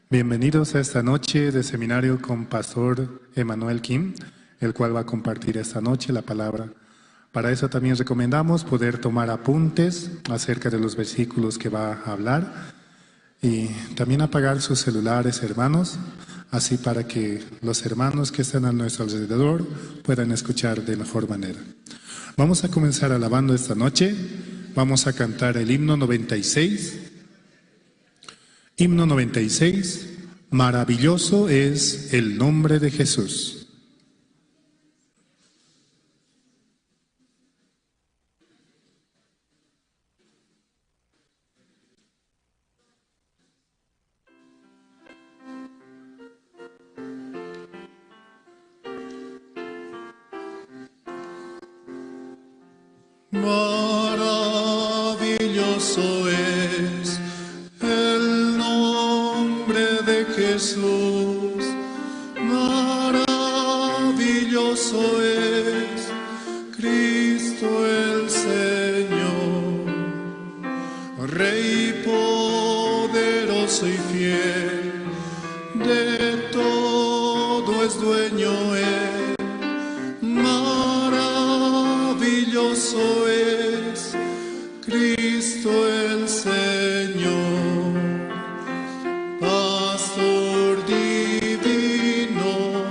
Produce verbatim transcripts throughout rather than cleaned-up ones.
Bienvenidos a esta noche de seminario con Pastor Emanuel Kim, el cual va a compartir esta noche la palabra. Para eso también recomendamos poder tomar apuntes acerca de los versículos que va a hablar y también apagar sus celulares, hermanos, así para que los hermanos que están a nuestro alrededor puedan escuchar de mejor manera. Vamos a comenzar alabando esta noche. Vamos a cantar el himno noventa y seis. Himno noventa y seis. Maravilloso es el nombre de Jesús. Maravilloso es el nombre de Jesús, maravilloso es Cristo el Señor, Rey poderoso y fiel, de todo es dueño Él. Maravilloso es Cristo el Señor, Pastor divino,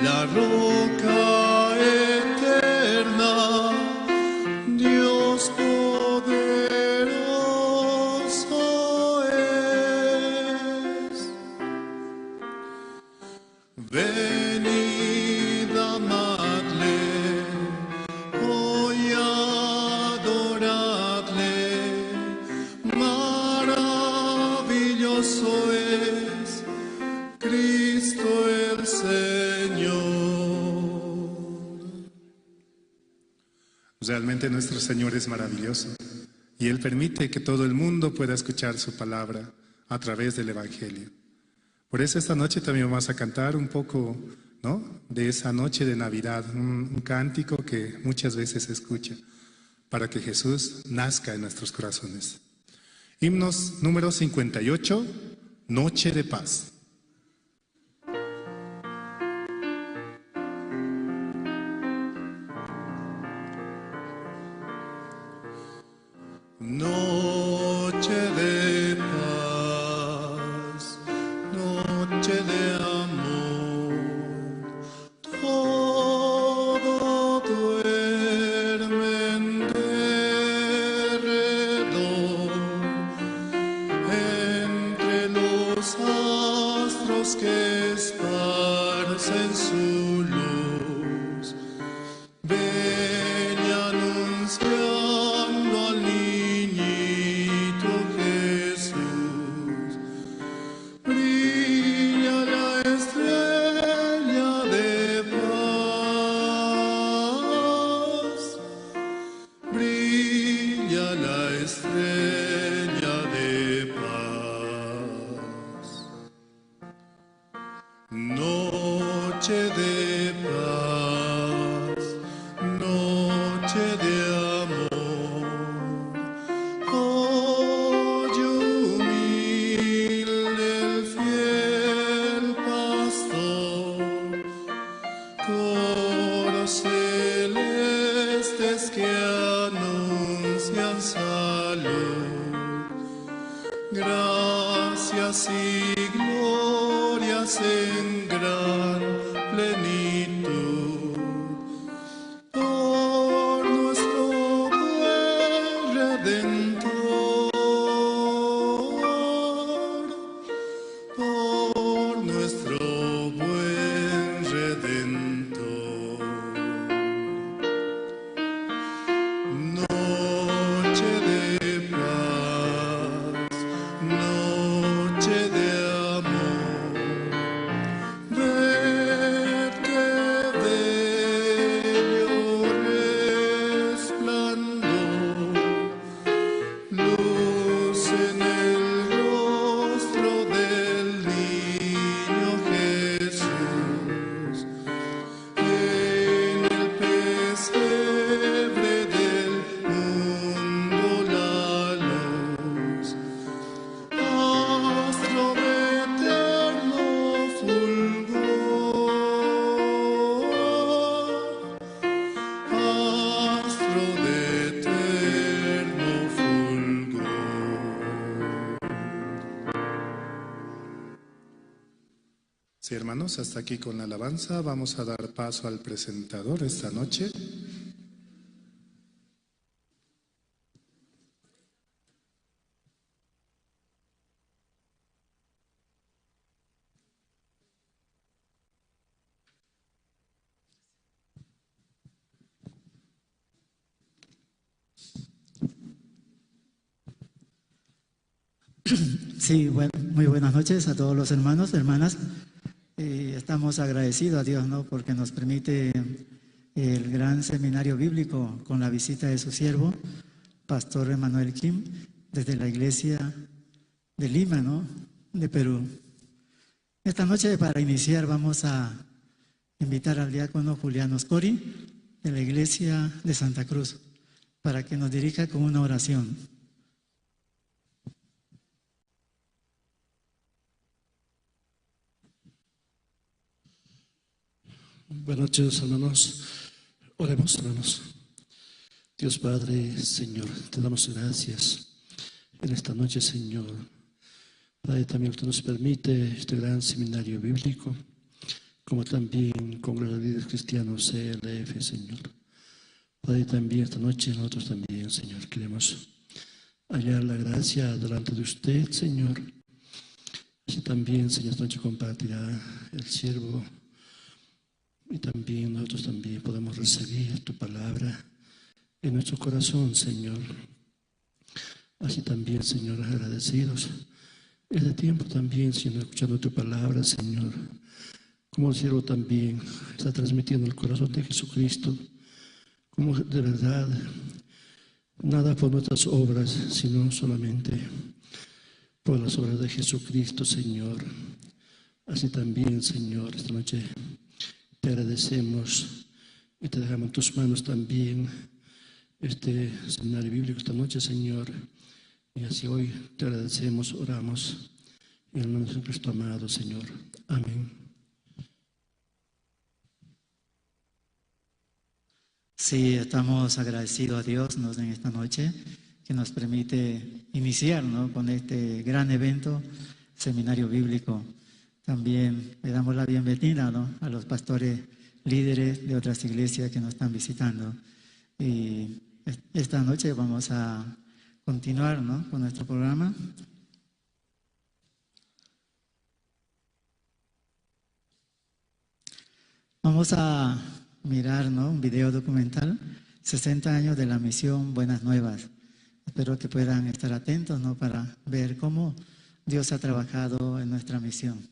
la roca eterna, Dios poderoso es. Venid, amadle, hoy adoradle, maravilloso es Cristo el Señor. Realmente nuestro Señor es maravilloso y Él permite que todo el mundo pueda escuchar su palabra a través del Evangelio. Por eso esta noche también vamos a cantar un poco, ¿no? De esa noche de Navidad, un, un cántico que muchas veces se escucha, para que Jesús nazca en nuestros corazones. Himnos número cincuenta y ocho, Noche de Paz. Noche de paz, noche de amor, todo duerme en derredor, entre los astros que esparcen su luz. Ven anunciando al niñito Jesús. Brilla la estrella de paz. Brilla la estrella de paz. Noche de paz, noche de amor, oye humilde el fiel pastor, coros celestes que anuncian salud. Gracias y glorias en gran plenitud por nuestro buen Redentor, por nuestro buen Redentor. Noche de paz, noche de amor, Hermanos, hasta aquí con la alabanza. Vamos a dar paso al presentador esta noche. Sí, buen- muy buenas noches a todos los hermanos, hermanas. Eh, estamos agradecidos a Dios, ¿no? Porque nos permite el gran seminario bíblico con la visita de su siervo, Pastor Emanuel Kim, desde la iglesia de Lima, ¿no? De Perú. Esta noche, para iniciar, vamos a invitar al diácono Julián Oscori, de la iglesia de Santa Cruz, para que nos dirija con una oración. Buenas noches, hermanos. Oremos, hermanos. Dios Padre, Señor, te damos gracias en esta noche, Señor. Padre, también usted nos permite este gran seminario bíblico, como también Congreso de Líderes Cristianos, C L F, Señor. Padre, también esta noche nosotros también, Señor, queremos hallar la gracia delante de usted, Señor. Así también, Señor, esta noche compartirá el siervo y también nosotros también podemos recibir tu palabra en nuestro corazón, Señor. Así también, Señor, agradecidos este tiempo también, Señor, escuchando tu palabra, Señor. Como el siervo también está transmitiendo el corazón de Jesucristo, como de verdad, nada por nuestras obras, sino solamente por las obras de Jesucristo, Señor. Así también, Señor, esta noche te agradecemos y te dejamos en tus manos también este seminario bíblico esta noche, Señor. Y así hoy te agradecemos, oramos en el nombre de Jesucristo amado, Señor. Amén. Sí, estamos agradecidos a Dios, ¿no? En esta noche que nos permite iniciar, ¿no? Con este gran evento, seminario bíblico. También le damos la bienvenida, ¿no? A los pastores líderes de otras iglesias que nos están visitando. Y es- esta noche vamos a continuar, ¿no? Con nuestro programa. Vamos a mirar, ¿no? Un video documental, sesenta años de la misión Buenas Nuevas. Espero que puedan estar atentos, ¿no? Para ver cómo Dios ha trabajado en nuestra misión.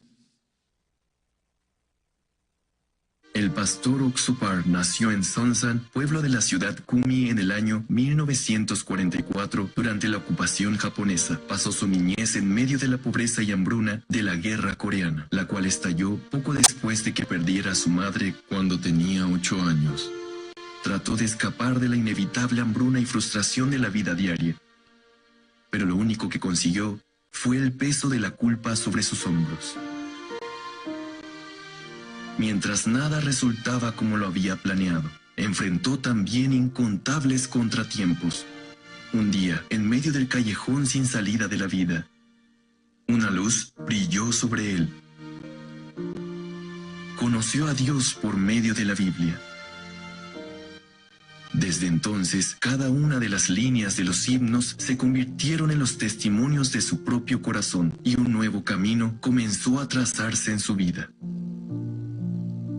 El pastor Oxupar nació en Sonsan, pueblo de la ciudad Kumi, en el año mil novecientos cuarenta y cuatro, durante la ocupación japonesa. Pasó su niñez en medio de la pobreza y hambruna de la guerra coreana, la cual estalló poco después de que perdiera a su madre cuando tenía ocho años. Trató de escapar de la inevitable hambruna y frustración de la vida diaria, pero lo único que consiguió fue el peso de la culpa sobre sus hombros. Mientras nada resultaba como lo había planeado, enfrentó también incontables contratiempos. Un día, en medio del callejón sin salida de la vida, una luz brilló sobre él. Conoció a Dios por medio de la Biblia. Desde entonces, cada una de las líneas de los himnos se convirtieron en los testimonios de su propio corazón y un nuevo camino comenzó a trazarse en su vida.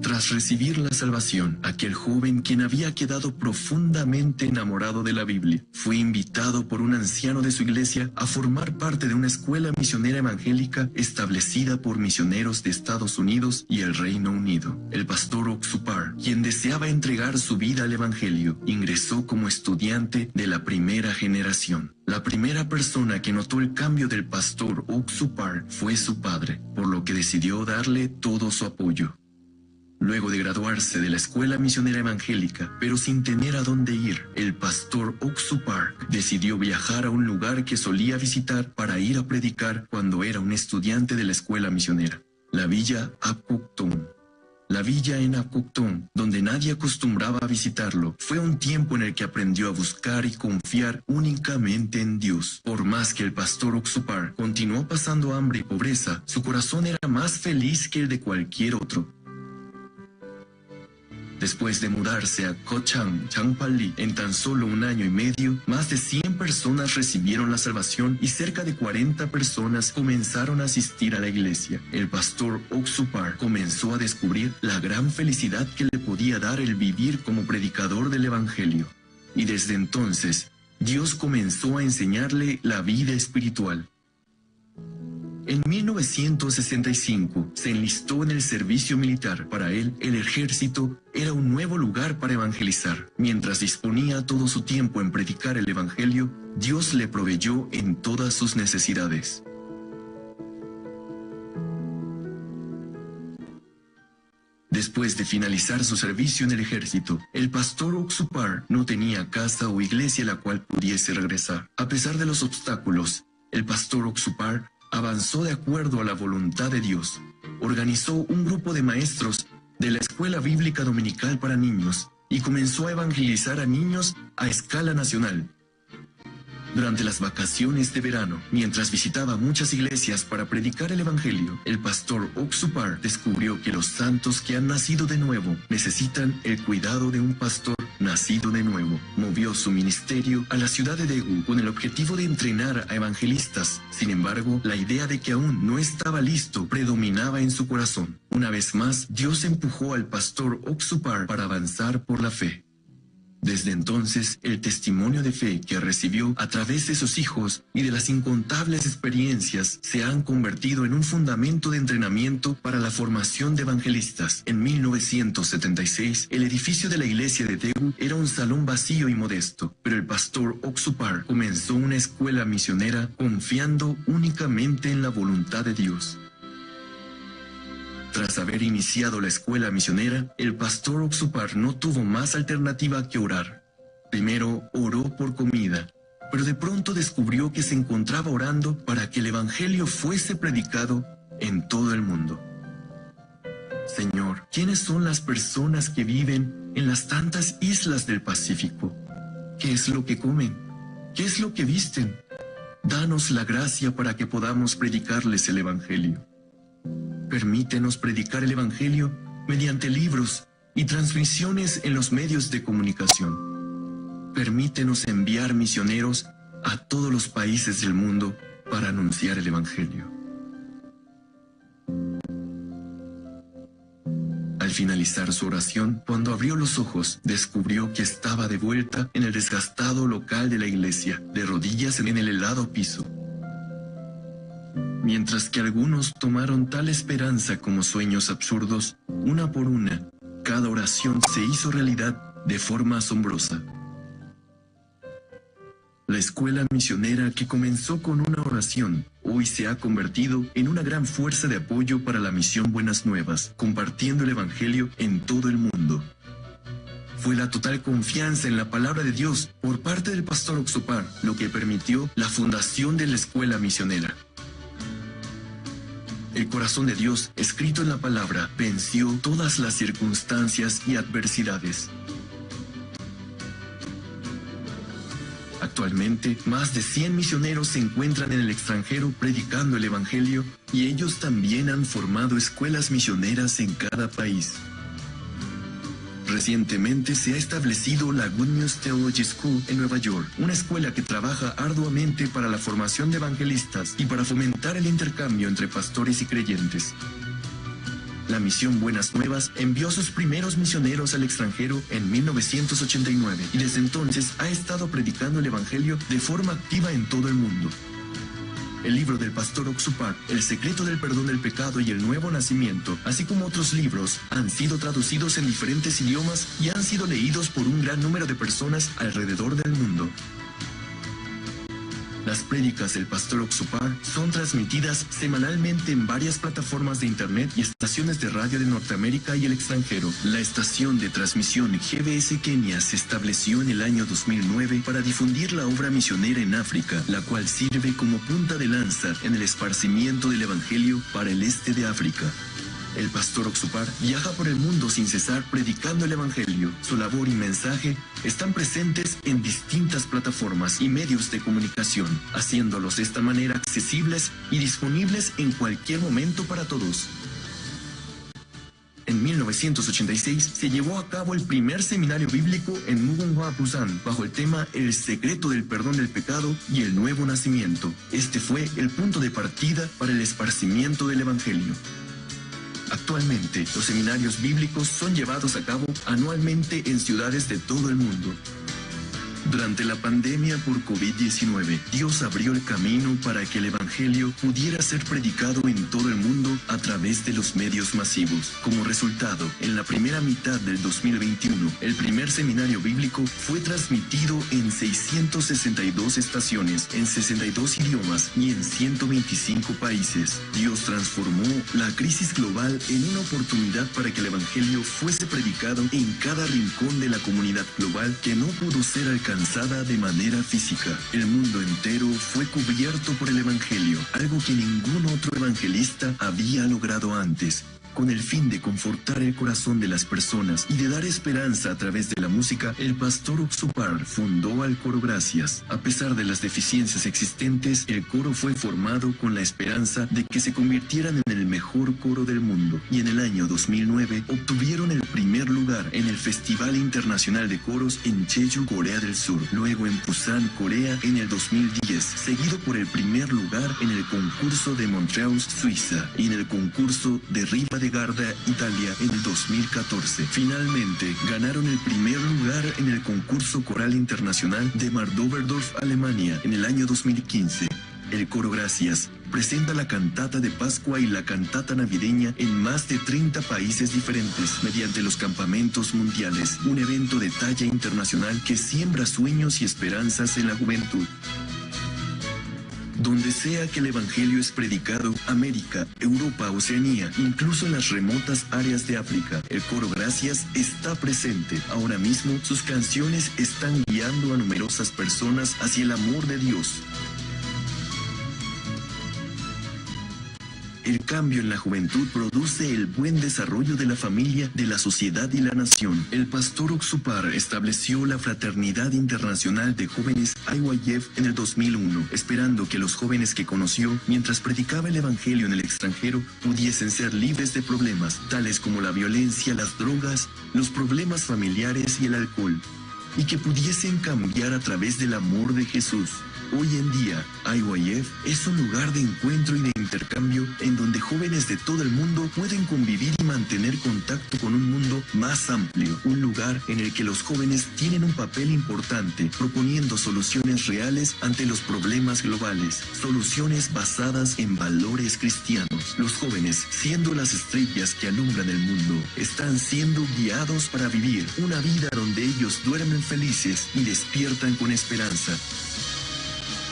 Tras recibir la salvación, aquel joven, quien había quedado profundamente enamorado de la Biblia, fue invitado por un anciano de su iglesia a formar parte de una escuela misionera evangélica establecida por misioneros de Estados Unidos y el Reino Unido. El pastor Oxupar, quien deseaba entregar su vida al evangelio, ingresó como estudiante de la primera generación. La primera persona que notó el cambio del pastor Oxupar fue su padre, por lo que decidió darle todo su apoyo. Luego de graduarse de la Escuela Misionera Evangélica, pero sin tener a dónde ir, el pastor Oxupar decidió viajar a un lugar que solía visitar para ir a predicar cuando era un estudiante de la escuela misionera, la villa Apukton. La villa en Akoktón, donde nadie acostumbraba a visitarlo, fue un tiempo en el que aprendió a buscar y confiar únicamente en Dios. Por más que el pastor Oksupar continuó pasando hambre y pobreza, su corazón era más feliz que el de cualquier otro. Después de mudarse a Kochang, Changpali, en tan solo un año y medio, más de cien personas recibieron la salvación y cerca de cuarenta personas comenzaron a asistir a la iglesia. El pastor Oksupar comenzó a descubrir la gran felicidad que le podía dar el vivir como predicador del evangelio. Y desde entonces, Dios comenzó a enseñarle la vida espiritual. En mil novecientos sesenta y cinco se enlistó en el servicio militar. Para él, el ejército era un nuevo lugar para evangelizar. Mientras disponía todo su tiempo en predicar el evangelio, Dios le proveyó en todas sus necesidades. Después de finalizar su servicio en el ejército, el pastor Oksupar no tenía casa o iglesia a la cual pudiese regresar. A pesar de los obstáculos, el pastor Oksupar avanzó de acuerdo a la voluntad de Dios. Organizó un grupo de maestros de la Escuela Bíblica Dominical para niños y comenzó a evangelizar a niños a escala nacional. Durante las vacaciones de verano, mientras visitaba muchas iglesias para predicar el evangelio, el pastor Oksupar descubrió que los santos que han nacido de nuevo necesitan el cuidado de un pastor nacido de nuevo. Movió su ministerio a la ciudad de Daegu con el objetivo de entrenar a evangelistas. Sin embargo, la idea de que aún no estaba listo predominaba en su corazón. Una vez más, Dios empujó al pastor Oksupar para avanzar por la fe. Desde entonces, el testimonio de fe que recibió a través de sus hijos y de las incontables experiencias se han convertido en un fundamento de entrenamiento para la formación de evangelistas. En mil novecientos setenta y seis, el edificio de la iglesia de Daegu era un salón vacío y modesto, pero el pastor Oksupar comenzó una escuela misionera confiando únicamente en la voluntad de Dios. Tras haber iniciado la escuela misionera, el pastor Oksupar no tuvo más alternativa que orar. Primero oró por comida, pero de pronto descubrió que se encontraba orando para que el evangelio fuese predicado en todo el mundo. Señor, ¿quiénes son las personas que viven en las tantas islas del Pacífico? ¿Qué es lo que comen? ¿Qué es lo que visten? Danos la gracia para que podamos predicarles el evangelio. Permítenos predicar el evangelio mediante libros y transmisiones en los medios de comunicación. Permítenos enviar misioneros a todos los países del mundo para anunciar el evangelio. Al finalizar su oración, cuando abrió los ojos, descubrió que estaba de vuelta en el desgastado local de la iglesia, de rodillas en el helado piso. Mientras que algunos tomaron tal esperanza como sueños absurdos, una por una, cada oración se hizo realidad de forma asombrosa. La escuela misionera que comenzó con una oración, hoy se ha convertido en una gran fuerza de apoyo para la misión Buenas Nuevas, compartiendo el evangelio en todo el mundo. Fue la total confianza en la palabra de Dios por parte del pastor Oksupar lo que permitió la fundación de la escuela misionera. El corazón de Dios, escrito en la palabra, venció todas las circunstancias y adversidades. Actualmente, más de cien misioneros se encuentran en el extranjero predicando el evangelio y ellos también han formado escuelas misioneras en cada país. Recientemente se ha establecido la Good News Theology School en Nueva York, una escuela que trabaja arduamente para la formación de evangelistas y para fomentar el intercambio entre pastores y creyentes. La misión Buenas Nuevas envió sus primeros misioneros al extranjero en mil novecientos ochenta y nueve y desde entonces ha estado predicando el evangelio de forma activa en todo el mundo. El libro del pastor Oksupar, El secreto del perdón del pecado y el nuevo nacimiento, así como otros libros, han sido traducidos en diferentes idiomas y han sido leídos por un gran número de personas alrededor del mundo. Las prédicas del pastor Oksupar son transmitidas semanalmente en varias plataformas de internet y estaciones de radio de Norteamérica y el extranjero. La estación de transmisión G B S Kenia se estableció en el año dos mil nueve para difundir la obra misionera en África, la cual sirve como punta de lanza en el esparcimiento del evangelio para el este de África. El pastor Oxupar viaja por el mundo sin cesar predicando el evangelio. Su labor y mensaje están presentes en distintas plataformas y medios de comunicación, haciéndolos de esta manera accesibles y disponibles en cualquier momento para todos. En mil novecientos ochenta y seis se llevó a cabo el primer seminario bíblico en Mugunghwa, Busan, bajo el tema El secreto del perdón del pecado y el nuevo nacimiento. Este fue el punto de partida para el esparcimiento del evangelio. Actualmente, los seminarios bíblicos son llevados a cabo anualmente en ciudades de todo el mundo. Durante la pandemia por covid diecinueve, Dios abrió el camino para que el evangelio pudiera ser predicado en todo el mundo a través de los medios masivos. Como resultado, en la primera mitad del dos mil veintiuno, el primer seminario bíblico fue transmitido en seiscientas sesenta y dos estaciones, en sesenta y dos idiomas y en ciento veinticinco países. Dios transformó la crisis global en una oportunidad para que el evangelio fuese predicado en cada rincón de la comunidad global que no pudo ser alcanzada de manera física. El mundo entero fue cubierto por el evangelio, algo que ningún otro evangelista había logrado antes. Con el fin de confortar el corazón de las personas y de dar esperanza a través de la música, el pastor Oxupar fundó al coro Gracias. A pesar de las deficiencias existentes, el coro fue formado con la esperanza de que se convirtieran en el mejor coro del mundo, y en el año dos mil nueve obtuvieron el primer lugar en el Festival Internacional de Coros en Jeju, Corea del Sur, luego en Busan, Corea, en el dos mil diez, seguido por el primer lugar en el concurso de Montreux, Suiza, y en el concurso de Riva de Garda, Italia, en el dos mil catorce. Finalmente, ganaron el primer lugar en el concurso coral internacional de Mardoberdorf, Alemania, en el año dos mil quince. El coro Gracias presenta la cantata de Pascua y la cantata navideña en más de treinta países diferentes mediante los campamentos mundiales, un evento de talla internacional que siembra sueños y esperanzas en la juventud. Donde sea que el evangelio es predicado, América, Europa, Oceanía, incluso en las remotas áreas de África, el coro Gracias está presente. Ahora mismo, sus canciones están guiando a numerosas personas hacia el amor de Dios. El cambio en la juventud produce el buen desarrollo de la familia, de la sociedad y la nación. El pastor Oxupar estableció la Fraternidad Internacional de Jóvenes, I Y F, en el dos mil uno, esperando que los jóvenes que conoció mientras predicaba el evangelio en el extranjero pudiesen ser libres de problemas, tales como la violencia, las drogas, los problemas familiares y el alcohol, y que pudiesen cambiar a través del amor de Jesús. Hoy en día, I Y F es un lugar de encuentro y de intercambio en donde jóvenes de todo el mundo pueden convivir y mantener contacto con un mundo más amplio, un lugar en el que los jóvenes tienen un papel importante, proponiendo soluciones reales ante los problemas globales, soluciones basadas en valores cristianos. Los jóvenes, siendo las estrellas que alumbran el mundo, están siendo guiados para vivir una vida donde ellos duermen felices y despiertan con esperanza.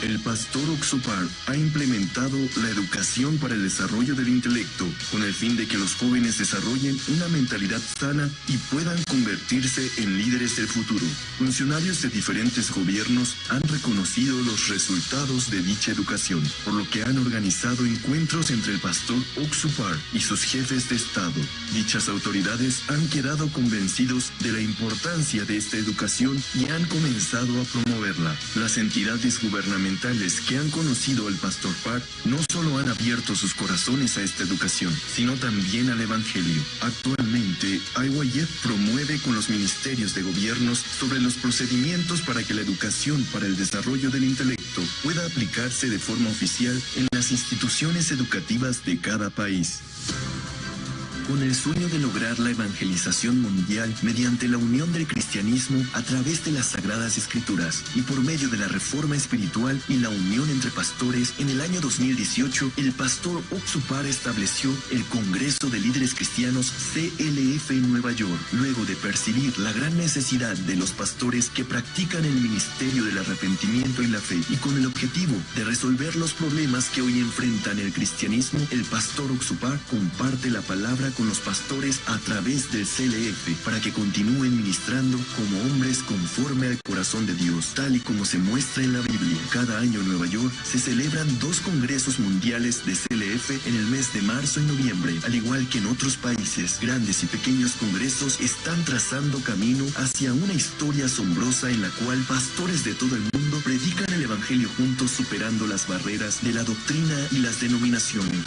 El pastor Oxupar ha implementado la educación para el desarrollo del intelecto, con el fin de que los jóvenes desarrollen una mentalidad sana y puedan convertirse en líderes del futuro. Funcionarios de diferentes gobiernos han reconocido los resultados de dicha educación, por lo que han organizado encuentros entre el pastor Oxupar y sus jefes de Estado. Dichas autoridades han quedado convencidos de la importancia de esta educación y han comenzado a promoverla. Las entidades gubernamentales que han conocido al pastor Park no solo han abierto sus corazones a esta educación, sino también al evangelio. Actualmente, I Y F promueve con los ministerios de gobiernos sobre los procedimientos para que la educación para el desarrollo del intelecto pueda aplicarse de forma oficial en las instituciones educativas de cada país. Con el sueño de lograr la evangelización mundial mediante la unión del cristianismo a través de las Sagradas Escrituras y por medio de la reforma espiritual y la unión entre pastores, en el año dos mil dieciocho, el pastor Oxupar estableció el Congreso de Líderes Cristianos, C L F, en Nueva York, luego de percibir la gran necesidad de los pastores que practican el ministerio del arrepentimiento y la fe, y con el objetivo de resolver los problemas que hoy enfrentan el cristianismo, el pastor Oxupar comparte la palabra con los pastores a través del C L F para que continúen ministrando como hombres conforme al corazón de Dios, tal y como se muestra en la Biblia. Cada año en Nueva York se celebran dos congresos mundiales de C L F en el mes de marzo y noviembre, al igual que en otros países. Grandes y pequeños congresos están trazando camino hacia una historia asombrosa en la cual pastores de todo el mundo predican el evangelio juntos, superando las barreras de la doctrina y las denominaciones.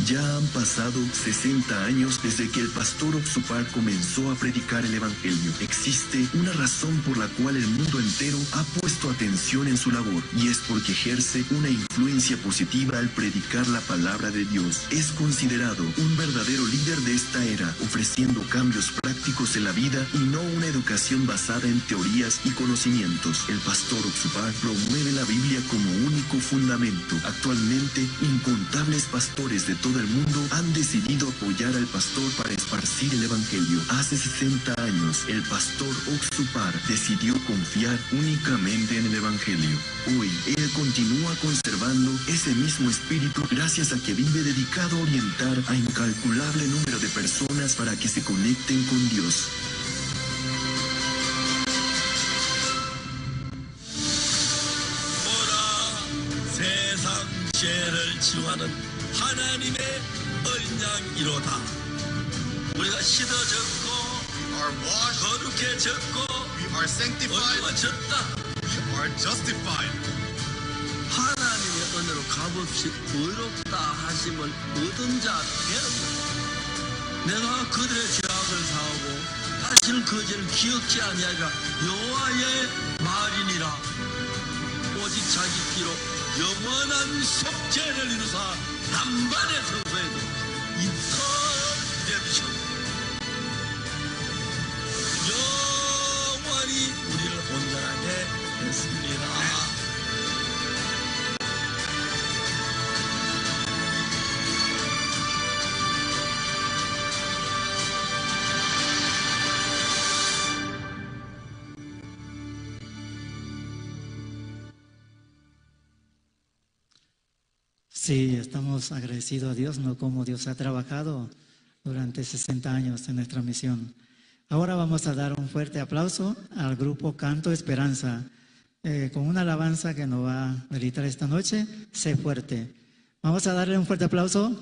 Ya han pasado sesenta años desde que el pastor Oxupar comenzó a predicar el evangelio. Existe una razón por la cual el mundo entero ha puesto atención en su labor, y es porque ejerce una influencia positiva al predicar la palabra de Dios. Es considerado un verdadero líder de esta era, ofreciendo cambios prácticos en la vida y no una educación basada en teorías y conocimientos. El pastor Oxupar promueve la Biblia como único fundamento. Actualmente, incontables pastores de todo el mundo han decidido apoyar al pastor para esparcir el evangelio. Hace sesenta años, el pastor Oxupar decidió confiar únicamente en el evangelio. Hoy, él continúa conservando ese mismo espíritu gracias a que vive dedicado a orientar a incalculable número de personas para que se conecten con Dios. 오라 세상 죄를 지하는 하나님의 어린 양이로다. 우리가 씻어졌고, we are washed, 거룩해졌고, we are sanctified, 의로워졌다. We are justified. 하나님의 은혜로 값없이 의롭다 하심을 얻은 자 되는 것. 내가 그들의 죄악을 사하고 다시는 그 죄를 기억지 아니하리라. 여호와의 말이니라. 오직 자기 피로 영원한 속죄를 이루사 단번에 성소에 들어가서 이터를 되주셨고 영원히 우리를 온전하게 했습니다. Sí, estamos agradecidos a Dios, ¿no? Cómo Dios ha trabajado durante sesenta años en nuestra misión. Ahora vamos a dar un fuerte aplauso al grupo Canto Esperanza, eh, con una alabanza que nos va a deleitar esta noche, Sé fuerte. Vamos a darle un fuerte aplauso.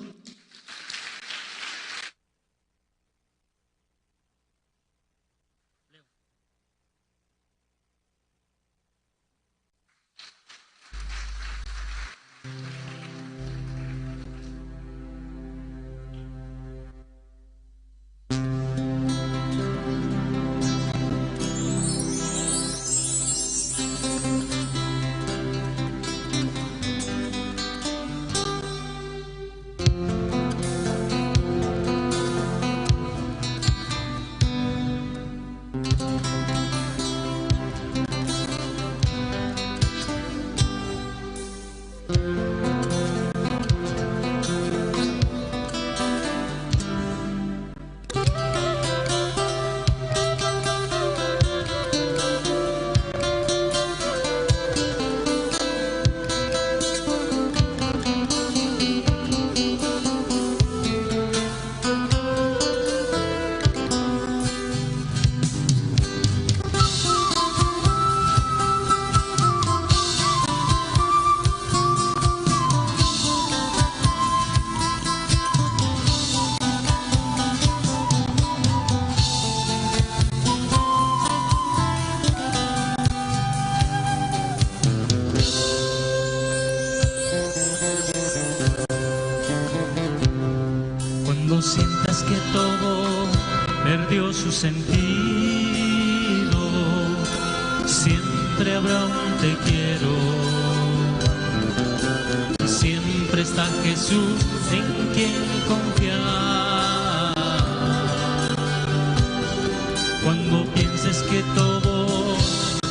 Cuando sientas que todo perdió su sentido, siempre habrá un te quiero. Siempre está Jesús en quien confiar. Cuando pienses que todo,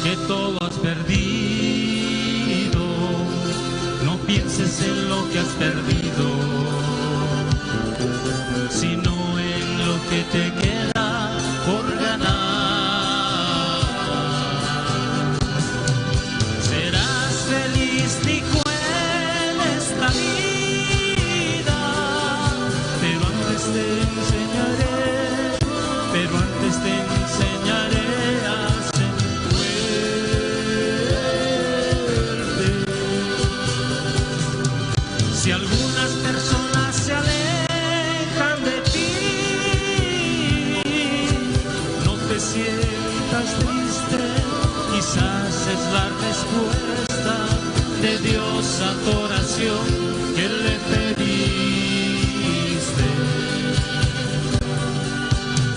que todo has perdido, no pienses en lo que has perdido, sino en lo que te queda por ganar. Serás feliz, dijo, en esta vida. respuesta de Dios a tu oración que le pediste.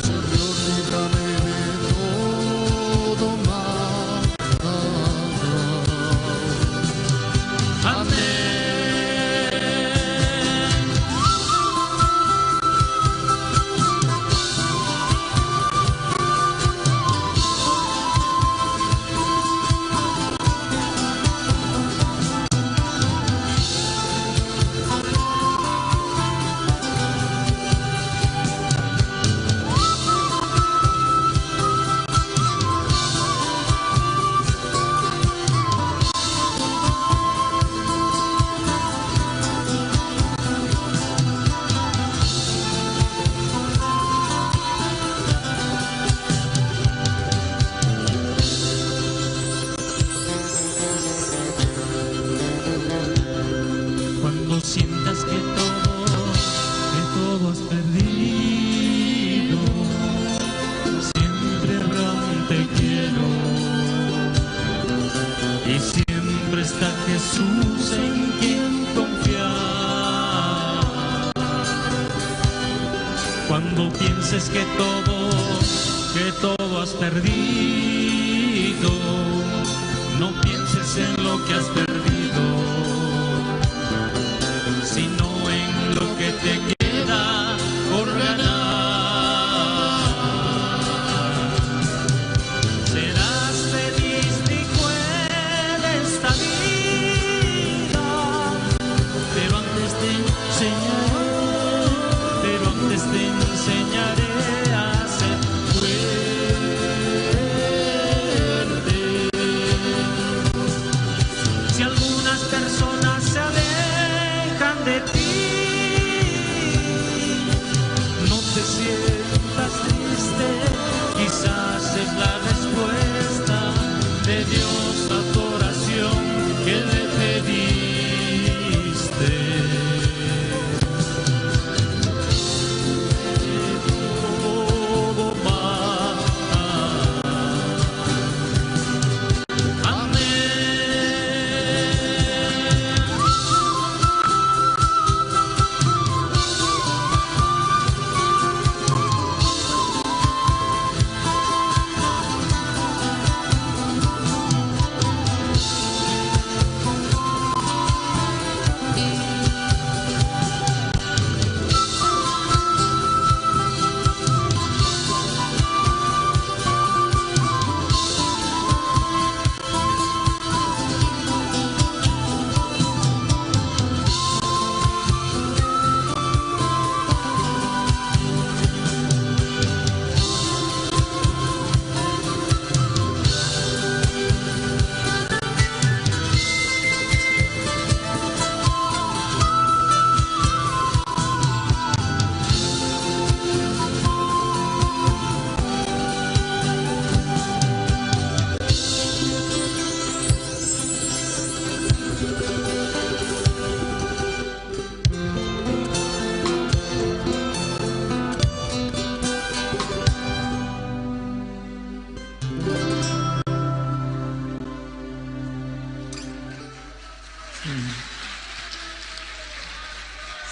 Señor, líbrame de todo mal. Amén. Cuando sientas que todo, que todo has perdido, siempre habrá un te quiero. Y siempre está Jesús en quien confiar. Cuando pienses que todo, que todo has perdido, no pienses en lo que has perdido, sino en lo que te queda por ganar. Serás feliz, dijo, en esta vida, pero antes te enseñaré, pero antes te enseñaré a ser fuerte. Si algunas personas se alejan de ti, no te sientas triste, quizás es la respuesta de Dios a tu oración que le pediste. Todo va. Amén.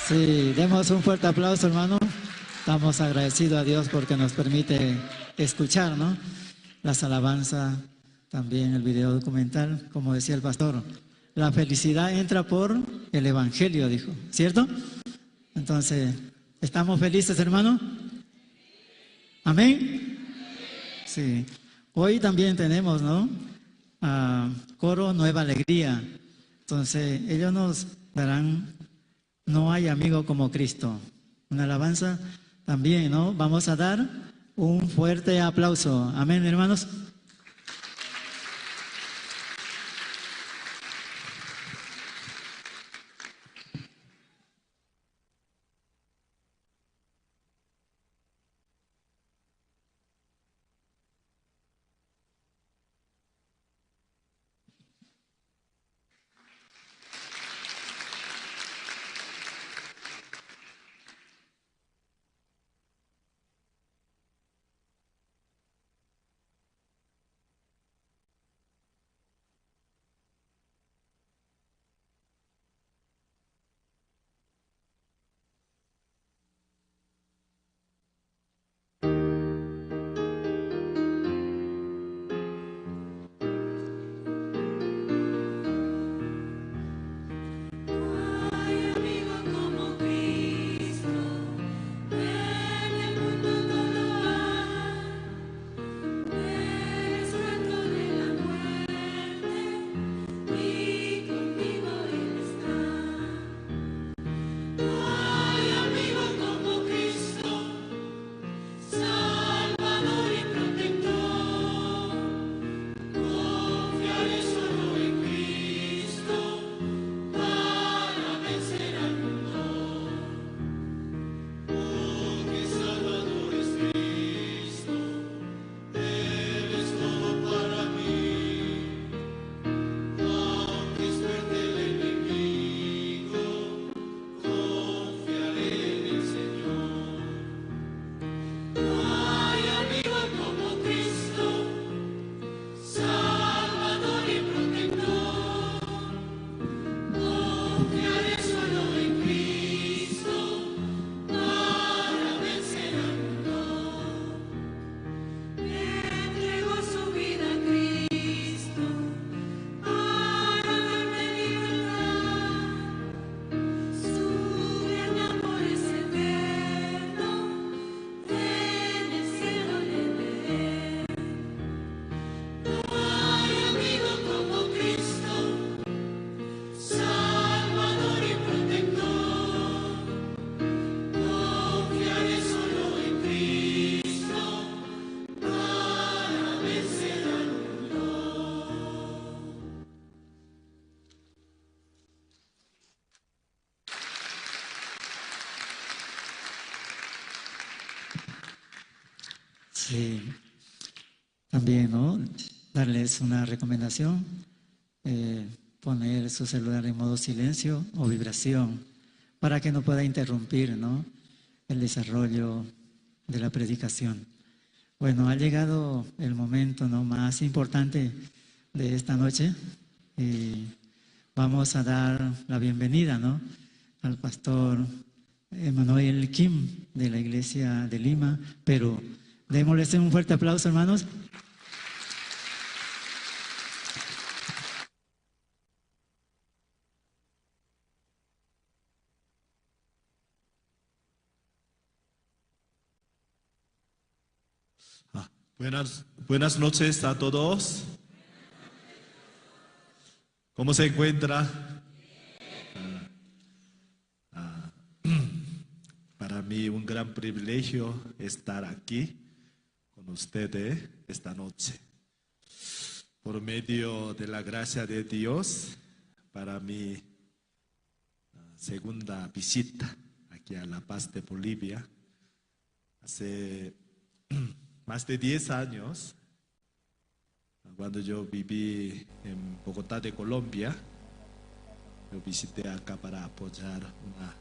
Sí, demos un fuerte aplauso, hermano. Estamos agradecidos a Dios porque nos permite escuchar, ¿no? Las alabanzas, también el video documental, como decía el pastor, la felicidad entra por el evangelio, dijo, ¿cierto? Entonces, ¿estamos felices, hermano? Amén. Sí. Hoy también tenemos, ¿no? Ah, coro Nueva Alegría. Entonces, ellos nos darán No hay amigo como Cristo. Una alabanza también, ¿no? Vamos a dar un fuerte aplauso. Amén, hermanos. Eh, también, ¿no? Darles una recomendación, eh, poner su celular en modo silencio o vibración para que no pueda interrumpir, ¿no? El desarrollo de la predicación. Bueno, ha llegado el momento, ¿no? Más importante de esta noche y vamos a dar la bienvenida, ¿no? Al pastor Emanuel Kim de la iglesia de Lima, Perú. Démosles un fuerte aplauso, hermanos. Ah, buenas, buenas noches a todos. ¿Cómo se encuentra? Ah, ah, para mí un gran privilegio estar aquí con ustedes esta noche. Por medio de la gracia de Dios, para mi, ah, segunda visita aquí a La Paz de Bolivia. Hace más de diez años, cuando yo viví en Bogotá de Colombia, yo visité acá para apoyar una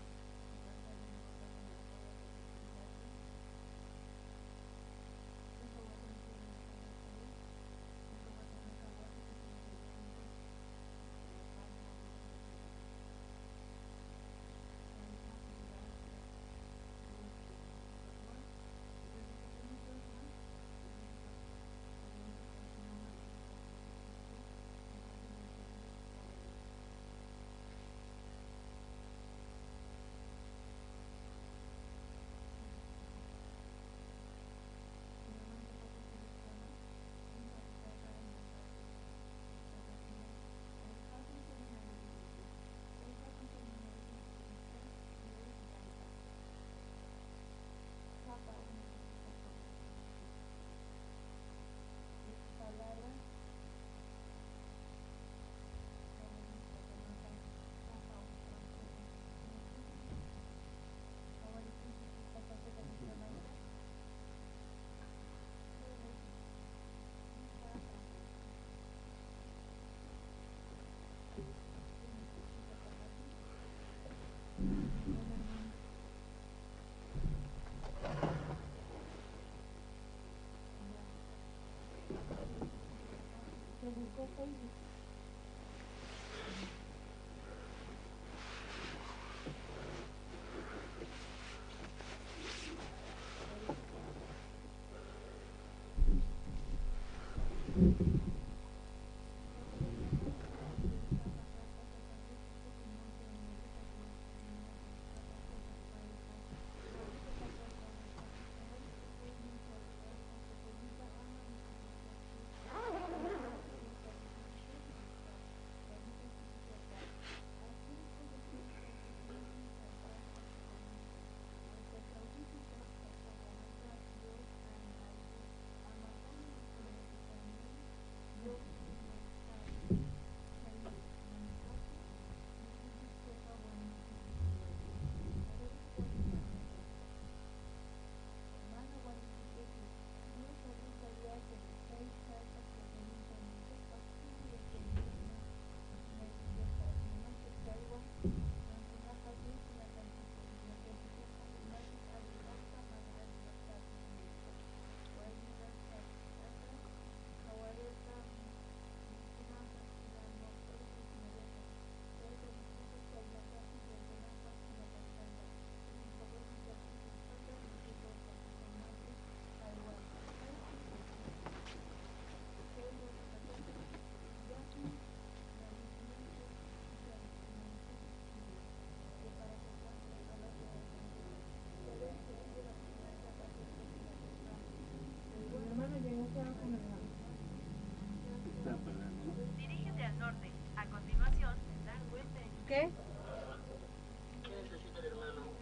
Dirígete al norte. A continuación, dar vuelta en... ¿Qué?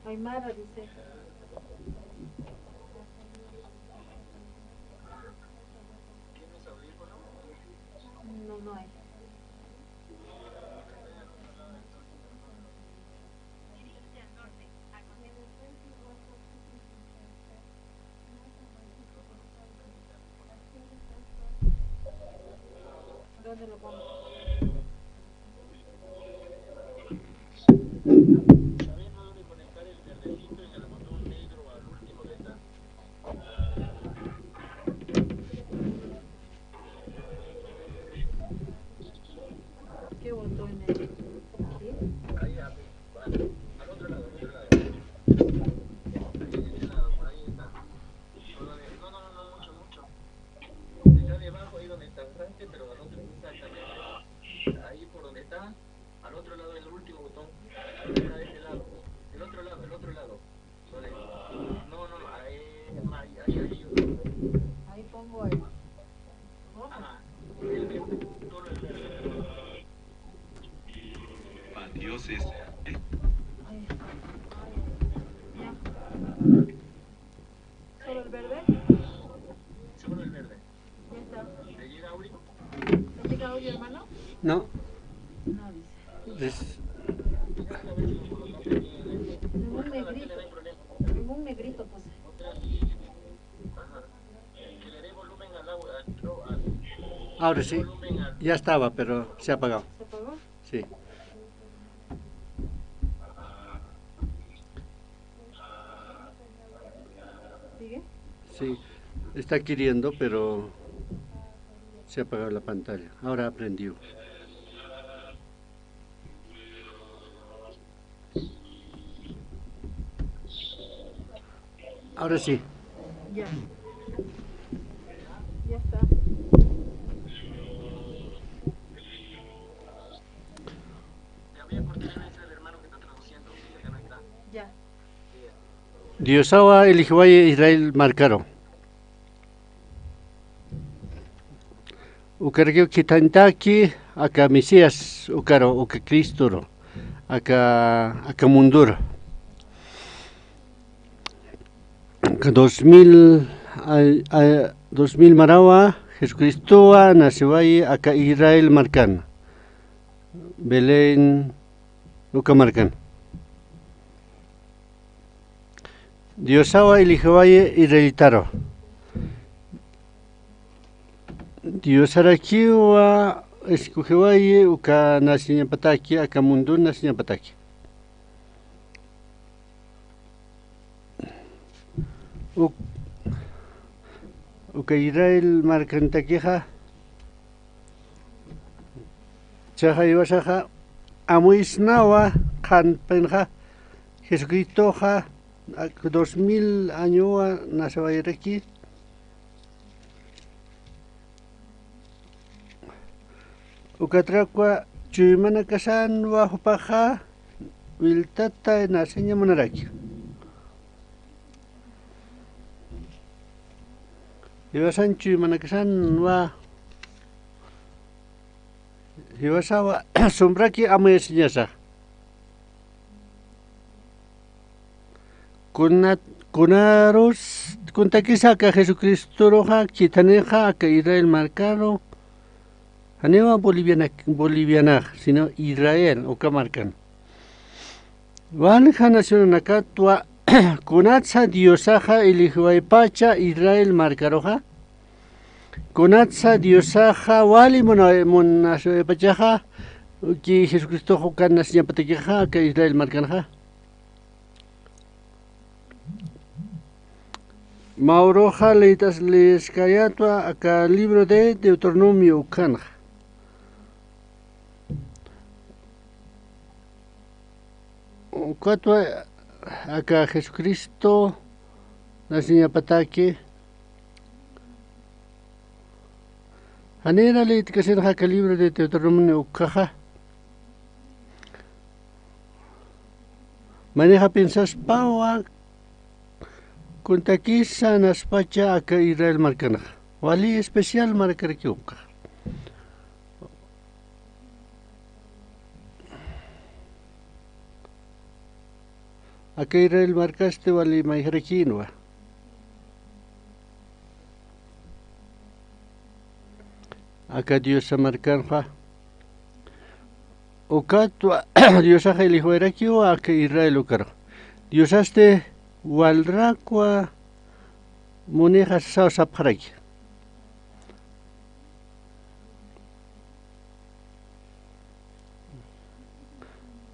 Aymara, dice. No, no hay. Dirígete al norte. A continuación. ¿Dónde lo pongo? ¿Qué botón es? Aquí. Al otro lado, al otro lado. Ahí de este lado, por ahí está. Por donde, no, no, no, no, mucho, mucho. Está debajo, ahí donde está el frente, pero al otro, exactamente. Ahí por donde está, al otro lado, el último botón. Está de ese lado. El otro lado, el otro lado. Por ahí. No, no, no, ahí, ahí, ahí, ahí. Ahí pongo el rojo. Ajá. El verde, solo el verde. Dios es. Ay, ay, ya. ¿Solo el verde? Solo el verde. Ya está. ¿Le llega audio? ¿Le llega audio, hermano? No. No, dice. Es Tengo un negrito. Tengo un negrito, pues. Ahora sí. Ya estaba, pero se ha apagado. ¿Se apagó? Sí. ¿Sigue? Sí, está queriendo, pero se ha apagado la pantalla. Ahora ha prendido. Ahora sí. Ya. Ya está. Ya. Diosawa eligiwayi Israel markaru. Ukarakiw khithañtaki aka Mesías ukaru, uka Cristoru, aka, aka munduru. Aka dos mil, ay, ay, dos mil marawa Jesucristowa naciwayi aka Israel markan, Belén uka markan. Diosawa eligiwayi israelitaru. Diosarakiwa escogiwayi uka naciñapataki, aka mundun naciñapataki. Uk-, uka Israel markantakixa, chaxa jiwasaxa amuyisnawa qhanpinxa, Jesucristoxa ak-, dos mil añowa naciwayiraki. Ukatrakwa chuymanakasanwa jupaxa, wiltata naciña munaraki. Jiwasan chuymanakasanwa, jiwasawa sombraki amuyasiñasa. Kuna-, kunarus, kuntakisa aka Jesucristoruxa khithanixa aka Israel markaru, janiwa boliviana-, bolivianax, sino Israel uka markan. Walja nacionanakatwa, kunatsa Diosaxa eligiwaypacha Israel markaruxa, kunatsa Diosaxa wali muna-, munasiwaypachaxa, ki Jesucristox ukan naciñapatakixa, aka Israel markanxa. Mauruxa leytas-, leyaskayatwa aka libro de Deuteronomio ukhanxa. Ukatwa aka Jesucristo naciñapataki. Janira leytkasinxa aka libro de Deuteronomio ukhaxa. Manixa pensaspawa, kuntakisa naspacha aka Israel markanxa. Wali especial markarakiw ukxa. Aka Israel markasti wali mayjarakinwa. Aka Diosa markanxa. Ukatwa Diosaxa eligiwayrakiwa aka Israel ukaru. Diosasti walrakwa munixa sasaw sapxaraki.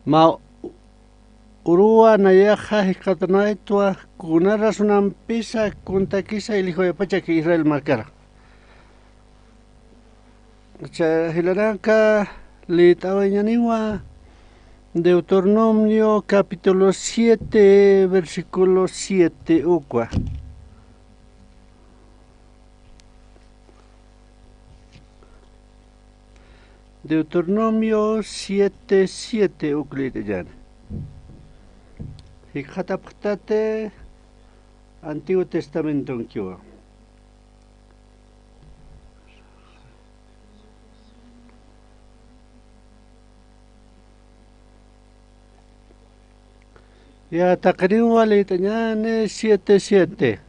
Mä uruwa nayaxa jikxatanaytwa kuna razonampisa kuntakisa ilijuwayapachaki Israel markara. Cha jilanaka lït'awayañaniwa Deuteronomio capítulo siete, versículo siete ukwa. Deuteronomio siete siete uk lït'añäni. Jikxatapxtati Antiguo Testamentonkiwa. Ya, taqiniwa lït'añäni siete siete.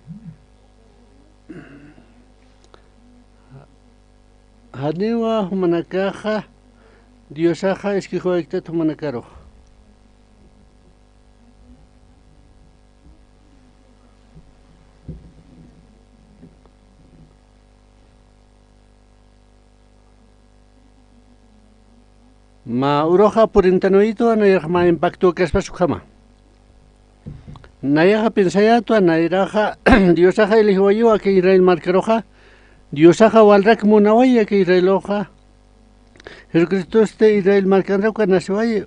Janiwa jumanakaxa Diosaxa iskijuwaykt'at jumanakarux. Mä uruxa purintanuytwa, nayax mä impacto kaspas ukhama. Nayaxa piensayätwa, nayraxa Diosaxa ilijuwayiwa aka Israel markaruxa, Diosaxa walrak munawayi aka Israeluxa, Jesucristosti Israel markanruka naciwayi.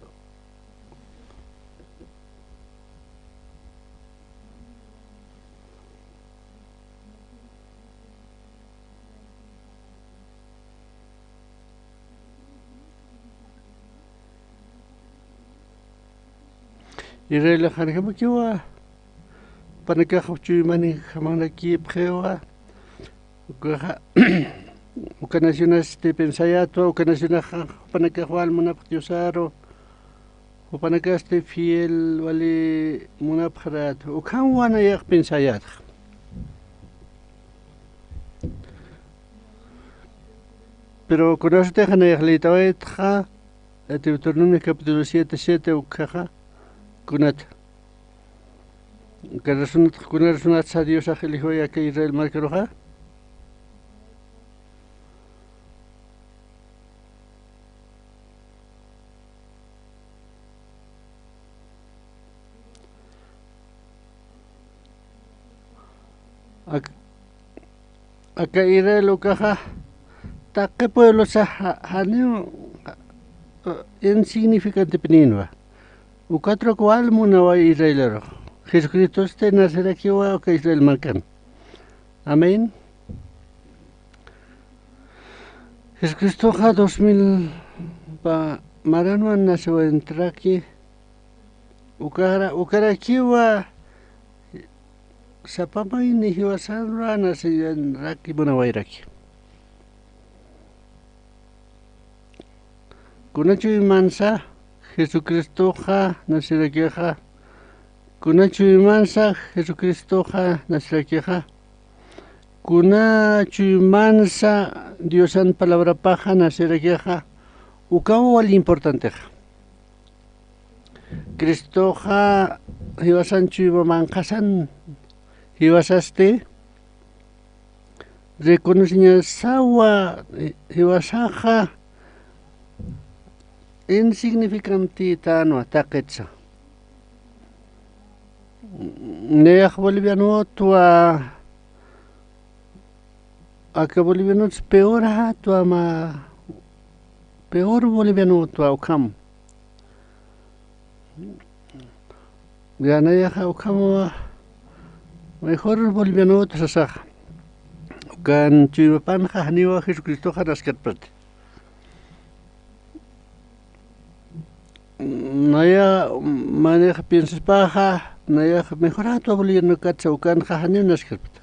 Israel janjamakiwa, jupanakax chuymanjamanrakipxiwa, ukaxa, uka nacionasti piensayätwa, uka nacionaxa jupanakax wal munapxi Diosaru, jupanakasti fiel wali munapxarätwa, ukhamwa nayax piensayätxa. Pero kunasatixa nayax lït'awaytxa, Deuteronomio capítulo siete siete ukhaxa, kunat. Uka rasunat, kuna rasunatsa Diosax ilijuway aka Israel markaruxa. Ak-, aka Israel ukaxa taqi pueblosa ja-, janiw, eh, insignificantepinïnwa. Ukatrak wal munawa Israelirux. Jesucristosti nacerakiwa uka Israel markan. Amén. Jesucristoxa dos mil pa maranwan nacewantraki, ukara-, ukarakiwa sapa mayni jiwasanwa nacewanraki munawayraki. Kuna chuymansa Jesucristoxa nacerakixa, kuna chuymansa Jesucristoxa nacerakixa, kuna chuymansa Diosan palabrapaxa nacerakixa, ukaw wali importantexa. Cristoxa jiwasan chuyma manqhasan jiwasasti, reconoceñasawa jiwasaxa insignificantïtanwa taqitsa. Nayax bolivianotwa, aka bolivianotsa peorätwa mä, peor bolivianotwa ukham. Ya, nayaxa ukhamawa mejor bolivianot sasaxa. Ukan chuymapanxa janiwa Jesucristoxa naskarpati. Naya, manix piensaspaxa, nayax mejorätwa bolivianokatsa, ukanxa janiw naskarpati.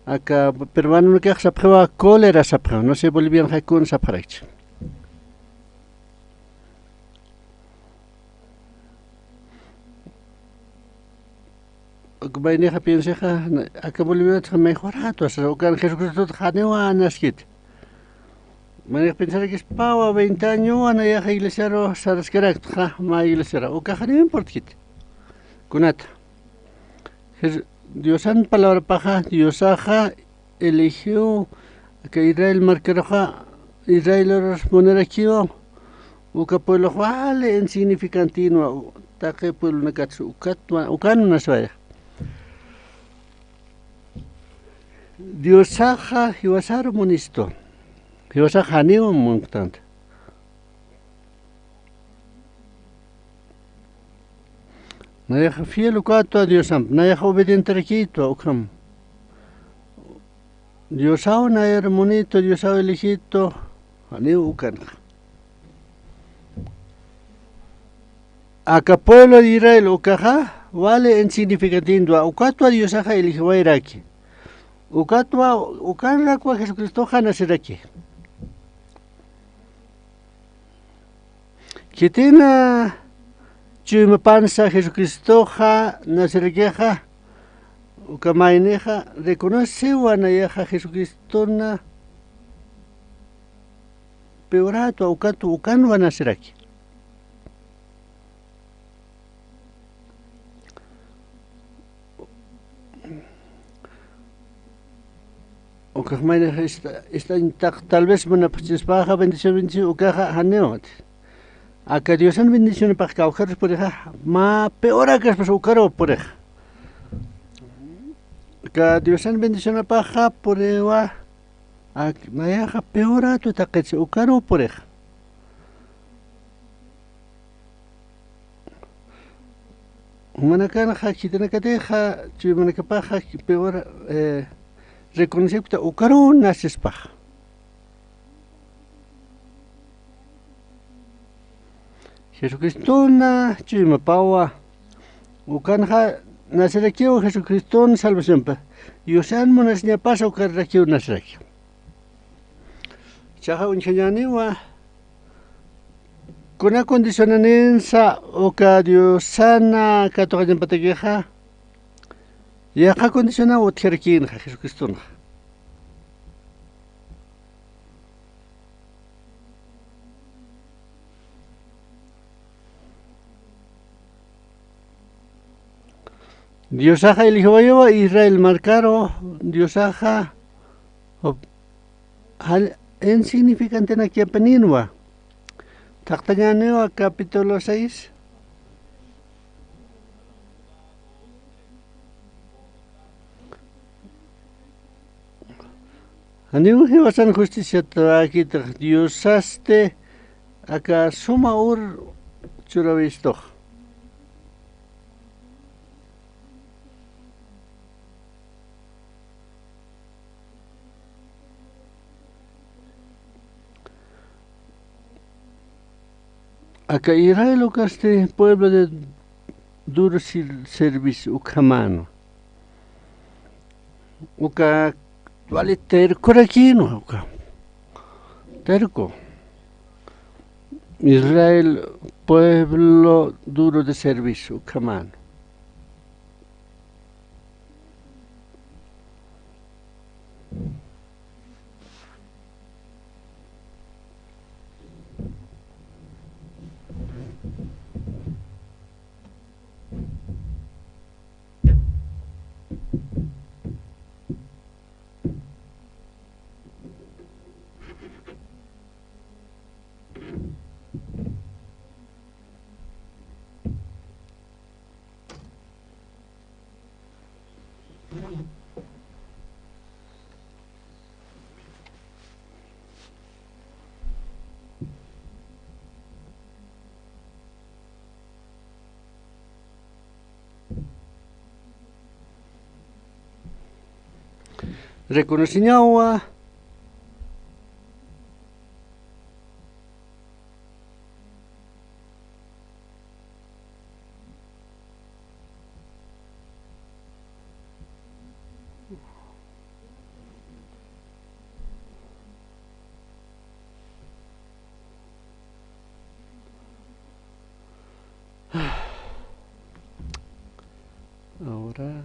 Aka peruanonakax sapxiwa cólera sapxiwa, no sé bolivianxa kun sapxarakchi. Uk maynixa piensixa, na-, aka bolivianotxa mejorätwa sasa, ukan Jesucristotax janiwa naskiti. Manix piensarakispawa veinte añowa nayaxa iglesiaru saraskaraktxa, mä iglesiaru. Ukaxa janiw importkiti. Kunata. Jes-, Diosan palabrapaxa, Diosaxa eligiw aka Israel markaruxa, Israelirus munarakiw, Uka pueblox wali insignificantinwa, taqi pueblonakatsa ukatwa, ukan munaswaya. Diosaxa jiwasaru munistu. Jiwasaxa janiw munktanti. Nayaxa fiel ukatwa Diosamp, nayaxa obedienterakïtwa ukham. Diosaw nayar munitu, Diosaw eligitu, janiw ukanxa. Aka pueblo de Israel ukaxa, wali insignificantintwa, ukatwa Diosaxa eligiwayraki. Ukatwa, ukanrakwa Jesucristoxa naciraki. Khitina chuymapansa Jesucristoxa nacirakixa, uka maynixa, reconocewa nayaxa Jesucristona peoratwa, ukatwa ukanwa naciraki. Ukax maynixa ista-, istañ taq, tal vez munapxchispaxa bendición, bendición, ukaxa janiw. Aka Diosan bendicionapax kawkharus purixa, mä peorakaspas ukaru purixa. Aka Diosan bendicionapaxa puriwa, ak-, nayaxa peoratwa taqitsa ukaru purixa. Jumanakanxa, khitinakatixa, chuymanakapaxa, peor, eh, reconocipkta ukaru nacispaxa. Jesucristona chuymapawa, ukanxa nacirakiw Jesucristona salvacionpa. Diosan munasiñapasa ukararakiw nacirakiw. Chaxa uñjañäniwa, kuna condicionaninsa uka Diosana katuqañampatakixa, yaqha condiciona utjarakïnxa Jesucristonxa. Diosaxa eligiwaywa Israel markaru, Diosaxa, hop-, jall-, insignificantenak yapaninwa. Thaqtañäniwa capítulo seis. Janiw jiwasan justiciat rakïtix Diosasti aka suma ur churawistux. Aka Israel ukasti pueblo de duro sir-, servicio ukhamäna. Uka wali tercorakïnwa uka. Terco. Israel pueblo duro de servicio ukhamäna. Reconociñawa. Ahora.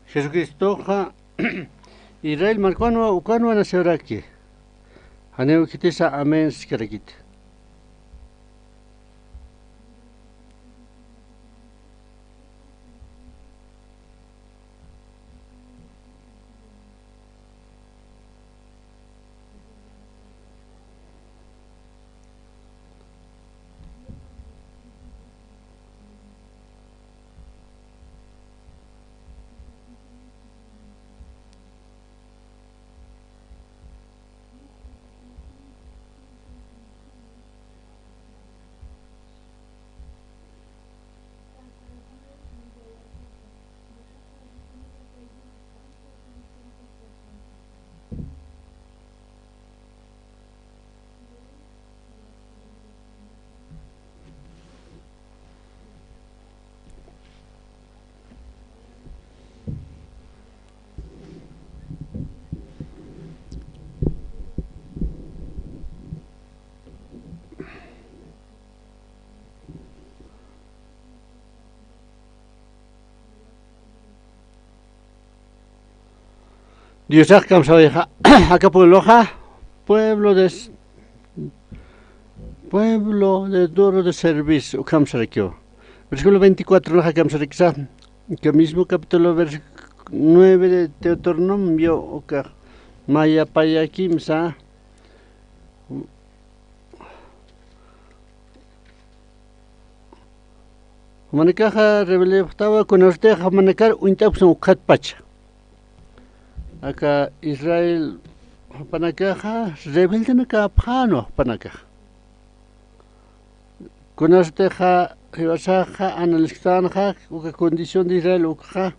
Jesucristoxa Israel markawanwa ukanwa nacidaraki. Janiw khitisa amén siskarakiti. Diosax kamsawixa, aka puebloxa, pueblo de, pueblo de duro de servicio, ukham sarakiw. Versículo veinticuatro naxa kamsarakisa, que mismo capítulo, vers-, nueve de Deuteronomio, uka, mayapayakimsa, Jumanakaxa rebeldeapxtawa, kunasatix jumanakar uñt'apxsan ukhatpacha. Aka Israel jupanakaxa rebeldenakapxänwa jupanakaxa. Kunasatixa jiwasaxa analisktanxa uka condición de Israel ukxa,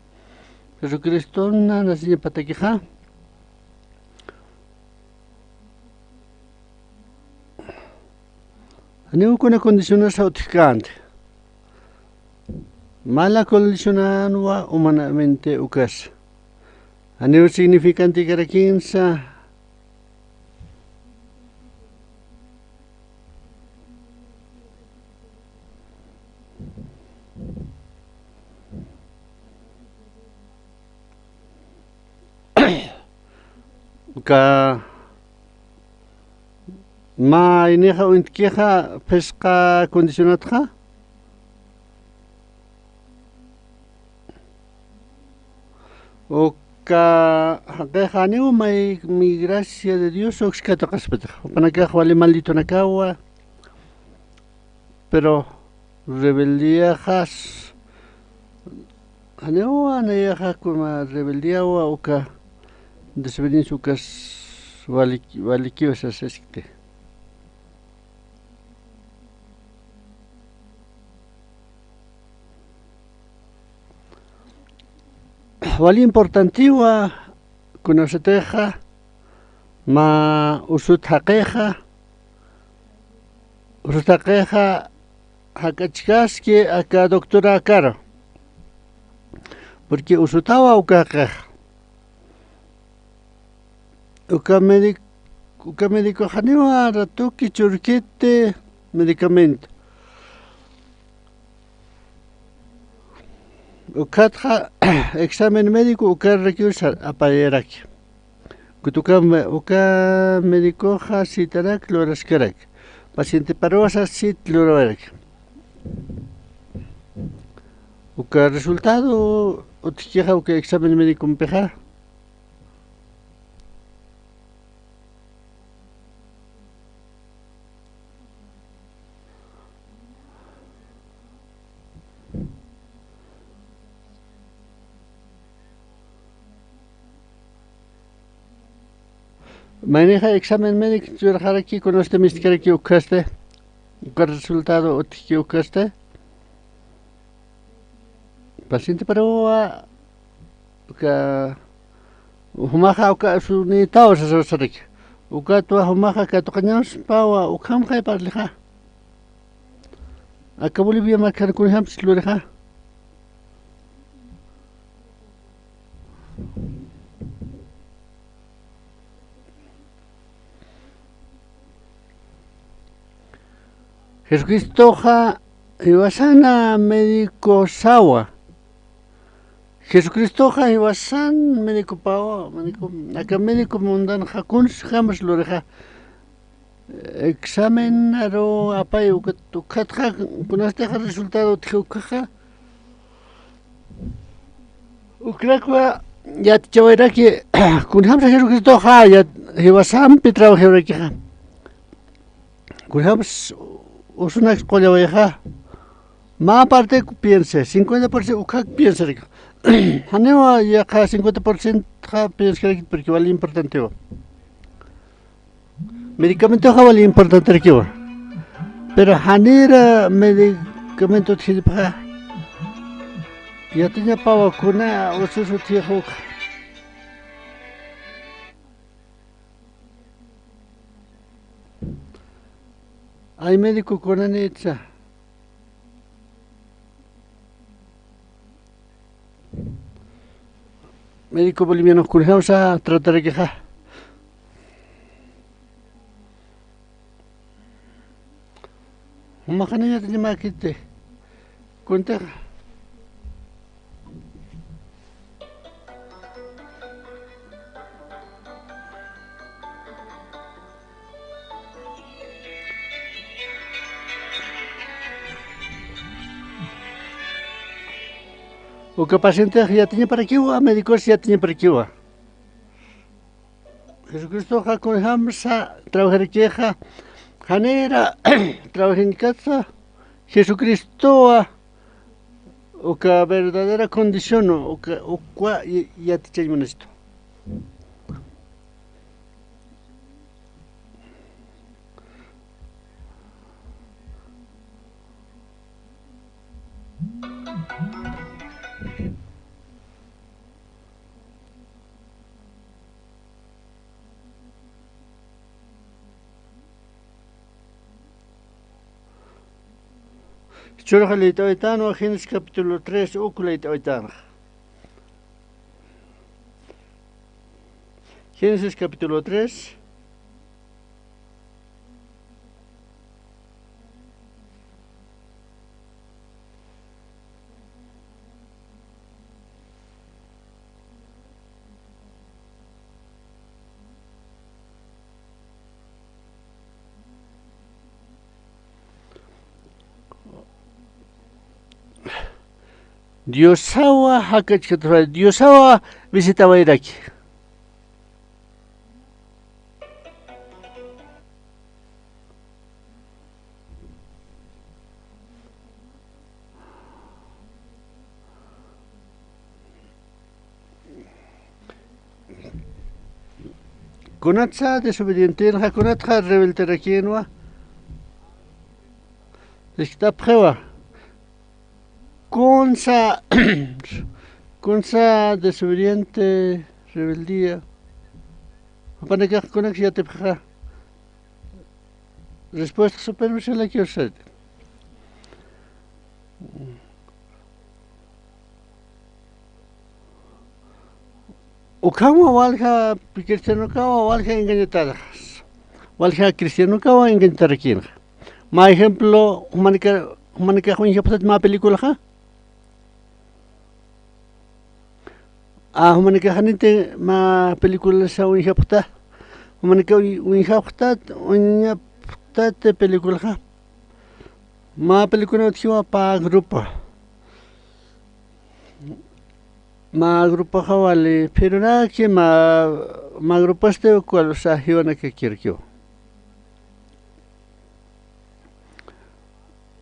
Jesucristona naciñapatakixa. Janiw kuna condicionasa utjkänti. Mala condicionanwa humanamente ukas. Janiw significantikarakinsa. Uka mä maynixa uñt'kixa phisqa condicionatxa. Uka jaqixa janiw may, mi gracia de Dios ukskata qasiptix. Jupanakax wali malditonakawa. Pero rebeldiaxas, janiwa nayaxa kuna rebeldiawa uka desobediencia ukas walik-, walikiwa sasaskti. Wali importantiwa kunasatixa mä usut jaqixa, usut jaqixa jak'achkaski aka doctorakaru. Porque usutawa uka jaqixa. Uka médic-, uka médicoxa janiwa ratuki churkiti medicamento. Ukatxa examen médico ukarrakiw sa-, apayaraki. Kutuka me-, uka médicoxa citaraki luraskarak. Pacienteparuwasa cita lurawarak. Uka resultado utjkixa uka examen médicompixa. Maynixa examen médico churxaraki, kunasti mistkaraki ukhasti, uka resultado utjki ukhasti. Pacienteparuwa uka, jumaxa uka sunïtaw sasasaraki. Ukatwa jumaxa katuqañaspawa ukhamxay parlixa. Aka Bolivia markar kunjamsi lurixa. Jesucristoxa jiwasana médicosawa. Jesucristoxa jiwasan médicopawa, médico, aka médico mundanxa kunsjams lurixa, examen aru apay, ukat, ukatxa kunastix resultado utji ukaxa, ukrakwa yatichawayraki, kunjamsa Jesucristoxa yat-, jiwasampi trabajawayraki. Kunjams usunak qullawayxa, mä parte piense, cincuenta por ciento ukhak piensaraki. Janiwa yaqha cincuenta por ciento piensarakit, porque wali importantewa. Medicamentoxa wali importanterakiwa. Pero janira medicamento utjillipxa, yatiñapawa kuna usus utjix ukxa. Ay médico kunanïtsa. Médico boliviano kunjamsa tratarakixa. Jumax janiw yatiñamäkiti. Kuntixa. Uka pacientex yatiñaparakiwa, médicos yatiñaparakiwa. Jesucristoxa kunjamsa trabajarakixa, janira trabajañkatsa Jesucristowa, uka verdadera condición, uka, ukwa y-, yatichañ munasitwa. Jichhürux liyt'awaytänwa Génesis capítulo tres, uk liyt'awaytänxa. Génesis capítulo tres. Diosawa jakachkataway, Diosawa visitawayraki. Kunatsa desobedientenxa, kunatxa rebelderakïnwa, jiskt'apxiwa. Kunsa, kunsa desobediente, rebeldía. Jupanakax kunaks yatipxixa. Respuesta superficial aquí usted. Ukhamwa walja cristianokawa walja engañatarxas. Walja cristianokawa engañatarakïnxa. Mä ejemplo, jumanika, jumanikax uñjapxtat mä películaxa. A, jumanikax janiti mä películasa uñjapxta. Jumanika uñ-, uñjapxtat, uñjapxtat películaxa. Mä película utjiwa pä grupo. Mä grupoxa wali phiruraki, mä, mä gruposti uka wal usa jiwanakakirkiwa.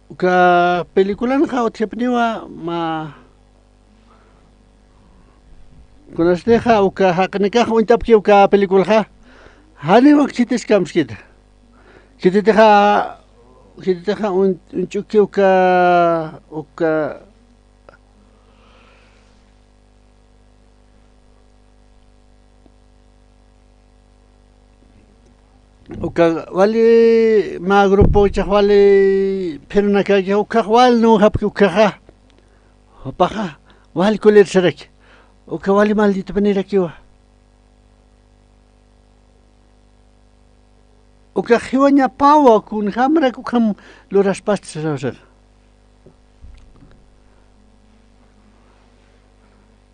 Uka peliculanxa utjapiniwa mä, kunastixa uka jaqinakax uñt'apki uka peliculaxa, janiw khitis kamskiti. Khititixa, khititixa uñ-, uñch'uki uka, uka, uka wali mä grupo jichhax wali phirunakaki, ukkhax wal nuwjapki ukkhaxa. Jupaxa wal colersaraki. Uka wali malditopanirakiwa. Ukax jiwañapawa, kunjamarak ukham luraspasti sasawsaxa.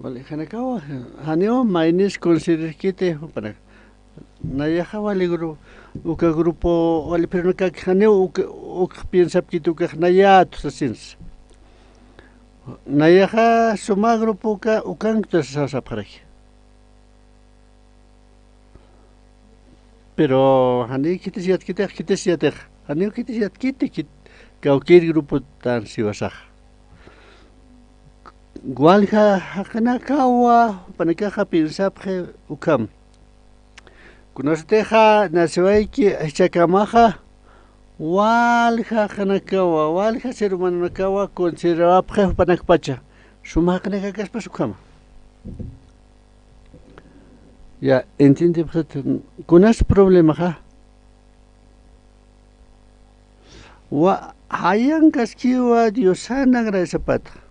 Wali, janakawa, janiw maynis considerkiti jupanaka. Nayaxa wali gru-, uka grupo wali, pero naka janiw uka, uk piensapkiti ukax nayätu sasinsa. Nayaxa suma grupo uka, ukanktu sasapxaraki. Pero janiw khitis yatkitix, khitis yatix. Janiw khitis yatkiti, khit-, kawkïr grupotan siwasaxa. Walja jaqinakawa, jupanakaxa piensapxi ukham. Kunasatixa naciwayki jichhakamaxa, walja jaqinakawa, walja ser humanonakawa considerawapxi jupanakpacha. Suma jaqinakakaspas ukhama. Ya, entiendipxit, kunas problemaxa. Wa-, jayankaskiwa Diosan agradecipata.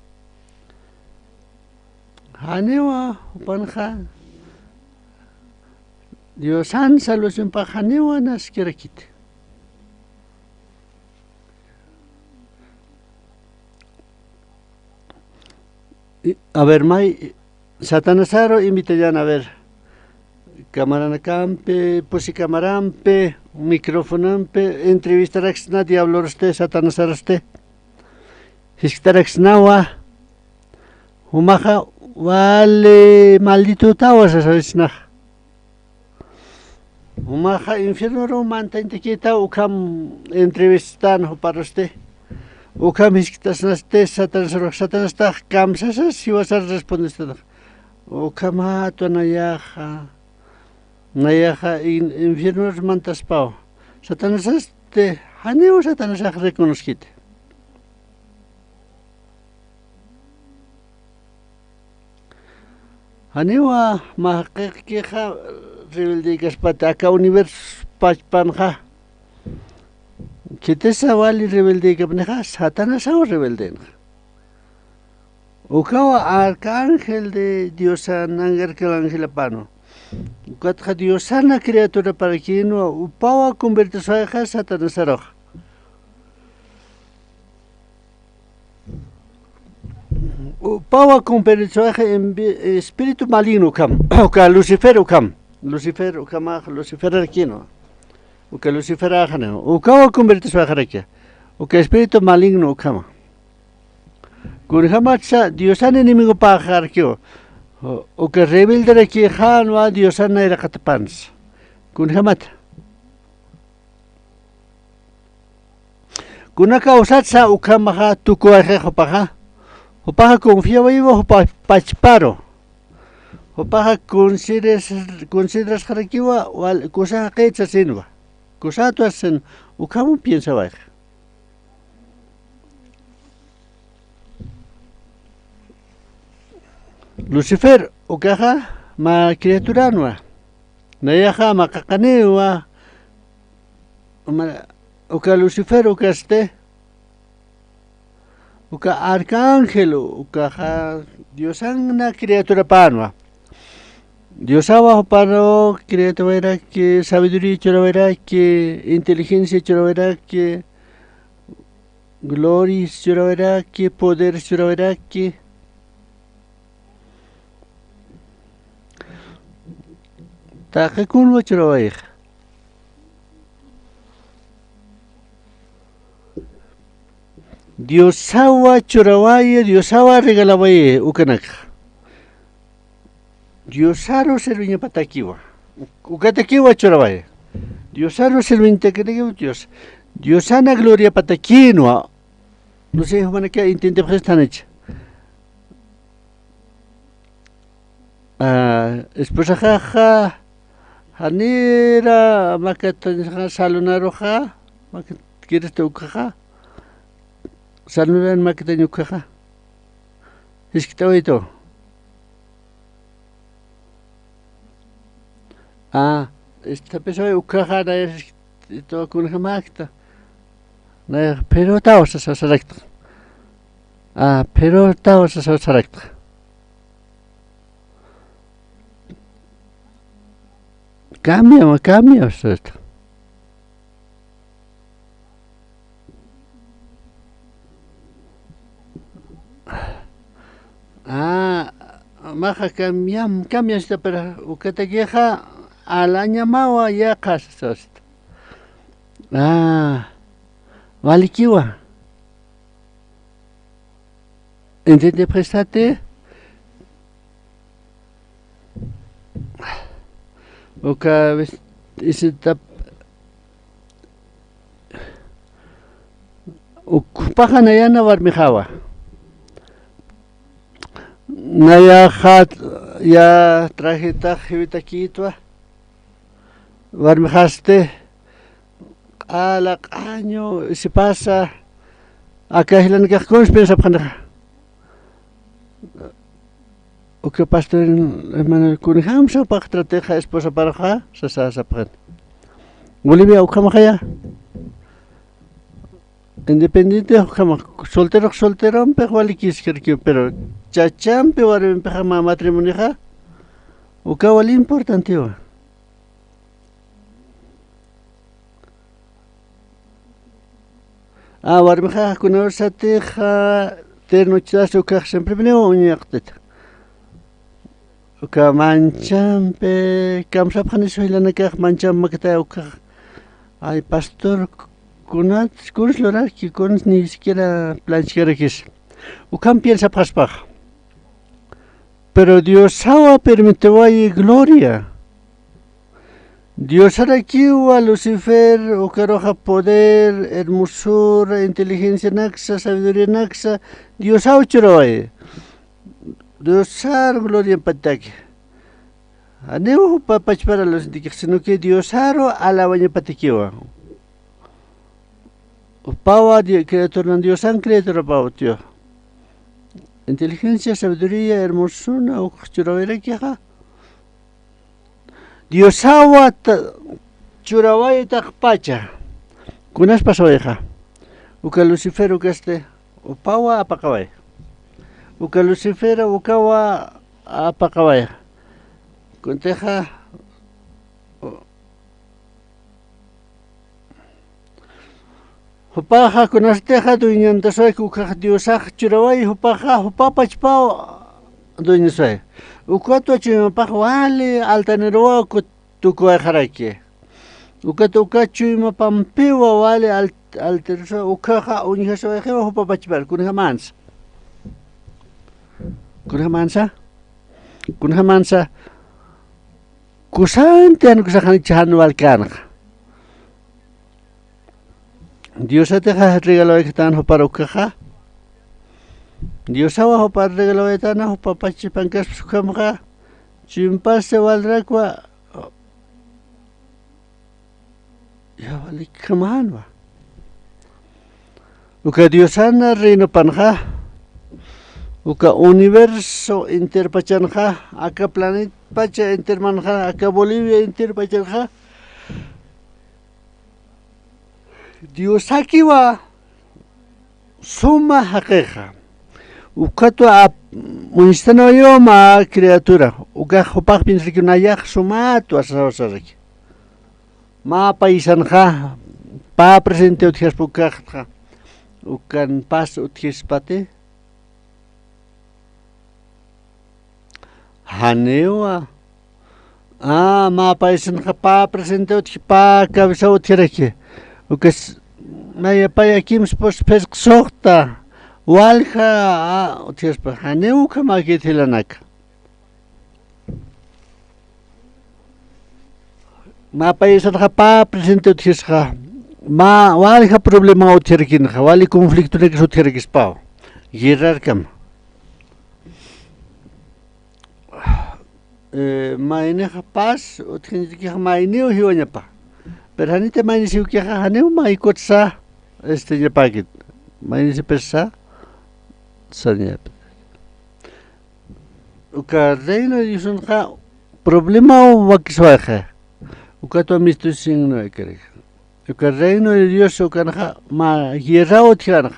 Janiwa jupanxa Diosan salvacionpax janiwa naskirakiti. I, a ver, may, Satanasaru invitañan, a ver, camaranakampi, pusi camarampi, microfonompi, entrevistaraksna diablorusti, Satanasarusti. Jisktaraksnawa, jumaxa wali malditutawa sasawaychisnaxa. Jumaxa infiernoru mantañtakïtaw ukham entrevistan juparusti. Ukham jisktasnasti Satanasarux, Satanastax kamsasas jiwasar respondestanxa. Ukhamatwa nayaxa, nayaxa in-, infiernoru mantaspaw. Satanasasti, janiw Satanasax reconoskiti. Janiwa mä jaqiqkixa rebeldekaspati aka universo pachpanxa. Khitisa wali rebeldekapnixa, Satanasaw rebeldenxa. Ukawa arcángel de Diosan, angarkal angelapanwa. Ukatxa Diosana criaturaparakinwa, upawa convertiswayxa Satanasarux. Upawa convertiswayxa envi-, espíritu maligno ukham, uka Lucifer ukham, Lucifer ukhamax, Luciferarakinwa, uka Luciferaxaniw, ukawa convertiswayxaraki, uka espíritu maligno ukhama. Kunjamatsa Diosan enemigopaxarakiw, uka rebelderakixanwa Diosan nayraqatapansa. Kunjamata. Kuna kawsatsa ukhamaxa tukuwayxi jupaxa. Jupaxa confiawaywa jupa pachparu. Jupaxa consideras-, considerasxarakiwa wal-, kusa jaqït sasinwa. Kusatwa sasin, ukham piensawayxi. Lucifer, ukaxa mä criaturanwa. Nayaxa mä qaqaniwa, mä, uka Lucifer ukasti, uka arcángel, ukaxa Diosana criaturapanwa. Diosawa juparu criaturawayraki, sabiduría churawayraki, inteligencia churawayraki, gloria churawayraki, poder churawayraki. Taqi kunwa churawayxa. Diosawa churawayi, Diosawa regalawayi ukanakxa. Diosaru serviñapatakiwa. Ukatakiwa churawayi. Diosaru serviñapatakiwa Dios. Diosana gloriapatakinwa. No sé, jumanaka entiendipxistanicha. Ah, esposaxaxa, janira makatañaxa salonaruxa, makat-, kirista ukxaxa, salonan makatañ ukxaxa. Jiskt'awitu. Ah, estapisaway ukxaxa, naya jiskt'awa kunjamakta. Naya, pero tawa sasa sarakta. Ah, pero tawa sasa sarakta. Cambia, cambia, esto. Ah, Maxa cambiam, cambiam sita, pero ukatakixa alañamawa yaqha sasawasita. Ah, walikiwa. Entendepxistati, uka vez isitap, ukpaxa nayana warmixawa. Nayaxa ya trajetax jiwitakïtwa. Warmixasti q'ala q'añu sipasa, aka jilanakax kuns piensapxanixa. Uka pastor hermano, kunjamsa jupax tratixa esposaparuxa sasa sapxani. Bolivia ukhamaxaya. Independiente ukhamax, solterux solterompix walikiskarakiw, pero chachampi warmimpixa mä matrimonixa uka wali importantiwa. A, warmixa kunawsatixa ternuchas ukax siemprepiniw uñaqtita. Uka manchampi kamsapxanisu jilanakax, mancham maktay ukax. Ay, pastor, kunat, kuns lurarki, kuns ni siquiera planchkarakis. Ukham piensapxaspax. Pero Diosawa permitiwayi gloria. Diosarakiwa Lucifer, ukaruxa poder, hermosura, inteligencianaksa, sabiduríanaksa, Diosaw churawayi. Diosar gloriampataki. Janiw jupa pachpar alusintikix, sino que Diosaru alawañapatakiwa. Jupawa di-, criaturan Diosan criaturapaw utjiwa. Inteligencia, sabiduría, hermosuna, uk churawayrakixa. Diosawa ta-, churaway taqpacha. Kunas pasawayxa. Uka Lucifer ukasti, jupawa apaqaway. Uka Lucifer ukawa apaqaway. Kuntixa, jupaxa kunartixa dueñantasway, ukax Diosax churaway, jupaxa, jupa pachpaw dueñasway. Ukatwa chuymapax wali altaneruwa kut-, tukuwayxaraki. Ukat uka chuymapampiwa wali al-, altanerusa, ukaxa uñjaswayxiwa jupa pachpar, kunjamansa. Kunjamansa. Kunjamansa. Kusanti jan kusaxanicha jan walkänxa. Diosatixa regalawayktän jupar ukaxa. Diosawa jupar regalawaytana, jupa pachpankaspa ukhamxa. Chimpasi walrakwa. Ya walikamänwa. Uka Diosana reinopanxa, uka universo enterpachanxa, aka planetpacha entermanxa, aka Bolivia enterpachanxa, Diosakiwa suma jaqixa. Ukatwa ap-, muñstanwayiwa mä criatura, ukax jupax piensaraki nayax sumatwa sasawasaraki. Mä paysanxa, pä presente utjaspa ukaxtxa, ukan pas utjispati. Janiwa. A, mä paysanxa pä presente utji, pä cabeza utjaraki. Ukas, naya pay akimspas phisqsuxta, walja, a, utjaspa. Janiw ukhamäkit jilanaka. Mä paysanxa pä presente utjisxa, mä walja problema utjarakinxa, wali conflictonakis utjarakispaw, guerrarkam. Eh, maynixa pas utjinchikix mayniw jiwañapa. Pero janiti maynisiwkixa, janiw maykutsa, este, ñapäkit. Maynisipixa, sañäpit. Uka reino de Diosanxa problemaw wakiswayxi. Ukatwa mistusinwa ikarix. Uka reino de Dios ukanxa mä guerraw utjkänxa.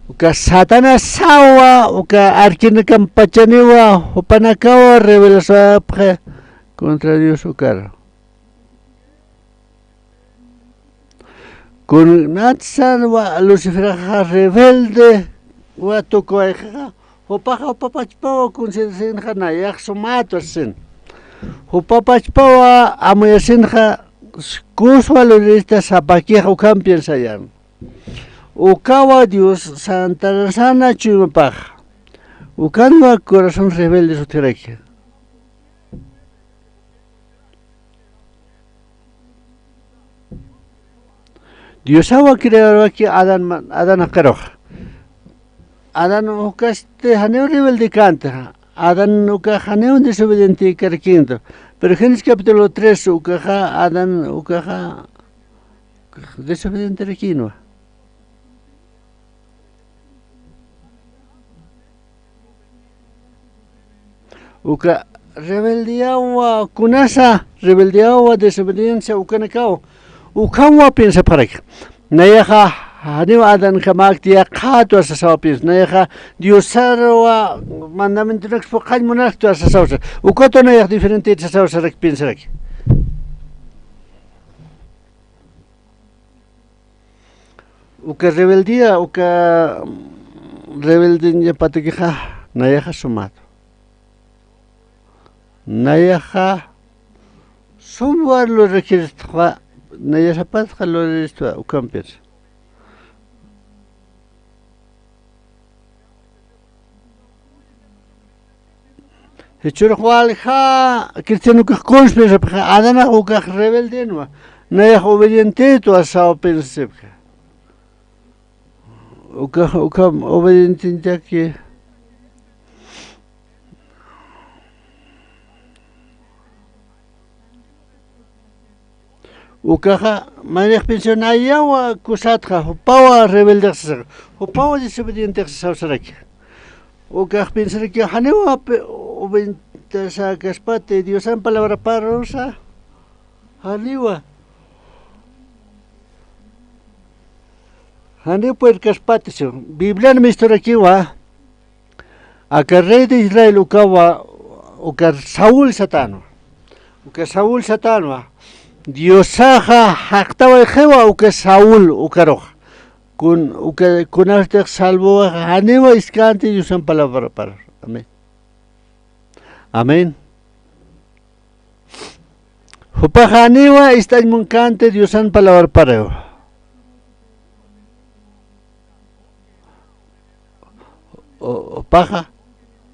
Uka Satanasawa, uka arkinakampachaniwa, jupanakawa rebelaswayapxi contra Dios ukaru. Kunatsa wa Luciferaxa rebelde wa tukuwayxixa, Jupaxa, jupa pachpawa considerasinxa nayax sumätwa sasin. Jupa pachpawa amuyasinxa kuswa lurista sapakixa ukham piensayan. Ukawa Dios Santa Rosana chuymapax. Ukanwa corazón rebelde sutjiraki. Diosawa crearwaki Adán ma-, Adán jaqirux. Adán ukasti janiw rebelde känti. Adán ukax janiw desobediente karakintu. Pero Génesis capítulo tres ukaxa Adán ukaxa desobediente rakinwa. Uka rebeldiawa kunasa, rebeldiawa desobediencia ukanakaw. Ukhamwa piensapxaraki. Nayaxa janiw Adán jamakti yaqhätwa sasawa piensa. Nayaxa Diosarwa mandamientonaks phuqhañ munarktwa sasawsa. Ukatwa nayax diferente sasawa sarak piensaraki. Uka rebeldía, uka rebeldeñapatakixa, nayaxa sumat. Nayaxa sumwar luraristwa, nayasapatxa luraristwa, ukampir. Jichhürux walja cristianokax kuns piensapxi, Adanax ukax rebeldenwa, nayax obedientetwa saw piensasipxi. Ukax, ukham obediententaki. Ukaxa, mayniqpinsi nayawa kusatxa, jupawa rebeldex sasaxa, jupawa desobedientex sasaw saraki. Ukax piensaraki, janiwa pe-, obediente sakäspati, Diosan palabraparusa, janiwa. Janiw purirkaspati, Biblian misturakiwa, aka rey de Israel ukawa, uka Saúl satänwa. Uka Saúl satänwa. Diosaxa jaqtawayxiwa uka Saúl ukarux. Kun, uka, kunastix salvowaxa janiwa iskänti Diosan palabrapar. Amén. Amén. Jupaxa janiwa ist'añ munkänti Diosan palabrapariw. O, jupaxa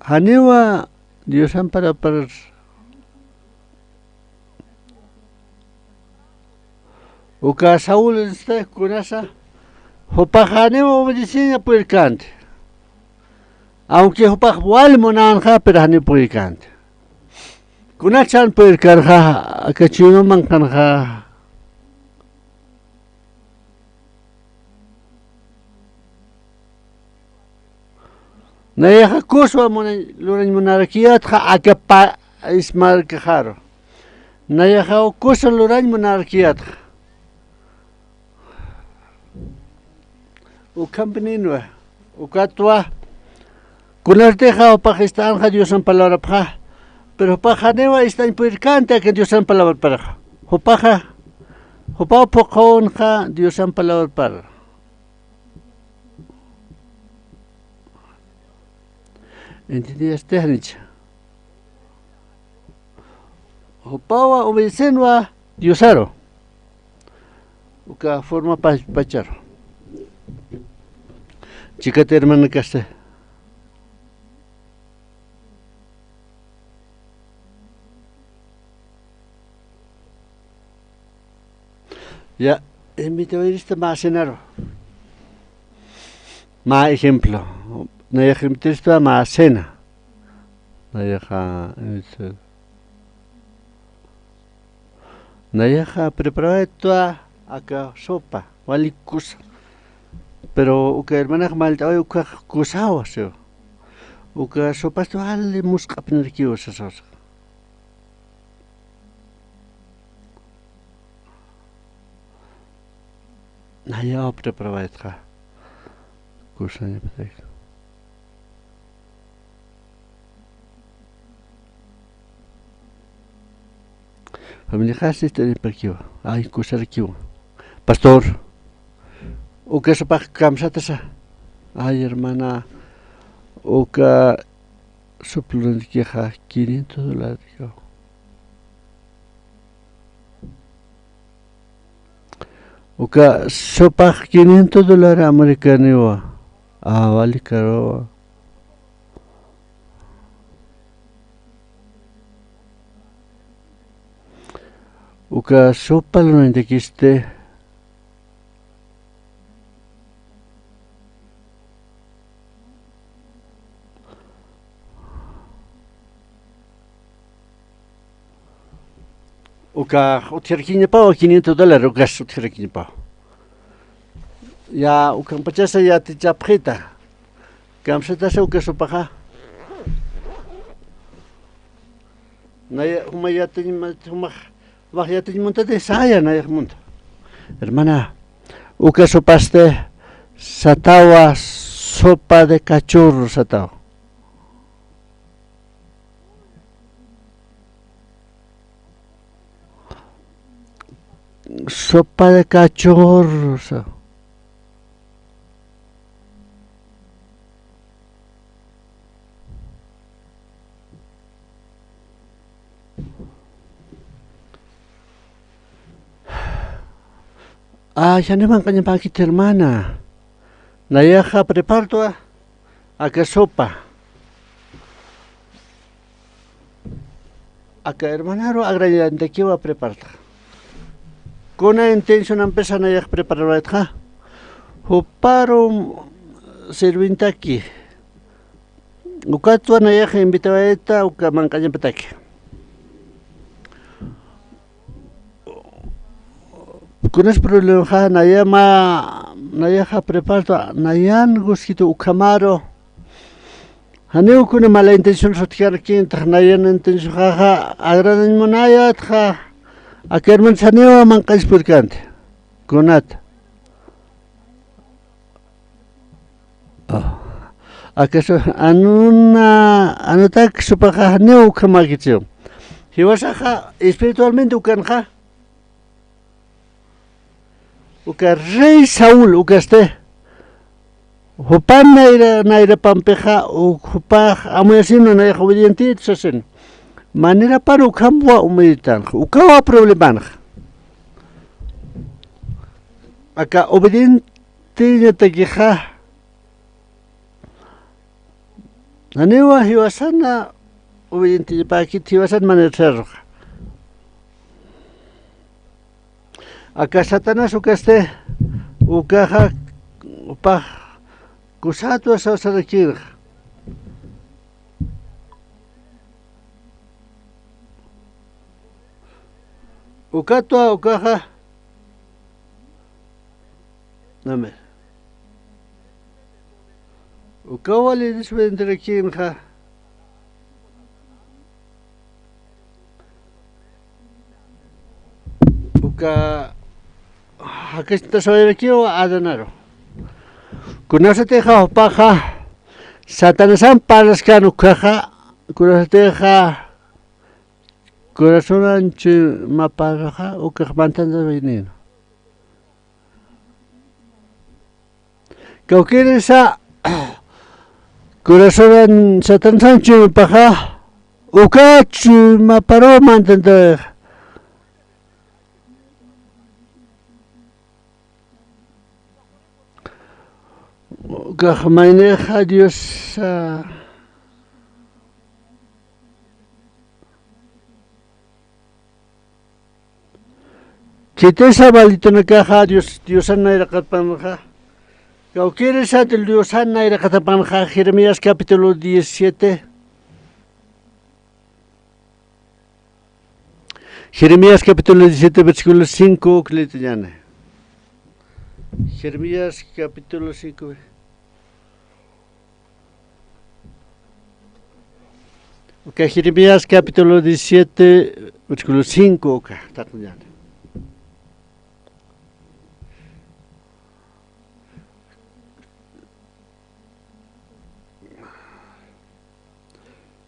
janiwa Diosan palabrapar. Uka Saúl este kunasa, jupaxa janiwa obedeceña purirkänti. Aunque jupax wal munänxa, pero janiw purirkänti. Kunachan purirkanxa, aka chuyma manqhanxa. Nayaxa kuswa muna-, lurañ munarakiyätxa aka pais markaxaru. Nayaxa kuswa lurañ munarakiyätxa. Ukhampininwa, ukatwa, kunartixa jupax ist'anxa Diosan palabrapxa, pero jupax janiwa ist'añ purirkänti aka Diosan palabraparaxa. Jupaxa, jupaw phuqhunxa Diosan palabrapar. Entiendiyastixa, janicha. Jupawa obedecenwa Diosaru. Uka forma pa-, pacharu. Chikat hermana kasti. Ya, invitawayirista mä cenaru. Mä ejemplo. Nayax invitawayirista mä cena. Nayaxa, este, nayaxa preparawaytwa aka sopa, wali kusa. Pero uka hermanax mallt'away ukax kusawa, siw. Uka sopasti wali musq'apinirakiwa sasawsa. Nayaw preparawaytxa. Kusañapataki. Familiaxas ist'anipakiwa. Ay, kusarakiwa. Pastor, uka sopax kamsatasa. Ay, hermana, Uka suplementokixa quinientos dólares. Uka sopax quinientos dólares americaniwa. Ah, vale, caro. Uka sopa lo nindakisti. Uka utjarakiñapaw quinientos dólares, ukas utjarakiñapaw. Ya, ukampachasa yatichapxita. Kamsatasa uka sopaxa. Naya, juma yatiñ, juma, juma yatiñ muntati, saya nayax munta. Hermana, uka sopasti satawa, sopa de cachorro satawa. Sopa de cachorro sa. Ah, janiw manq'añapäkiti, hermana. Nayaxa prepartwa aka sopa. Aka hermanaru agrañantakiwa prepartxa. Kuna intencionampisa nayax preparawaytxa. Juparu sirvintaki. Ukatwa nayax invitawayta uka manq'añapataki. Kunas problemaxa, naya mä, nayaxa preparta, nayan guskitu ukhamaru. Janiw kuna mala intención sutjarkintax, nayan intencionxaxa agradañ munayatxa, aka hermanos janiw manq'añspurkanti. Kunata. Ah. Akaso anuna, anutak sopaxa janiw ukhamäkitsiw. Jiwasaxa espiritualmente ukanxa. Uka rey Saúl ukasti. Jupan nayra, nayrapampixa, u-, jupax amuyasina nayax obedientïtu sasin. Manirapar ukhamwa obedientanxa. Ukawa problemanxa. Aka obedien- tiñatakixa. Janiwa jiwasana obedientiñapäkit, jiwasan manera sarruxa. Aka Satanás ukasti, ukaxa, jupax kusatwa sawsarakïnxa. Ukatwa ukaxa. Amén. Ukawa wali desbendrakïnxa. Uka jakastasawayrakiwa Adanaru. Kunasatixa jupaxa Satanasan parlaskän ukkhaxa, kunasatixa corazonan chuymaparuxa, ukax mantantawaynïna. Kawkïrisa corazonan Satanasan chuymapaxa, uka chuymaparuw mantantawayixa. Ukax maynixa Diosa. Khitisa valitunakaxa Dios, Diosan nayraqatapanxa. Kawkïrisat Diosan nayraqatapanxa, Jeremías capítulo diecisiete. Jeremías capítulo diecisiete, versículo cinco, uk lït'añäni. Jeremías capítulo cinco. Uka Jeremías capítulo diecisiete, versículo cinco, uka, taqñäni.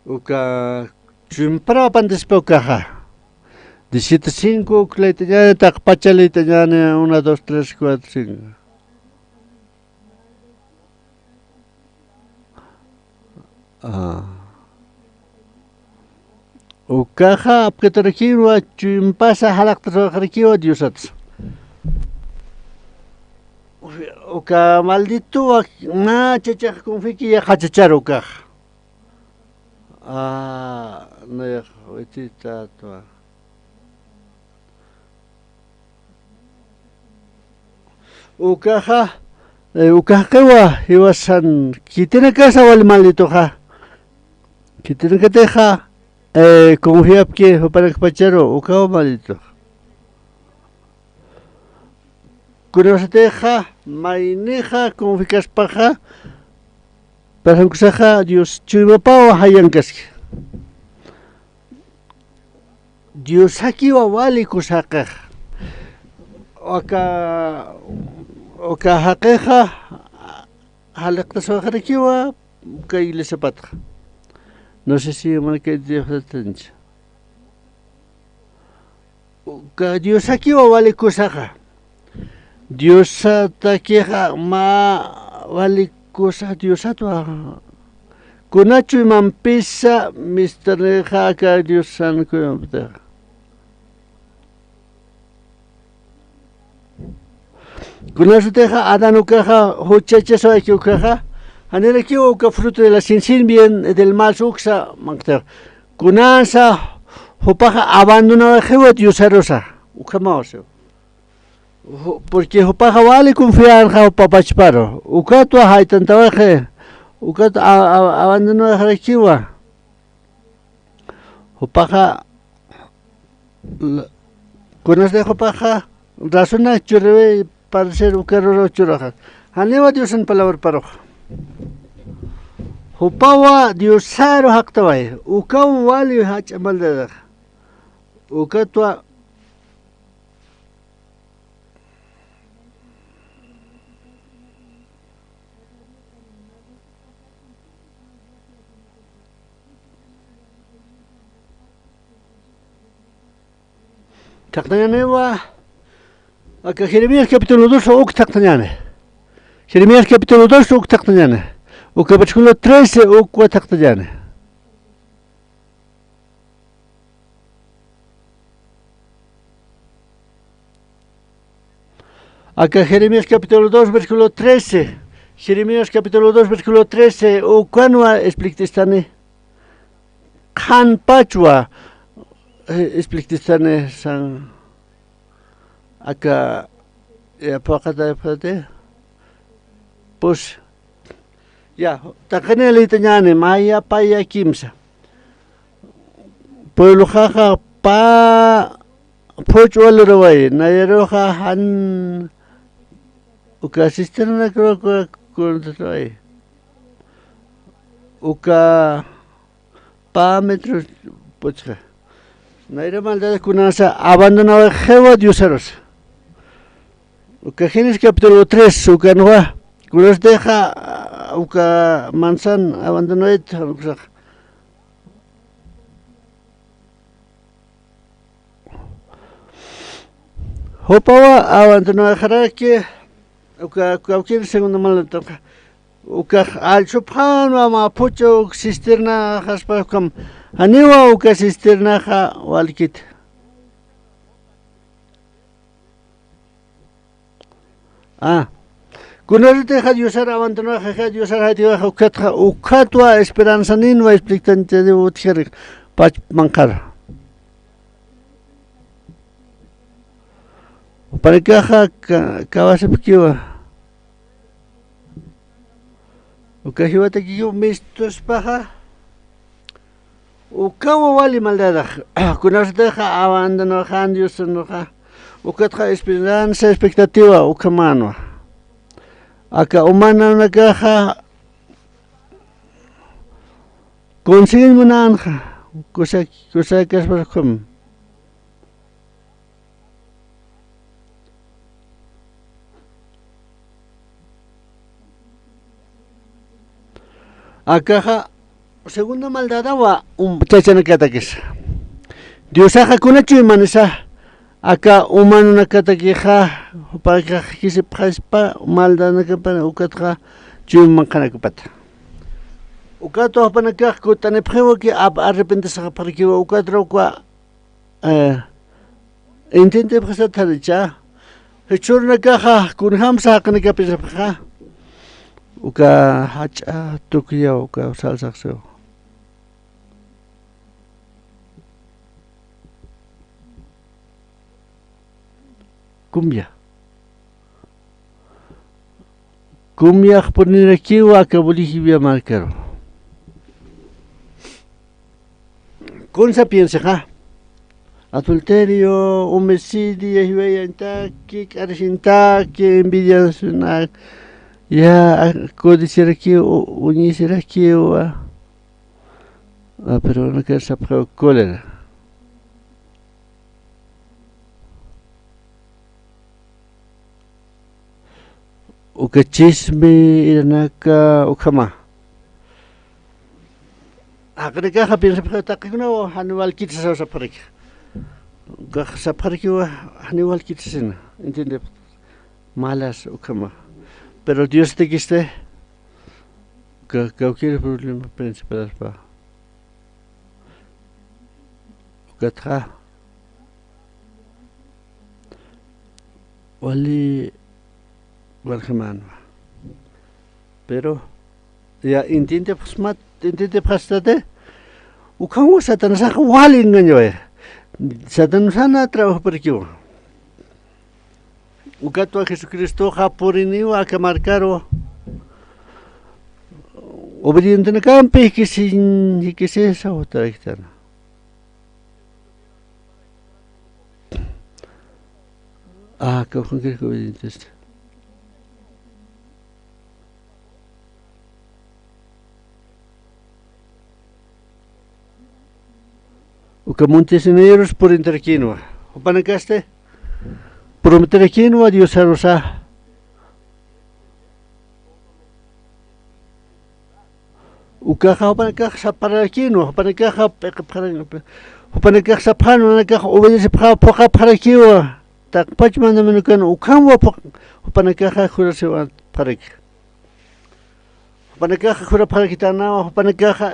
Uka chuymparaw apantispa ukaxa. Diecisiete cinco, uk lït'añäni, taqpacha lït'añäni, una, dos, tres, cuatro, cinco. Ah. Ukaxa apkatarakiwa, chuymapasa jalaqtaswaxarakiwa Diosatsa. Uka malditowa mä chachax confiaki yaqha chachar ukaxa. Ah, nayax wititatwa. Ukaxa, eh, ukax qiwa, jiwasan, khitinakasa wali malditoxa. Khitinakatixa, eh, confiapki jupanakpacharu, ukawa malditoxa. Kunasatixa, maynixa confiakaspaxa, parankusaxa Dios chuymapawa jayankaski. Diosakiwa wali kusa jaqix. Uka, uka jaqixa, jalaqtaswaxarakiwa, uka iglesiapatxa. No sé si mana kay Diosatancha. Uka Diosakiwa wali kusaxa. Diosatakixa mä wali kusa Diosatwa. Kuna chuymampisa misternixa aka Diosan kuyamptixa. Kunasatixa Adán ukaxa, juchachaswayki ukaxa, janirakiwa uka fruto de la ciencia del bien y del mal uksa manq'tixa. Kunasa jupaxa abandonawaxiwa Diosarusa, ukhamawa siwa. Ju-, porque jupaxa wali confianxa jupa pachparu. Ukatwa jaytantawayxi, ukat a-, a-, abandonawaxarakiwa. Jupaxa, la-, kunasti jupaxa, razonak churiwi, parecer uka ruraw churaxa. Janiwa Diosan palabraparuxa. Jupawa Diosaru jaqtaway, ukaw wali jach'a maldadaxa. Ukatwa Thaqtañäniwa, aka Jeremías capítulo dos uk thaqtañäni. Jeremías capítulo dos uk thaqtañäni. Uka versículo trece ukwa thaqtañäni. Aka Jeremías capítulo dos, versículo trece. Jeremías capítulo dos, versículo trece. Ukanwa explikt'istani. Qhanpachwa, eh, explikt'istani san. Aka, ya, paqata, paqata. Pues, ya, taqini liytañäni, maya, paya, kimsa. Puebloxaxa pä phuch'wa luraway, nayaruxa jan uka cisterna creo que kuntataway. Uka pä metro phuch'a. Nayra maldad kunasa abandonawaxiwa Diosarusa. Uka Génesis capítulo tres, ukanwa, kunasatixa, uka manzana abandonawayta, ukasax. Jupawa abandonawaxaraki, uka, uka kawkir segunda maldadxa. Ukax allsupxänwa mä phuch'u cisternaxaspa ukham. Janiwa uka cisternaxa walkiti. Ah. Kunasatixa Diosar abandonawaxa, Diosar jayt'awaxa, ukatxa, ukatwa esperanzaninwa explikt'añchaniwa utjari pachpa manqhar. Jupanakaxa ka-, kawasipkiwa. Uka jiwatakikiw mistuspaxa. Ukawa wali maldadax. Kunasatixa abandonawaxan Diosanuxa. Ukatxa esperanza, expectativa, ukhamänwa. Aka umananakaxa conseguir munänxa. Kusa, kusa kaspax ukham. Akaxa, segunda maldadawa, um, chachanakatakisa. Diosaxa kuna chuymanisa, aka umananakatakixa, jupax kisipxaspa, maldanakapana, ukatxa, chuymanqanakapata. Ukat jupanakax kut'anipxiwa ki ap-, arrepentisaxapxarakiwa, ukat uka, eh, entiendepxasat janicha. Jichhürunakaxa kunjamsa jaqinakapisapaxa. Uka jach'a tukuyaw, uka salsaxsiw. Cumbia. Cumbiax purinirakiwa aka Bolivia markaru. Kunsa piensaxa, adulterio, homicidio, jiwayañataki, k'arisiñataki, envidiañataki, ya, codiciarakiwa, u-, uñisirakiwa. Ah, pero no quiero saber cólera. Uka chisme iranaka ukhama. Jaqinakaxa piensapxi taqikunaw janiw walkiti sasaw sapxaraki. Ukax sapxarakiwa janiw walkiti sasina. Entiende? Malas ukhama. Pero Dios tekiste ka-, cualquier problema principal pa. Ukatxa wali waljamanwa. Pero ya entiendepxsmat, entiendepxastate, ukhamwa Satanasax wali engañawaya. Satanasan trabajaparakiwa. Ukatwa Jesucristoxa puriniwa aka markaru obedientenakampi jikisiñ, jikisisa jutaraktana. Ah, kawkhankirak obedientes. Uka Monte Sinairus purintarakinwa. Jupanakasti prometerakinwa Diosarusa. Ukaxa jupanakax sapxarakinwa, jupanakaxa p'iqipxaran, jupanakax sapxan, nanakax obedecipxa, phuqapxarakiwa. Taqpach mandamientokan ukhamwa phuq-, jupanakaxa jurasiwapxaraki. Jupanakaxa jurapxarakitanawa, jupanakaxa,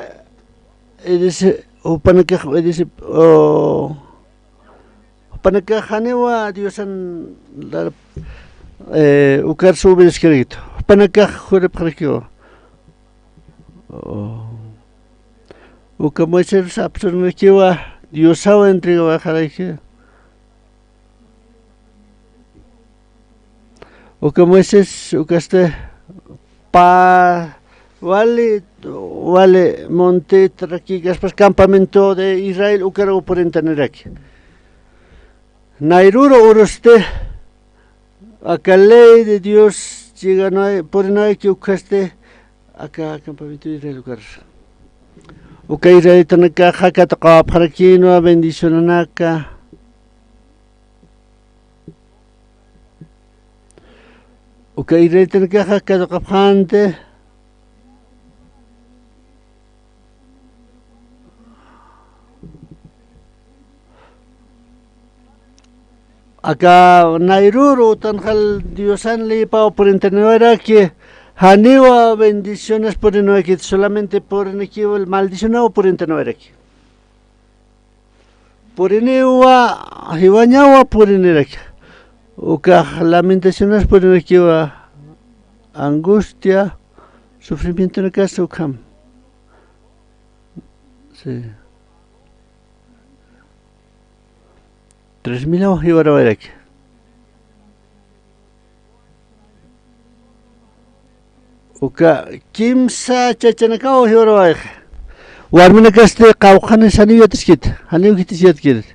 eh, dice, jupanakax, eh, dice, oh, jupanakax janiwa Diosan lar-, eh, ukarsa obedecekirakitu. Jupanakax jurapxarakiwa. Oh. Uka Moisés apsurunakiwa Diosaw entregawayxaraki. Uka Moisés, ukasti pä wali, wali montet rakïkaspas campamento de Israel ukaruw purintaniraki. Nayrüru urusti aka ley de Dios lleganaw-, purinawayki ukasti aka campamento de Israel ukarus. Uka israelitanakaxa katuqawapxarakïnwa bendicionanaka. Uka israelitanakaxa katuqapxänti. Aka nayrüru utanxal Diosan leypaw purintaniwayaraki, janiwa bendiciones puriniwayki, solamente purinikiw maldicionaw purintaniwayaraki. Puriniwa, jiwañawa puriniraki. Ukax Lamentaciones purinikiwa angustia, sufrimientonakas ukham. Sí. Tres milaw jiwarawayraki. Uka kimsa chachanakaw jiwarawayxi. Warminakasti qawqhanis janiw yatiskiti, janiw khitis yatkiti.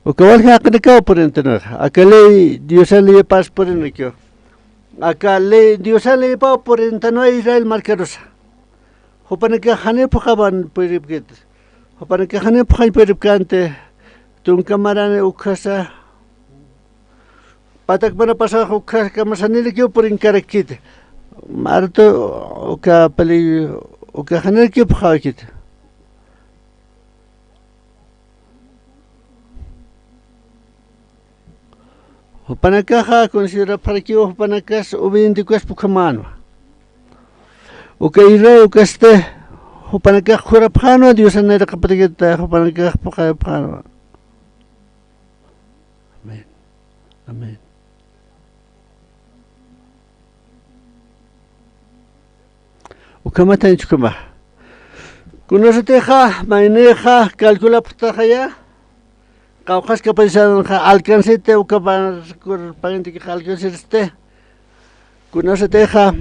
Uka walja jaqinakaw purintanwa. Aka ley, Diosan leypas purinakiw. Aka ley, Diosan leypaw purintanwa Israel markarusa. Jupanakax janiw phuqhapan puripkiti. Jupanakax janiw phuqhañ puripkänti. Tunka marani ukhasa. Patak mana pasax ukhasa kamasanirakiw purinkarakiti. Martu uka pali, uka janirakiw phuqhawkiti. Jupanakaxa considerapxarakiw, jupanakas obediente ukas pukhamänwa. Uka Israel ukasti, jupanakax jurapxänwa, Diosan nayraqapatakita, jupanakax phuqhayapxänwa. Amén. Amén. Ukhamatañchukama. Kunasatixa, maynixa, calculapxtaxaya, qawqhaskapaysanxa, alcancete, uka pa-, kur-, pagantikixa alcancete. Kunasatixa,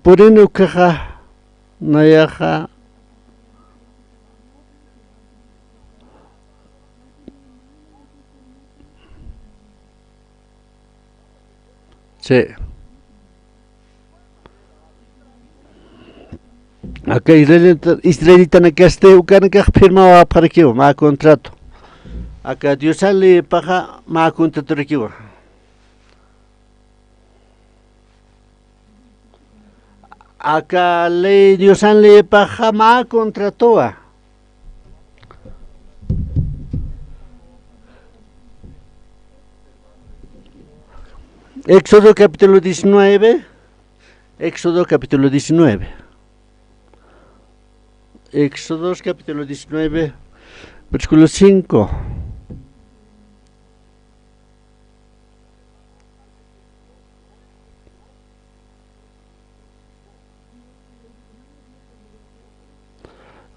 purini ukkhaxa, nayaxa. Sí. Aka israelita, israelitanakasti ukanakax firmawapxarakiw mä contrato. Aka Diosan leyipaxa mä contratorakiwa. Aka ley, Diosan leyipaxa mä contratowa. Éxodo capítulo diecinueve. Éxodo capítulo diecinueve. Éxodo capítulo diecinueve, versículo cinco.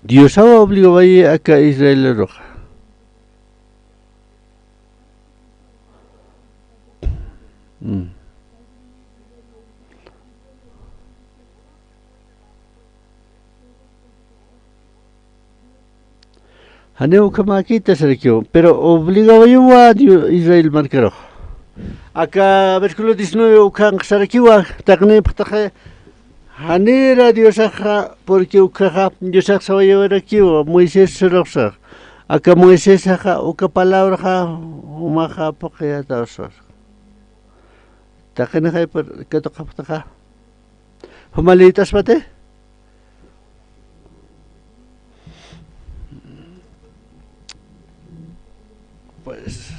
Diosawa obligawayi aka Israel uruxa. Mm. Janiw ukhamäkita sarakiw, pero obligawayuwa Dio-, Israel markarux. Aka versículo diecinueve ukhanx sarakiwa, taqinipxtaxi, janira Diosaxa, porque ukhaxa Diosax sawayawarakiwa Moisés suruxsa. Aka Moisésaxa uka palabraxa jumaxa phuqhiyataw suruxa. Taqinixay pur-, katuqapxtaxa. Juma liyt'aspati. Pues,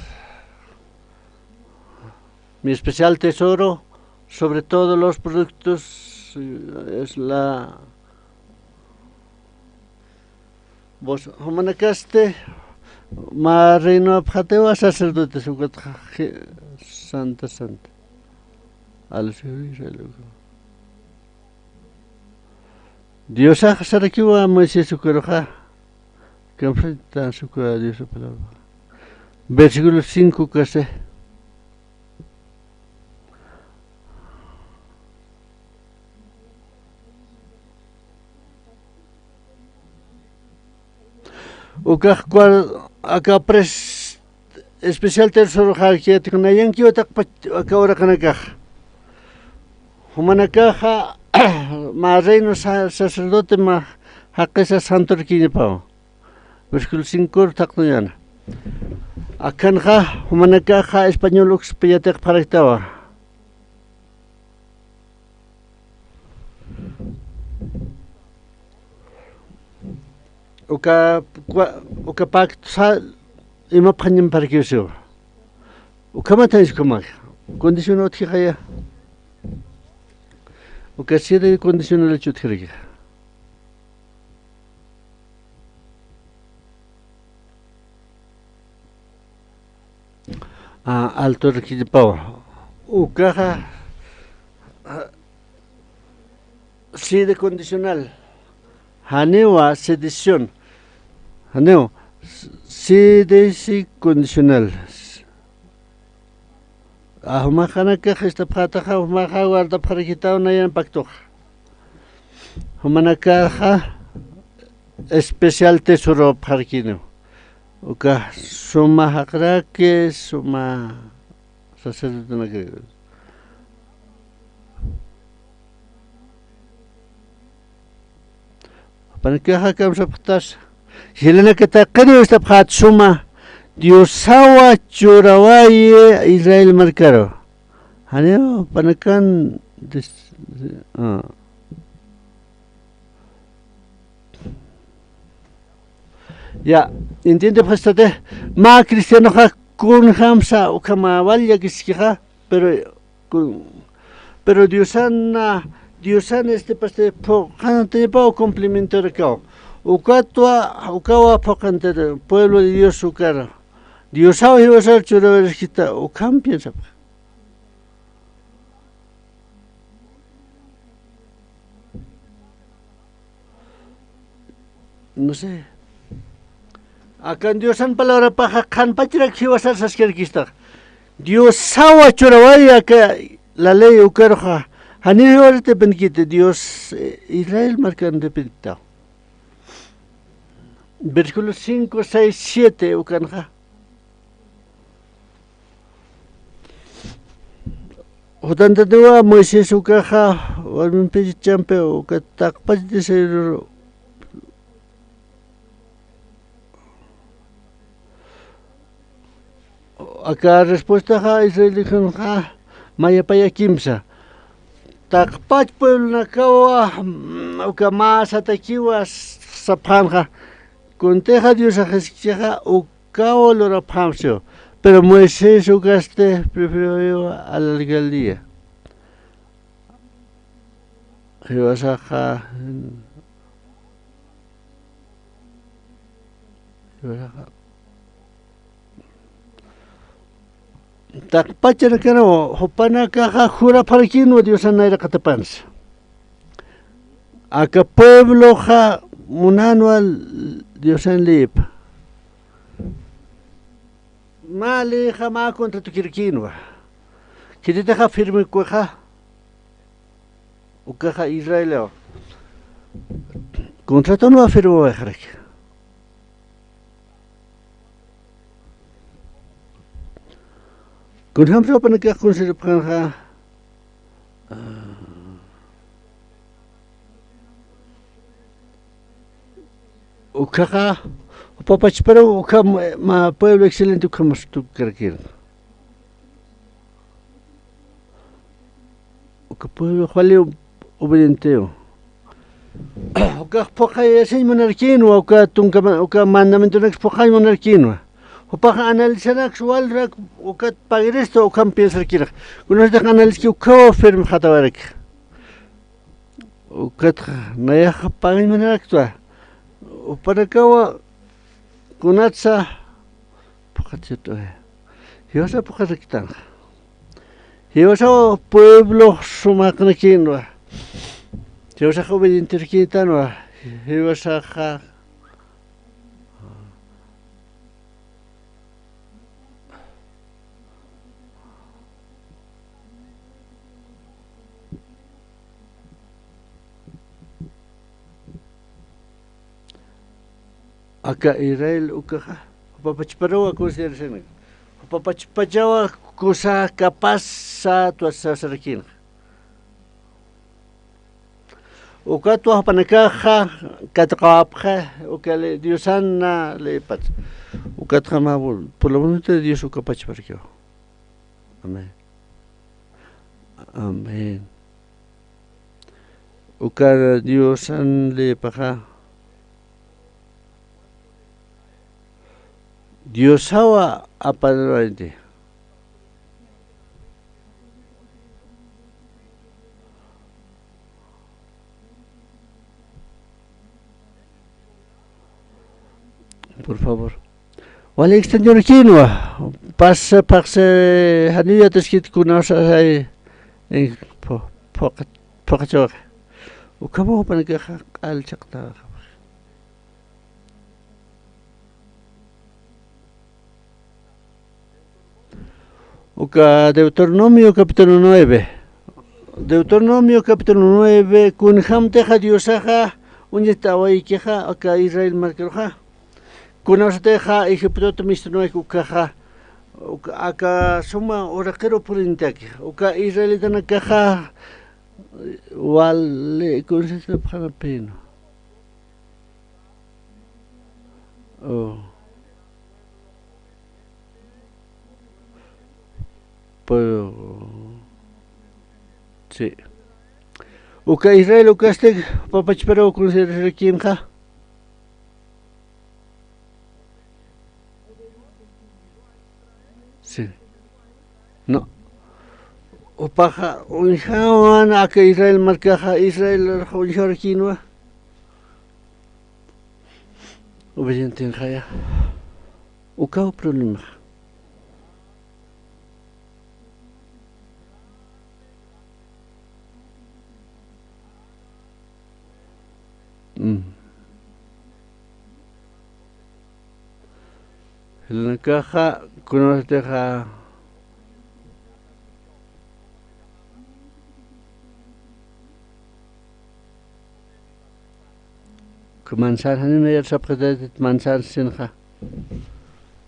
mi especial tesoro, sobre todos los productos, eh, es la Vos, jumanakasti, mä reinopxatiwa sacerdotes, ukatxa, santa, santa. Al Señor Israel. Diosax sarakiwa Moisés ukaruxa, kamsaytan suka Dios palabra. Versículo cinco kasi. Ukax cual, aka pres-, especial tesoro jarkiyatixa nayankiw taqpach aka uraqanakax. Jumanakaxa, mä reino sa-, sacerdote mä jaqisa santorkiñapaw. Versículo cinco taqtuñana. Akanxa, jumanakaxa español ukspiyatiqpxaraktawa. Uka, uka pacto sa, imapxañamparakiw siwa. Ukhamatañs ukhamak. Condición utjixaya. Uka siete condicional utjiraki. Ah, alto requisito. Ukaxa, ah, sí de condicional. Janiwa sedición. Janiw, sí de sí condicional. Jumaxanakax ist'apxätaxa, jumaxa guardapxarakitaw nayan pactoxa. Jumanakaxa especial tesoropxarakiniw. Uka suma jaqraki, suma sacerdotenakri. Jupanakaxa kamsapxtasa. Jilanakataqiniw ist'apxät suma Diosawa churawayi Israel markaru. Janiw, panakan dis-, ah. Ya, entiendepxistati, mä cristianoxa kunjamsa ukhama wal llakiskixa, pero, kun-, pero Diosana, Diosan este paste phuqhantayapaw cumplimientorakaw. Ukatwa, ukawa phuqhantata, pueblo de Dios ukara. Diosaw jiwasar churawayaraskita, ukham piensapxi. No sé. Akan Diosan palabrapaxa qhanpacharak jiwasar saskirkistax. Diosawa churaway aka la ley ukaruxa. Janiw jiwasar dependkiti Dios, eh, Israel markan dependitaw. Versículo cinco, seis, siete ukanxa. Jutantatiwa Moisés ukaxa warmimpichichampi uka taqpach desayunuru aka respuestaxa Israel hijonxa mayapaya kimsa. Taqpach pueblonakawa, mm, uka mä satakiwa sapxänxa, kuntixa Diosax jisk'ichixa ukaw lurapxämsiw. Pero Moisés ukasti prefiriwa alargar el día. Jiwasaxa, jiwasaxa. Taqpachanakanwa, jupanakaxa jurapxarakinwa Diosan nayraqatapansa. Aka puebloxa munänwa Diosan leypa. Mä leyxa mä contratokirakïnwa. Khititixa firmikuxa. Ukaxa Israelwa contratonwa firmawayxaraki. Kunjamsa jupanakax considerapxänxa, ah, ukhaxa, jupa pachparuw ukham, eh, mä pueblo excelente ukham tukukarakïna. Uka pueblo wali obedientew. Ukax phuqhayasiñ munarakïnwa, uka tunka ma-, uka mandamientonaks phuqhañ munarakïnwa. Jupax analizanaks walrak ukat pagristu ukham piensarakïnxa. Kunasatix analizki ukhaw firmxatawarak. Ukatxa nayax pagañ munaraktwa. Jupanakawa kunatsa phuqhachit'uy. Jiwasa phuqharaktanxa. Jiwasaw pueblo sumaqnakïnwa. Jiwasax obedienterakïtanwa. Jiwasaxa Aka Israel ukaxa, jupa pachparuwa considerasinaka. Jupa pachpachawa kusa capaz sasarakinxa. Ukatwa jupanakaxa katuqawapxi, uka ley, Diosan leypach. Ukatxa mä vol-, por la voluntad de Dios uka pachparakiwa. Amén. Amén. Uka Diosan leypaxa. Diosawa apanwanti. Por favor. Wali extendiorkinwa. Pas, pas, eh, janiw yatiskiti kunasasay, eh, phu-, phuqa-, phuqachawaq. Ukhamaw jupanakaxa q'al chaqtawaxa. Uka Deuteronomio capítulo nueve. Deuteronomio capítulo nueve, kunjamtixa Diosaxa uñt'awaykixa aka Israel markaruxa. Kunasatixa Egiptota mistunwayki ukaxa, uka aka suma uraqiru purintaki. Uka israelitanakaxa wali kunsisipxanapïnwa. Oh. Pero, sí. Uka Israel ukasti, jupa pachparuw considerarakïnxa. Sí. No. Jupaxa uñjawan aka Israel markaxa, Israel uñjarakïnwa. Obedientenxaya. Ukaw problemaxa. Mm. Jilanakaxa, kunasatixa Uka manzana, janiw nayar sapxitatit manzana sinxa.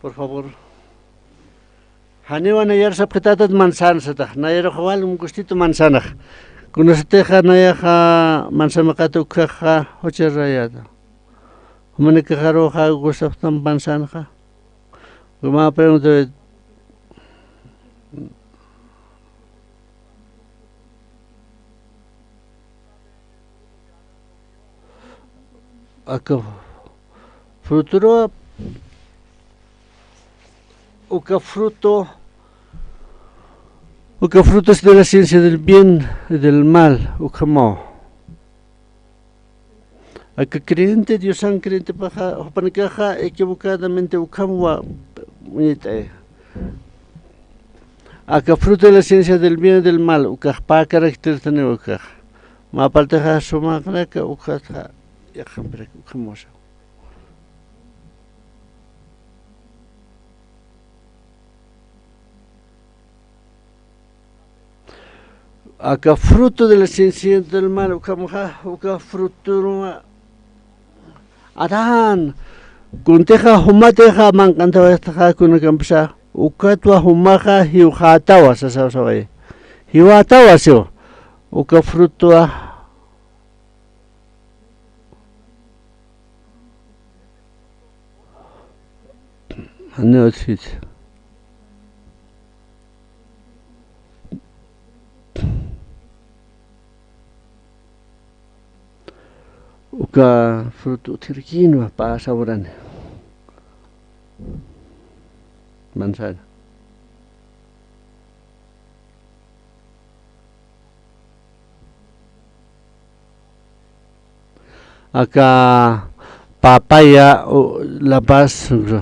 Por favor. Janiw nayar sapxitatit manzana satax. Nayarux wal gustitu manzanax. Kunasatixa nayaxa manzana maqat ukhaxa jucharayata. Jumanakaxaruxa gustapxtam manzanaxa. Mä pregunta. Aka frutoruwa, uka fruto, uka fruto es de la ciencia del bien y del mal, ukhamaw. Aka creyente, Diosan creyentepaxa, jupanakaxa equivocadamente ukham wa, uñit'ay. Aka fruto de la ciencia del bien y del mal, ukax pä caractertaniw ukax. Mä partixa sumaqnaka, ukatxa yaqhampiraki, ukham wasa. Aka fruto de la ciencia del mal, ukhamxa, uka fruto, Adán, kuntixa jumatixa manq'antawayxtaxa kunakampisa, ukatwa jumaxa jiwxätawa, sasaw saway. Jiwätawa siw, uka frutowa. Janiw utjkiti. Uka fruto utjkirkïnwa pä saborani. Manzana. Aka papaya, u, La Paz, uka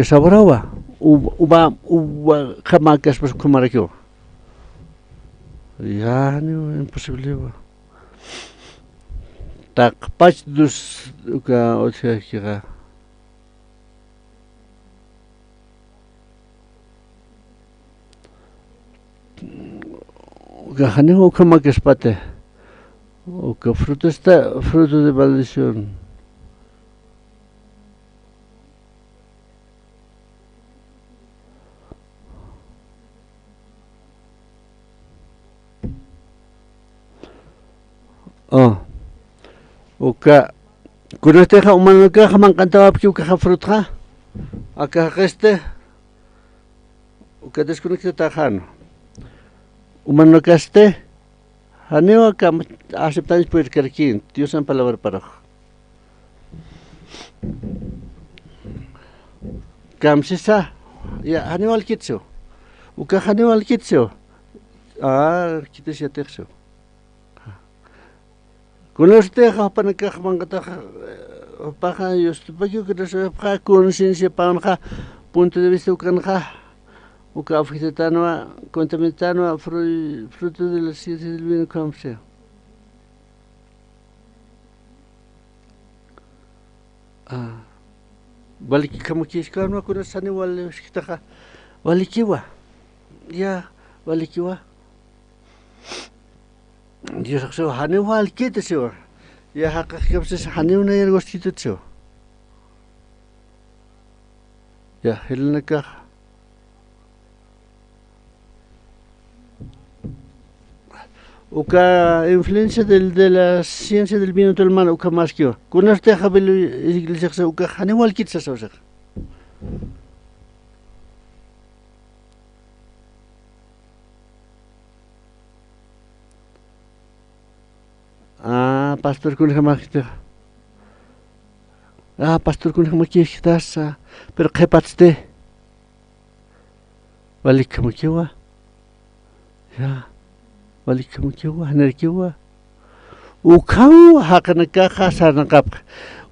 saborawa, uva, uva, uva, jama kaspas ukhamarakiwa. Ya, janiw, imposible wa. Taqpach dus, uka, utjakixa. Uka janiw ukhamakispati. Uka fruto está, fruto de maldición. Oh. Uka, kunatixa umanakax manq'antawapki ukaxa frutxa. Aka jaqisti, uka desconectataxan. Umanakasti, janiwa kam aceptañch purirkarkïn, Diosan palabraparux. Kamsisa, ya, janiw alkitsu. Uka janiw alkitsu. Ah, kitis yatiqsu. Kunasatixa jupanakax manq'ataxa, eh, jupaxa, Dios, jupakiw kunasatixa conciencia panxa, punto de vista ukanxa, uka afectatanwa, contaminatanwa, fru-, fruto de la ciencia del bien, ukham sea. Ah. Waliki kamakiskänwa, kunas janiw walisktaxa. Walikiwa. Ya, walikiwa. Diosax siwa, janiw walkiti siwa. Ya, jaqix kamsis janiw nayar guskitut siwa. Ya, jilanakax. Uka influencia del, de la ciencia del bien y del mal, ukhamaskiwa. Kunasatixa Biblia iglesiaxa, uka janiw walkit sasaw six. Ah, pastor, kunjamakixa. Ah, pastor, kunjamakixa, pero qhipatsti. Walikhamakiwa. Ya. Walikhamakiwa, janirakiwa. Ukham jaqinakaxa sarnaqapxa.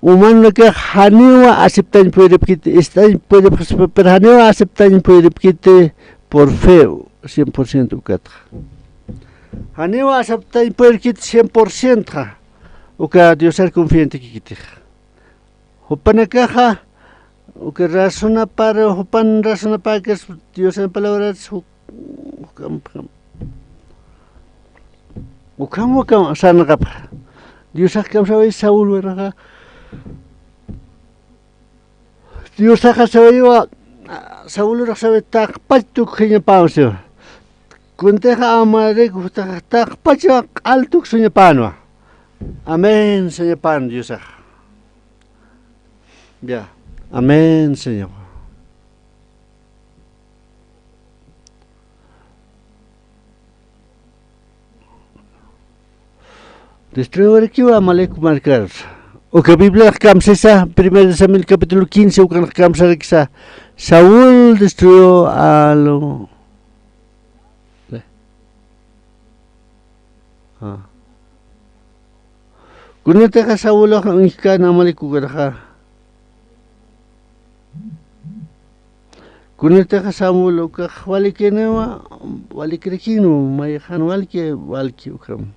Umanakax janiwa aceptañ puyripkiti, ist'añ puyripxaspa, pero janiwa aceptañ puyripkiti por fe, cien por ciento ukatxa. Janiwa aceptañ puyrikiti cien por ciento, uka Diosar confiantekikitixa. Jupanakaxa, uka razonapar, jupan razonapäkis Diosar palabras, juk-, ukham, ukham, ukham, ukham sarnaqapxa. Diosax kamsaway Saúl wiraxa. Diosaxa sawayiwa, Saúl wiraxa saway taqpach tukjañapäwa siwa. Kuntixa Amalec, taqpacha q'al tuksuñapänwa. Amén, sañapän Diosax. Ya. Amén, Señor. Destruyawarakiwa Amalec markarus. Uka Bibliax kamsisa, primero de Samuel capítulo quince, ukanx kamsarakisa, Saúl destruyó a lo Ah. Kunatixa Saúlox uñjkän Amalec ukarxa. Kunatixa Saúl ukax walikiniwa, walikirakiniwa, mayxan walki, walki ukham.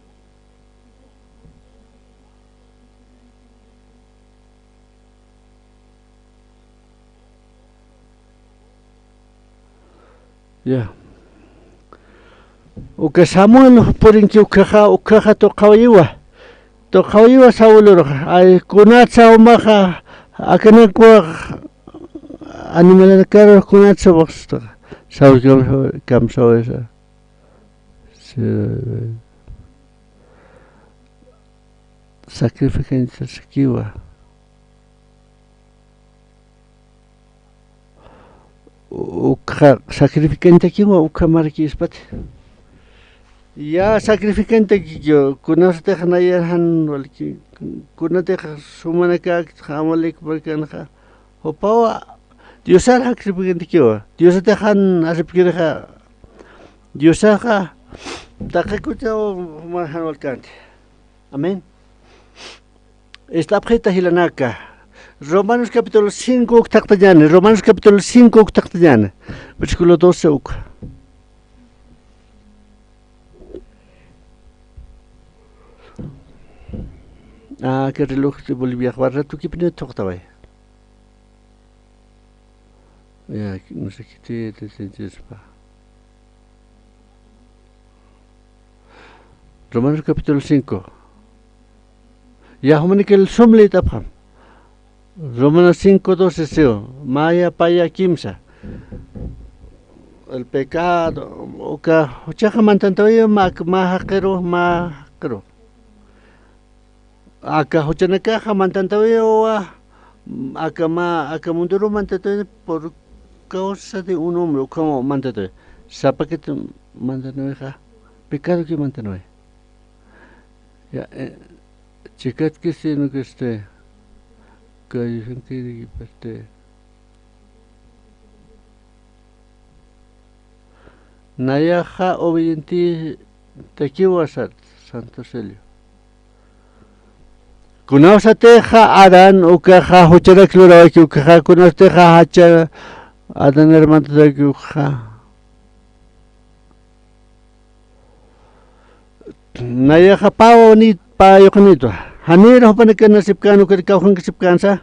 Ya. Uka Samuel purinki ukkhaxa, ukkhaxa tuqawayiwa. Tuqawayiwa Saúl urux. Ay, kunatsa umaxa, akanakwa animalanakar kunatsa umax. Saúl kam-, kamsawaysa. Sí. Sacrificanchaskiwa. Ukxa sacrificantakiwa, ukxa markispati. Ya sacrificantakikiw, kunasatix nayax jan walki, kunatix sumanakakta Amalec markanxa. Jupawa, Diosar sacrificantakiwa. Diosatix jan acepkirixa. Diosaxa, taqi kuchaw juman jan walkänti. Amén. Ist'apxita jilanaka. Romanos capítulo cinco uk thaqtañäni. Romanos capítulo cinco uk thaqtañäni. Versículo doce uk. Ah, que reloj de Bolivia, warra tukipni thuqtaway. Ya, no sé qué te, te, te, te, pa. Romanos capítulo cinco. Ya, jumanikil sum lït'apxam. Romanos cinco doce siw. Maya, paya, kimsa. El pecado, uka juchaxa mantantawiw mä, mä jaqiru, mä jaqiru. Aka juchanakaxa mantantawiwa, aka mä, aka munduru mantantawiwa por causa de un hombre, ukhamaw mantantawiwa. Sapakit mantantawixa, pecadoki mantantawiwa. Ya, eh, chikatkisi, sino que este, que dicen que, este, Nayaxa obedientetakiwa sat, Santo Celio. Kunawsatixa Adán ukaxa jucharak lurawaki ukaxa, kunawsatixa jacha Adán hermanotaki ukaxa. Nayaxa pä wawanit, pä yuqanitwa. Janir jupanaka nasipkän, ukar kawkhankasipkänsa.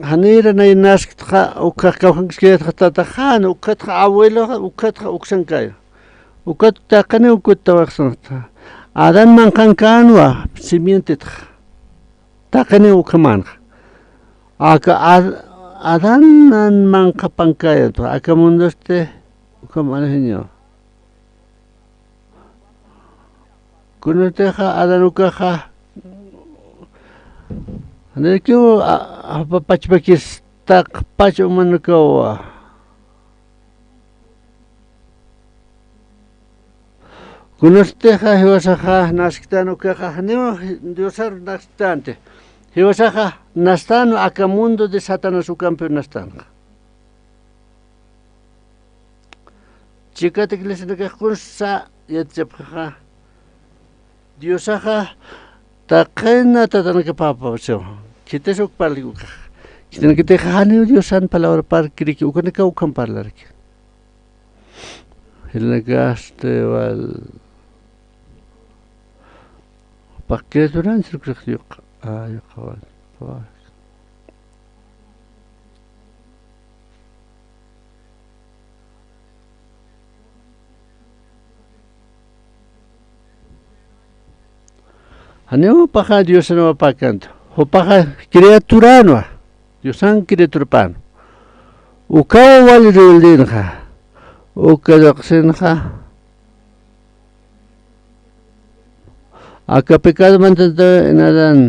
Janïra nay nasktxa, ukxa kawkhankaskayatxa tataxan, ukxatxa abueloxa, ukxatxa uksankaya. Ukat taqiniw ukut tawaqsanxa. Adán manqhankänwa simientetxa. Taqiniw ukhamänxa. Aka Ad-, Adán nan manqhapankayatwa, aka mundosti ukham anajiñawa. Kunatixa Adán ukaxa, nirkiw, a, a, pachpakis taqpach umanakawa. Kunatixa jiwasaxa nasktan ukaxa, janiw Diosar nasktänti. Jiwasaxa nastanwa aka mundo de Satanás ukampiw nastanxa. Chikat iglesianakax kunsa yatichapxixa, Diosaxa taqina tatanakapäpa siwa. Khitis uk parlki ukax. Khitinakatixa janiw Diosan palabrapar kriki, ukanakaw ukham parlarki. Jilanakasti wal, jupax criaturanchis uksax yuq, a, yuqawan. Janiw jupaxa Diosanwa pakänti. Jupaxa criaturanwa. Diosan criaturapänwa. Ukaw wali rebeldenxa. Uka lluqsinxa. Aka pecado mantantaw en Adán.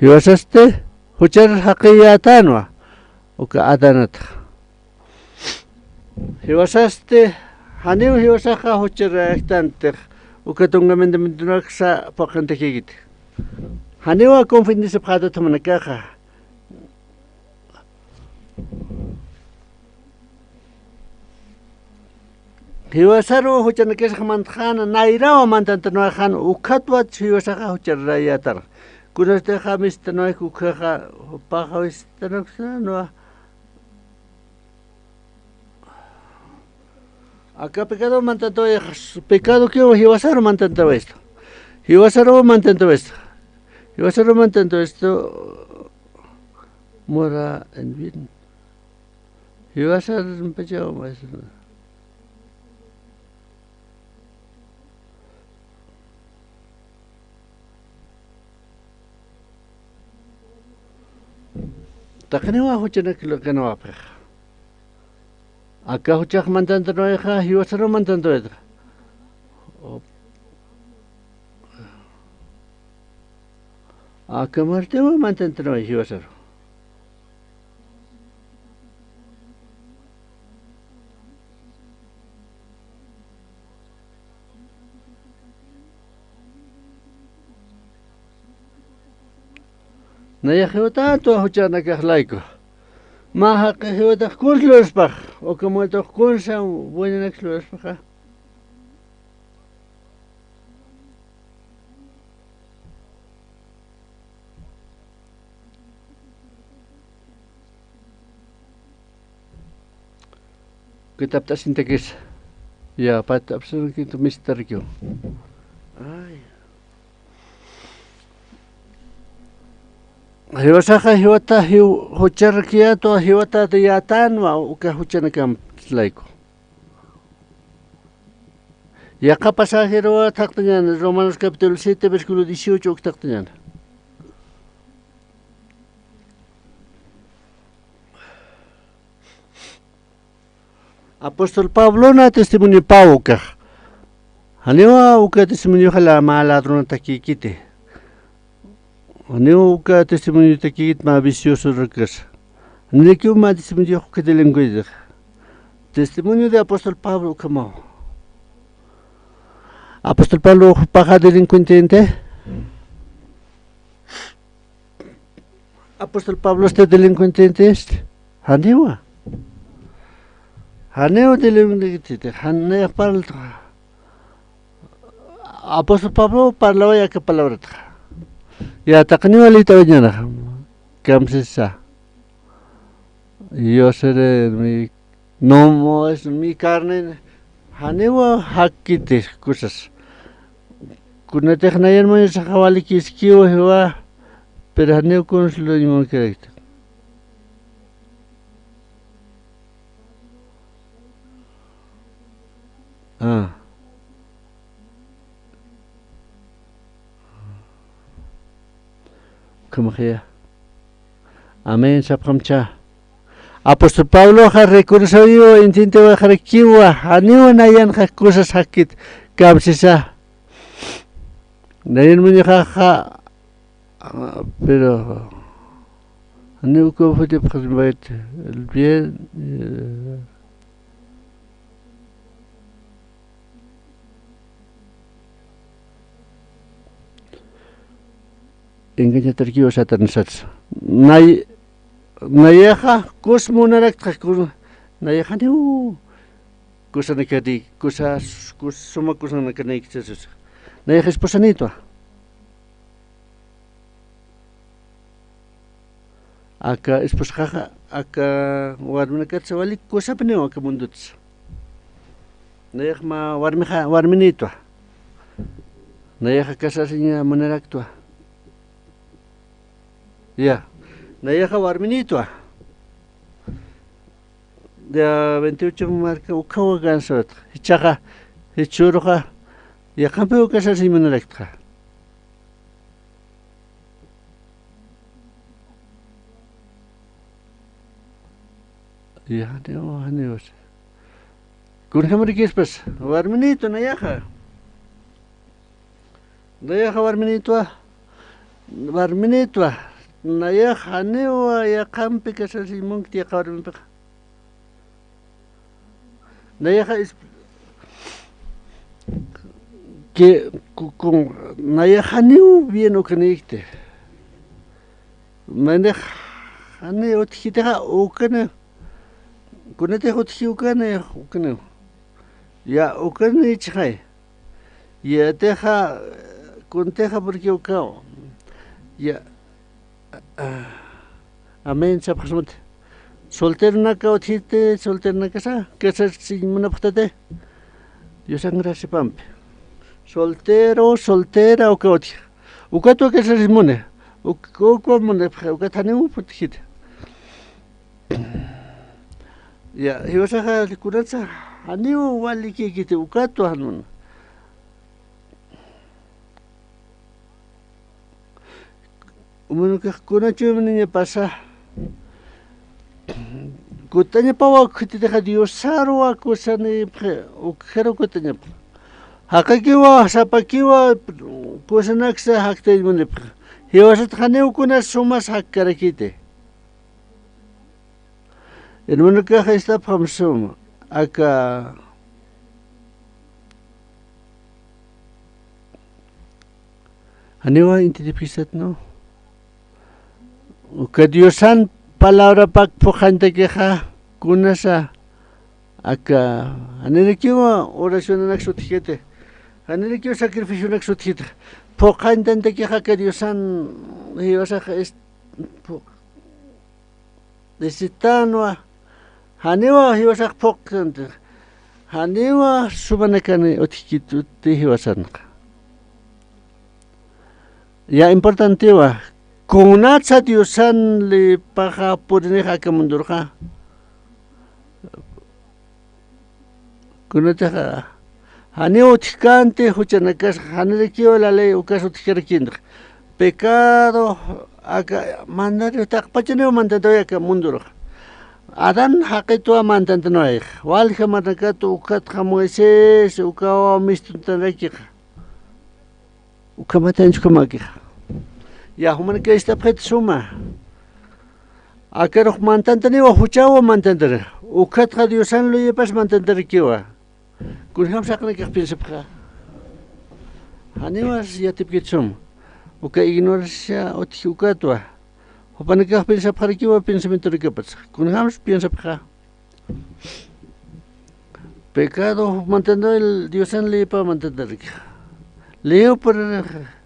Jiwasasti juchar jaqiyätänwa uka Adanatxa. Jiwasasti janiw jiwasaxa juchar jaqtantix, uka tunka mandamientonaksa phuqhantakïkiti. Janiwa confundirapxätati jumanakaxa. Jiwasaruw juchanakasax mantxäna, nayraw mantantanwa jan, ukhatwat jiwasaxa jucharayätanxa. Kunatixa mistanwayki ukkhaxa, jupaxa mistanaksanwa. Aka pecado mantantawayax, pecadokiw jiwasaru mantantawayistu. Jiwasaru mantantawayistu. Jiwasaru mantantawayistu. Mora en bien. Jiwasar pachaw mas. Taqiniwa juchanak lukanawapix. Aka juchax mantantanwayixa, jiwasaru mantantanwayixa. Aka muertewa mantantanwayi jiwasaru. Nayax jiwatätwa juchanakax layku. Mä jaqix jiwatax kuns luraspax, uka muertox kunsa buenanak luraspaxa. Kitapt'asintakis. Ya, pat apsarkitu mistarkiw. Ay. Jiwasaxa jiwata jiw-, jucharkiyätwa, jiwatata yätänwa uka juchanakam layku. Yaqha pasajeruwa thaqtañäni, Romanos capítulo siete, versículo dieciocho uk thaqtañäni. Apóstol Pablona testimoniopaw ukax. Janiwa uka testimonioxa mä ladronatakïkiti. Janiw uka testimoniotakïkiti mä viciosorukasa. Janikiw mä testimoniox uka delincuentix. Testimonio de apóstol Pablo ukhamaw. Apóstol Pablo jupaxa delincuentente. Apóstol Pablosti delincuentente, este. Janiwa. Janiw delincuentente, janiw parlta. Apóstol Pablo parlaway aka palabrataxa. Ya, taqiniwa liyt'awayañäni. Kamsisa. Yo seré mi, no, es mi carne. Janiwa jakkiti kusas. Kunatix nayan muñusaxa walikïskiwa jiwa, pero janiw kuns luñ munkirakta. Ah. Ukhamaxiya. Amén, sapxamcha. Apóstol Pabloxa reconocewiwa, entiendewaxarakiwa, janiw nayanxa kusas jakkit, kamsisa. Nayan muñuxaxa, ah, pero, janiw confundirapxasmayt, el bien, eh, engañatarkiwa Satanas sats. Nay-, nayaxa kus munaraktxa, kus-, nayaxa janiw kusanakani, kusa, kus-, suma kusanakanïkchasixa. Nayaxa esposanïtwa. Aka esposaxa, aka warminakatsa wali kusapiniw aka mundutsa. Nayax mä warmixa, warminïtwa. Nayaxa casarsiñ munaraktwa. Ya. Nayaxa warminïtwa. Ya, veintiocho marka ukhawa gansawatxa. Jichhaxa, jichhüruxa, yaqhampiw casarsiñ munaraktxa. Ya, janiw, janiw. Kunjamarïkispas, warminïtwa nayaxa. Nayaxa warminïtwa, warminïtwa, nayaxa janiw yaqhampi casarsiñ munkti yaqha warmimpixa. Nayaxa es-, que, ku-, kun-, nayaxa janiw bien ukanïkti. Manix janiw utjkitixa ukaniw. Kunatix utjki ukaniw, ukaniw. Ya, ukaniw chixay. Yatixa, kuntixa porque ukaw. Ya. Ah, amén, sapxasmati. Solteronaka utjiti, solteronakasa, casarsiñ munapxtati. Diosan graciapampi. Soltero, soltera, uka utji. Ukatwa casarsiñ muni. Uk-, ukwa muni, ukat janiw utjkiti. Ya, jiwasaxa kunatsa janiw walikïkiti, ukatwa jan muni. Umanakax kunachumaniñapasa. Kutañapawa khititixa Diosaruwa kusanïpxi, ukxaru kutañapxi. Jaqakiwa, sapakiwa, kusanaksa jaktañ munipxi. Jiwasat janiw kuna sumas jakkarakiti. Hermanokax ist'apxam suma, aka, janiwa intitipxisat, ¿no? Uka Diosan palabrapak phuqhañtakixa, kunasa, aka, janirakiwa oracionanaksa utjkiti, janirakiwa sacrificionaksa utjkiti, phuqhañtañtakixa aka Diosan, jiwasax es-, phu-, necesitanwa, janiwa jiwasax phuqt'anti, janiwa sumanakani utjkiti jiwasanxa. Ya importantewa, kunatsa Diosan leypaxa purinix aka mundurxa. Kunatixa, janiw utjkänti juchanakas, janirakiw la ley ukas utjkarakïnti. Pecado, aka mandar, taqpachaniw mantantawayi aka mundurux. Adán jaqitwa mantantanwayix. Walja marnakat ukatxa Moisés, ukaw mistuntanrakixa. Ukhamataynax ukhamakixa. Ya, jumanakax ist'apxit suma. Akarux mantantaniwa, juchawa mantantani. Ukatxa Diosan luyipas mantantarakiwa. Kunjams jaqinakax piensapxa. Janiwas yatipkit suma. Uka ignorancia utji ukatwa. Jupanakax piensapxarakiwa pensamientonakapatsa. Kunjams piensapxa. Pecado mantantaw Diosan leypa mantantaraki. Leyo puraraxa.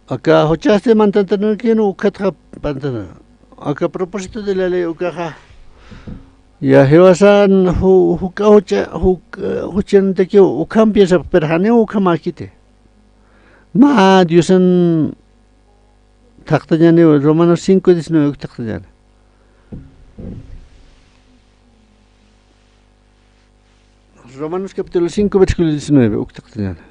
Aka juchasti mantantarakïn ukatxa pantana. Aka propósito de la ley ukaxa. Ya jiwasan ju-, juk'a jucha, juk'a juchantakiw ukham piensapxi, pero janiw ukhamäkiti. Mä Diosan thaqtañäniwa, Romanos cinco diecinueve uk thaqtañäni. Romanos capítulo cinco, versículo diecinueve uk thaqtañäni.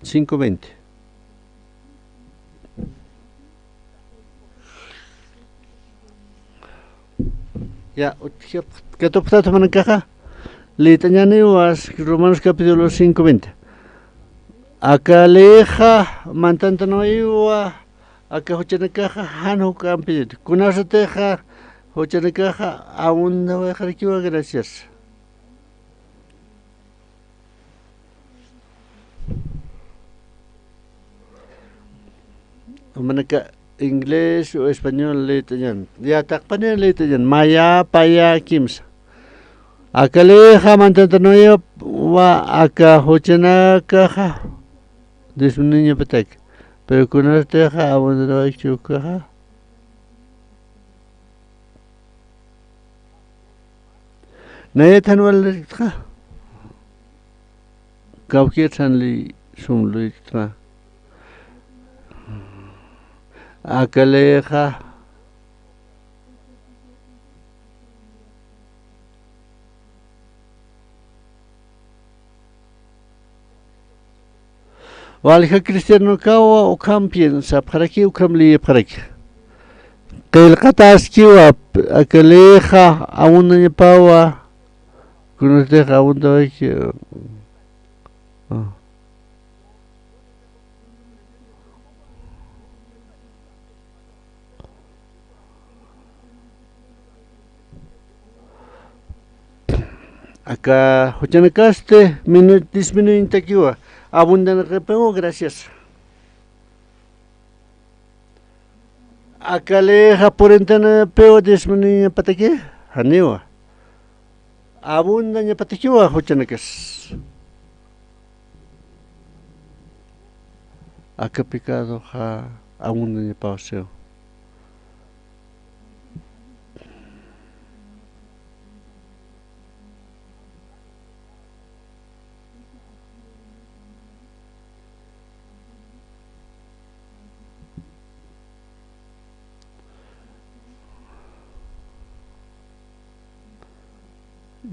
Cinco veinte. Ya, utjkipxta, katupxtat jumanakaxa. Liyt'añäniwa Romanos capítulo cinco veinte. Aka leyixa mantantanwayiwa, aka juchanakaxa jan juk'ampi. Kunasatixa Juchanakaxa abundawayxarakiwa, gracias. Jumanaka inglés o español lït'añan. Ya, taqpaniw lït'añan. Mayä, payä, kimsa. Aka lïxa mantantanuyap wa aka juchanakaxa disminuñapataki. Pero kunatixa abundanawaykichi ukaxa. Nayat jan walirktxa. Kawkïr jan lï sum lït'txa. Aka lïxa. Walja cristianokawa ukham piensapxaraki, ukham liyipxaraki. Qillqataskiwa, aka lïxa abundañapawa, kunatix abundawayki. Ah. Aka juchanakasti minu-, disminuñtakiwa, abundanaqipiwa, gracias. Aka lïxa purintanapiwa disminuñapataki, janiwa. Abundañapatakiwa juchanakas. Aka pecadoxa abundañapawa siw.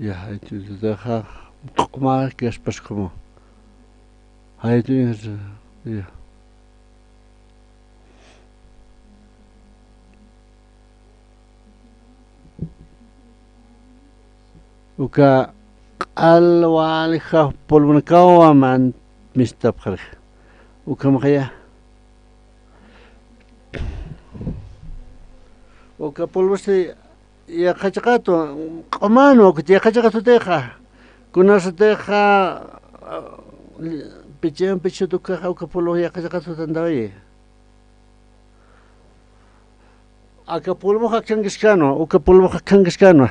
Ya, jayt'uñtataxa q'umar kaspas como. Jayt'uñtata, ya. Uka q'al walja polvonakawa mistapxaraki. Ukhamxaya. Uka polvosti yaqhachaqatu, q'umanwa, uka yaqhachaqatutixa. Kunasatixa, ah, pichimpi chutukaxa uka polvo yaqhachaqatuta andawayi. Aka polvox akhankaskänwa, uka polvox akhankaskänwa.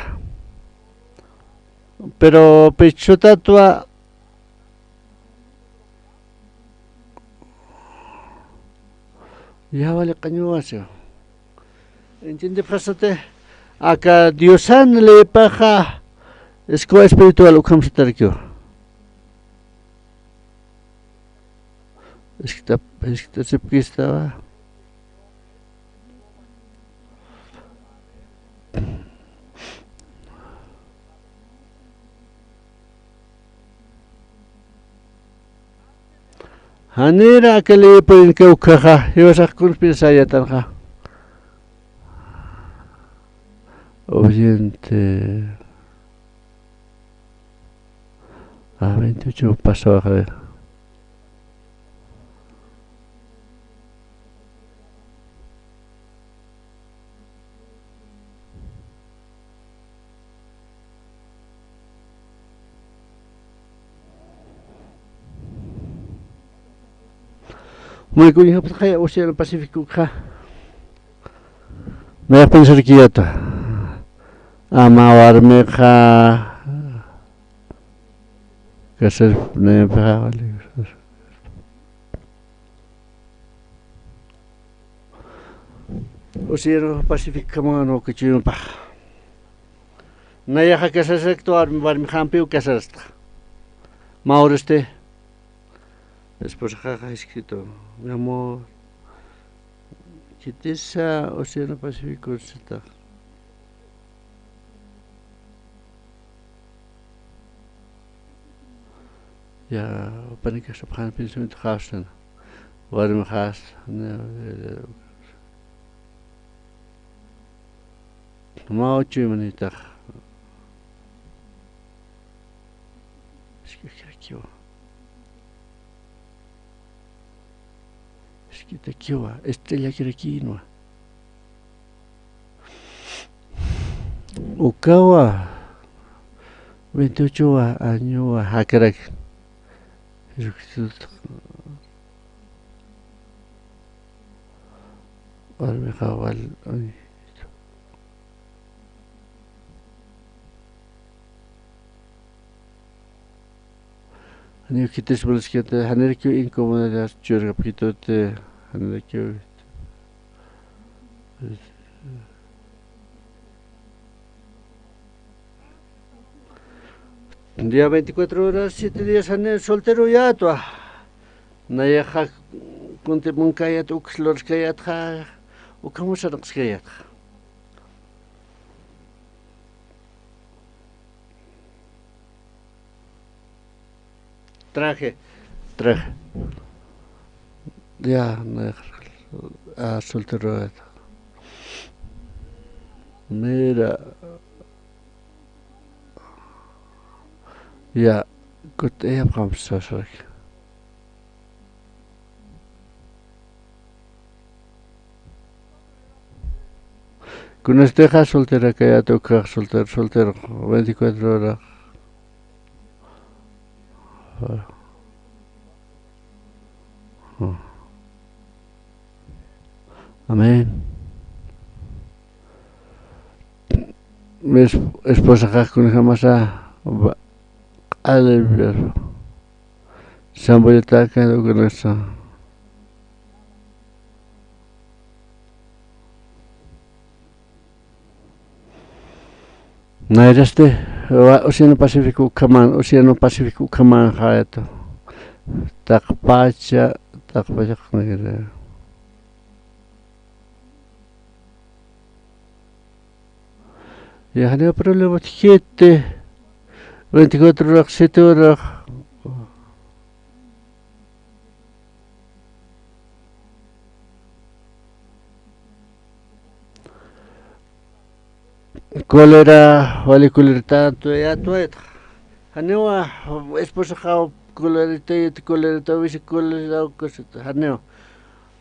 Pero pichutatwa ya wali qañuwasiwa. Entiendepxasati, aka Diosan lïpaxa escoba espiritual ukham satarakiwa. Iskta, isktasipkistawa. Janir aka lï purinka ukkhaxa, jiwasax kuns piensayätanxa. Oyente. Ah, veintiocho pasawa, a ver. Maykuñjapxaya Océano Pacífico ukxa. Nayax pensarkiyäta. Ama warmixa casar, nayapixa wali. Océano Pacífico kamawan wakachuñapax. Nayaxa casarasakta, warmi, warmixampiw casarasta. Mä urastiw esposaxaxa jiskt'u, mi amor, khitisa Océano Pacífico satax. Ya, jupanakax sapxan pensamiento xäwsana. Warmixas, na, mä uchuy manitax. Isk'akirakiwa. Isk'itakiwa, estrellakirakinwa. Ukawa, veintiocho wa añowa, jakarak. Jesucristo warmixa wal, janiw khitis munaskiti, janirakiw incomodidad churapkituti, janirakiw. Día veinticuatro horas, siete días, janiw solteroyätwa. Nayaxa kunti munkayät, uks luraskayätxa, ukham sarnaqskayätxa. Traje, traje. Ya, nayaxa, ah, solteroyät. Mira. Ya, kut ella vamos a hacer. Kunatixa solterakayät, ukax soltero, soltero, veinticuatro horas. Amén. Mi esposaxa kunjamasa q'ala, sambullatakan ukanasa. Nayrasti, wa-, Océano Pacífico ukhaman, Océano Pacífico ukhaman jayatu. Taqpacha, taqpacha q'anakira. Ya, janiw problema, siete, veinticuatro horas, siete horas. Cólera, wali cólera tanto, ya tueta. Janiwa, esposaxa cólerita, cólerita, wisi cólera, cosita, janiwa.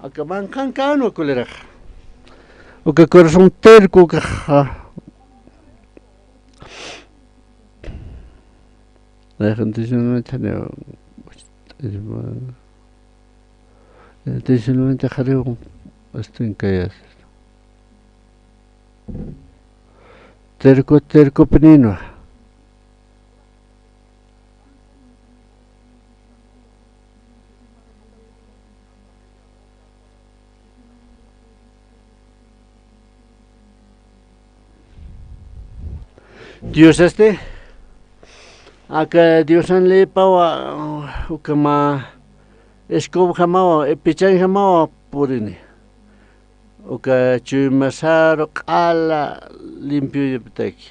Aka manqhankanwa cóleraxa. Uka corazón terco ukaxa. Nayax intencionalmente janiw, intencionalmente janiw estonkayäs. Terco, terco pinïnwa. Diosasti, aka Diosan leypawa, ukhama, escobajamawa, pichanjamawa purini. Uka chuymasaru q'ala limpioyaptaki.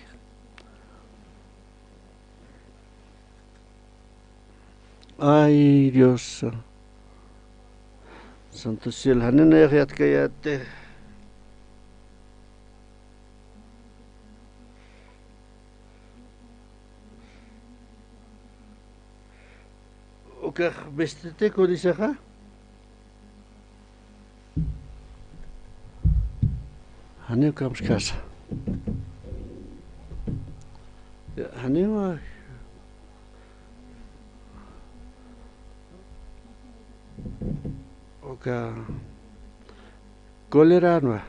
Ay, Dios. Santo cielo, janiw nayax yatkäyäti. Ukax vestiti codisaxa. Janiw kamskasa. Ya, janiwa. Uka coleranwa.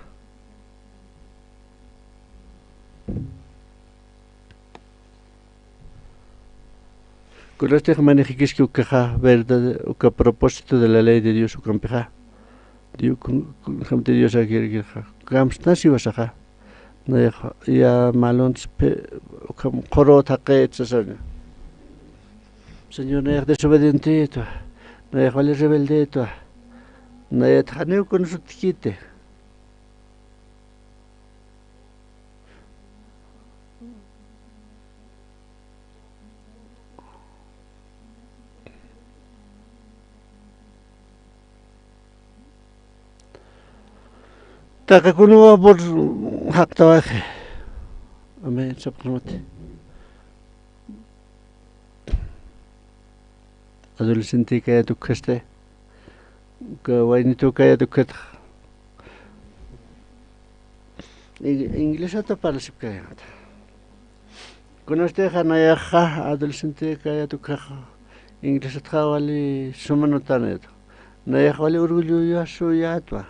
Kunatix manejikispa ukaxa, verdad, uka propósito de la ley de Dios ukampixa. Dios, kun, kun, kunjamti Dios akirikirxa. Kamsnasiwasaxa. Nayax ya maluntspi, ukham qhuru thaqit sasaña. Señor, nayax desobedientetwa. Nayax wali rebeldetwa. Nayat janiw kunsutkiti. Taqi kunuwa por jaqtawayxi. Amén, sapxamati. Adolescente kayät ukkhaste, uka waynitu kayät ukkhatxa. In-, inglesata parlasipkayäta. Kunasti nayaxa adolescente kayät ukhax inglesatxa wali suma notanayät. Nayax wali orgullosuyätwa.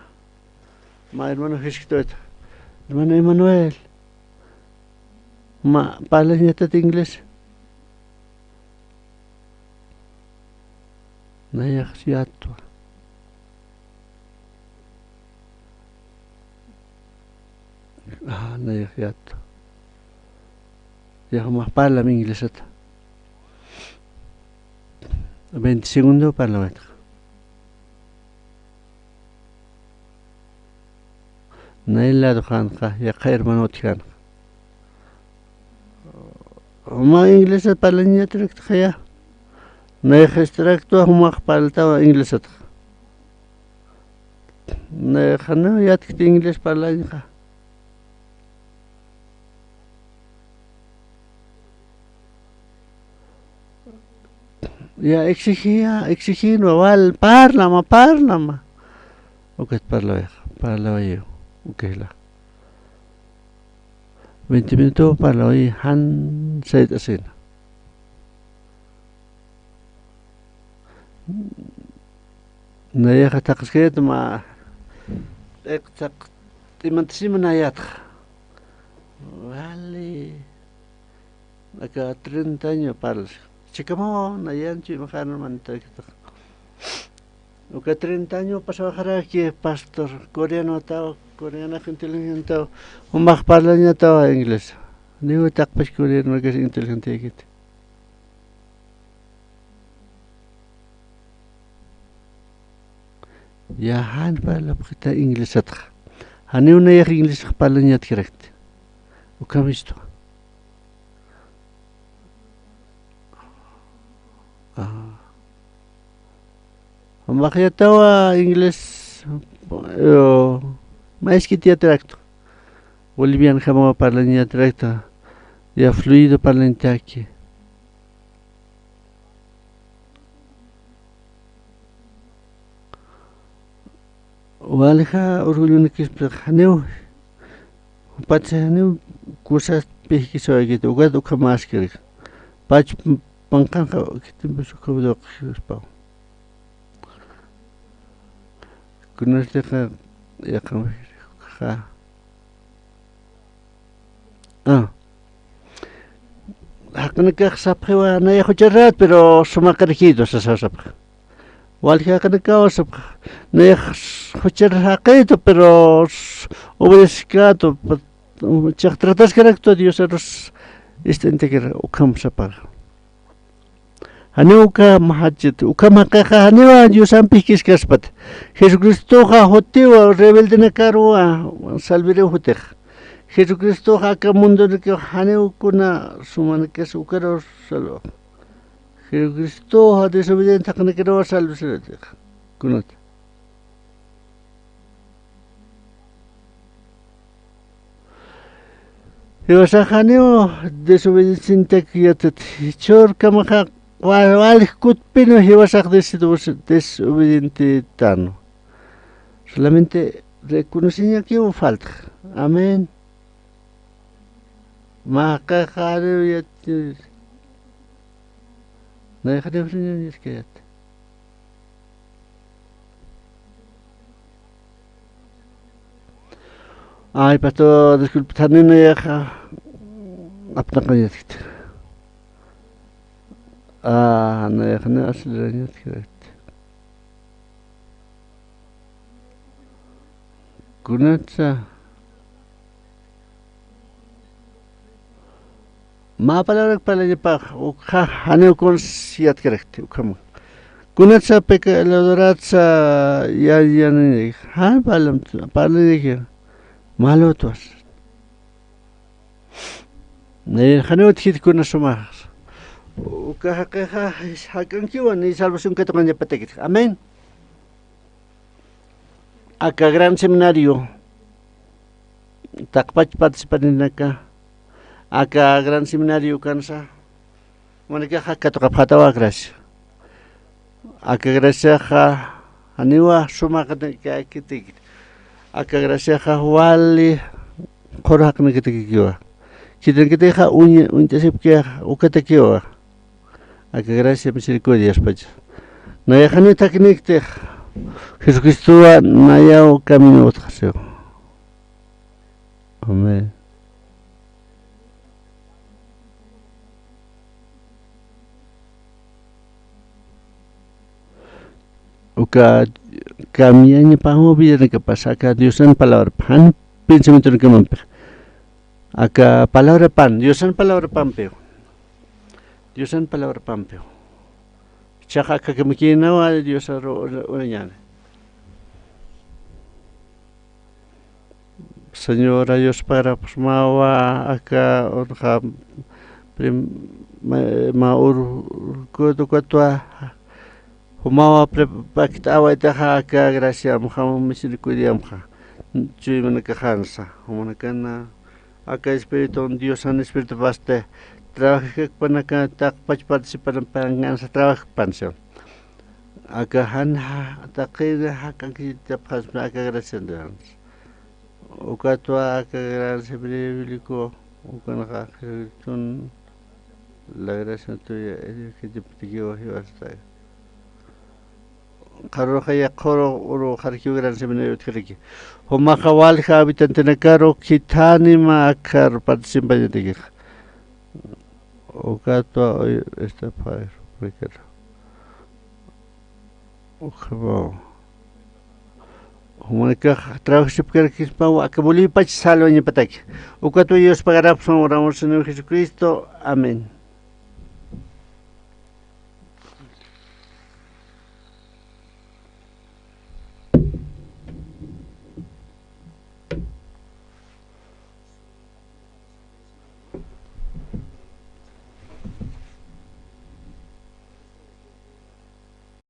Mä hermano jiskt'awayta. Hermano Emanuel, mä parlañatat inglés. Nayax yätwa. Ajá, nayax yätwa. Yax mä parlam inglesat. Veinte segundos parlawayta. Nay lado qanqa, yaqha hermano utjkänxa. Mä inglesat parlañatiraktxaya. Nayax ist'araktwa jumax parltawa inglesatxa. Nayax janiw yätkti inglés parlañxa. Ya, exigía, exigía, wal, parlama, parlama. Ukat parlawayxa, parlawayiw, uka jila. Veinte minutos parlawayi, jan sayt'asina. Nayaxa thaqhaskayät mä, t'iq thaq, t'imantasima nayätxa. Wali. Aka treinta año parlas. Chikamaw nayanchu imxän manitarakitax. Uka treinta año pasawaxaraki pastor coreanotaw, coreanax inteligentaw, jumax parlañatawa inglés. Niw taqpach coreanokas inteligentayakiti. Ya, jan parlapxita inglesatxa. Janiw nayax inglesatxa parlañatkarakti. Ukham istwa. Ah. Jumax yätawa inglés, eh, mä iskit yatiraktwa. Bolivianjamaw parlañatiraktwa. Ya fluido parlañataki. Walja orgullonikispa janiw, jupatsa janiw kusas pijkisawayakiti, ukat ukhamaskirix. Pach panqanxa khitinpis ukhaw duqispaw. Kunatixa yaqha mujerxa. Ah. Jaqinakax sapxiwa nayax jucharät, pero sumaqirikïtwa sasaw sapxi. Walja jaqinakaw sapxi. Nayax juchar jaqïtwa, pero s-, obedeskätwa, pa-, chiqa trataskaraktwa Diosarus ist'antakir ukham sapar. Janiw ukham jachit, ukham jaqixa janiwa Diosamp pijkiskaspat. Jesucristoxa jutiwa rebeldenakaruwa salviriw jutix. Jesucristoxa aka mundonakax janiw kuna sumanakas ukaruw salva. Jesucristoxa desobediente jaqinakaraw salvasiratixa. Kunat. Jiwasax janiw desobedienciantak yatati. Jichhürkamaxa wa-, wal kutpinwa jiwasax des-, desobedientetanwa. Solamente reconoceñakiw falta. Amén. Mä jaqixa janiw yat-, nayax janiw yatkarakti. Ay, pastor, disculpe, janiw nayaxa apnaqañatkiti. Ah, nayax janiw acelerañatkiti. Kunatsa. Mä palabrak parlañapax, ukxa janiw kuns yatkarakti, ukham. Kunatsa pecadorats ya, ya, jan parlam, parlañaki, malutwas. Ni janiw utjkiti kuna sumax. Uka jaqixa jak'ankiwa, ni salvación katuqañapatakiti. Amén. Aka gran seminario, taqpach participantinaka, aka gran seminario ukansa, jumanakaxa katuqapxätawa gracia. Aka graciaxa janiwa sumaqnakakitakiti. Aka graciaxa wali qhur jaqinakatakikiwa. Khithankatixa uñt'asipkixa ukatakiwa. Aka gracia misericordia Diospacha. Nayax janiw thakiniktix, Jesucristowa nayaw camino utjasiw. Amén. Uka cambiañapaw vidanakapas aka Diosan palabrapa, jan pensamientonakamampix. Aka palabrapan, Diosan palabrapampiw. Diosan palabrapampiw. Jichhax aka kamikïnawa Diosaru urañäni. Señora Diospagarapxsmawa aka urqa prim-, ma-, mä urkut ukatwa jumawa pre-, pakt'awaytaxa aka graciamxa, misericordiamxa, chuymanakaxansa, jumanakana aka Espiritun Diosan Espiritupasti trabajakpanaka taqpach participanapxansa trabajakpansa. Aka jan ja-, taqina jak'ankitapxasma aka gracian Diosansa. Ukatwa aka gracia bíblico, ukanxa Jesucristun la gracia tuya es que te pidió Jehová está. Qharurxaya qhuru uru qharkiw gracia bíblico utjaraki. Jumaxa walja habitantenakaru khithänima akharu participañatakixa. Ukatwa uy, esta padre, porque ukhapaw. Jumanakax trabajasipkarakispaw aka Bolivia pach salvañapataki. Ukatwa Diospagarapxsma uramur Señor Jesucristo. Amén.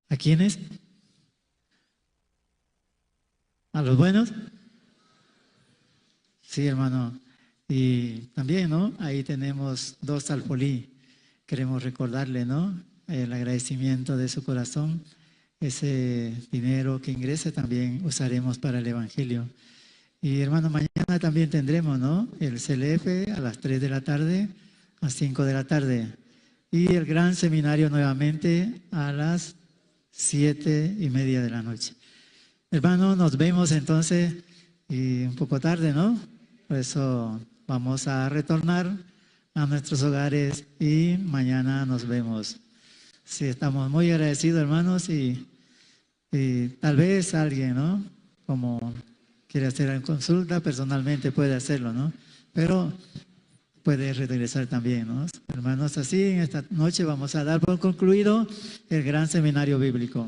¿A quiénes? ¿A los buenos? Sí, hermano. Y también, ¿no? Ahí tenemos dos alfolí. Queremos recordarle, ¿no? El agradecimiento de su corazón. Ese dinero que ingrese también usaremos para el evangelio. Y hermano, mañana también tendremos, ¿no? El C L F a las tres de la tarde a cinco de la tarde. Y el gran seminario nuevamente a las siete y media de la noche. Hermano, nos vemos entonces, y un poco tarde, ¿no? Por eso vamos a retornar a nuestros hogares y mañana nos vemos. Sí, estamos muy agradecidos, hermanos, y, y tal vez alguien, ¿no? Como quiere hacer una consulta, personalmente puede hacerlo, ¿no? Pero puede regresar también, ¿no? Hermanos, así en esta noche vamos a dar por concluido el gran seminario bíblico.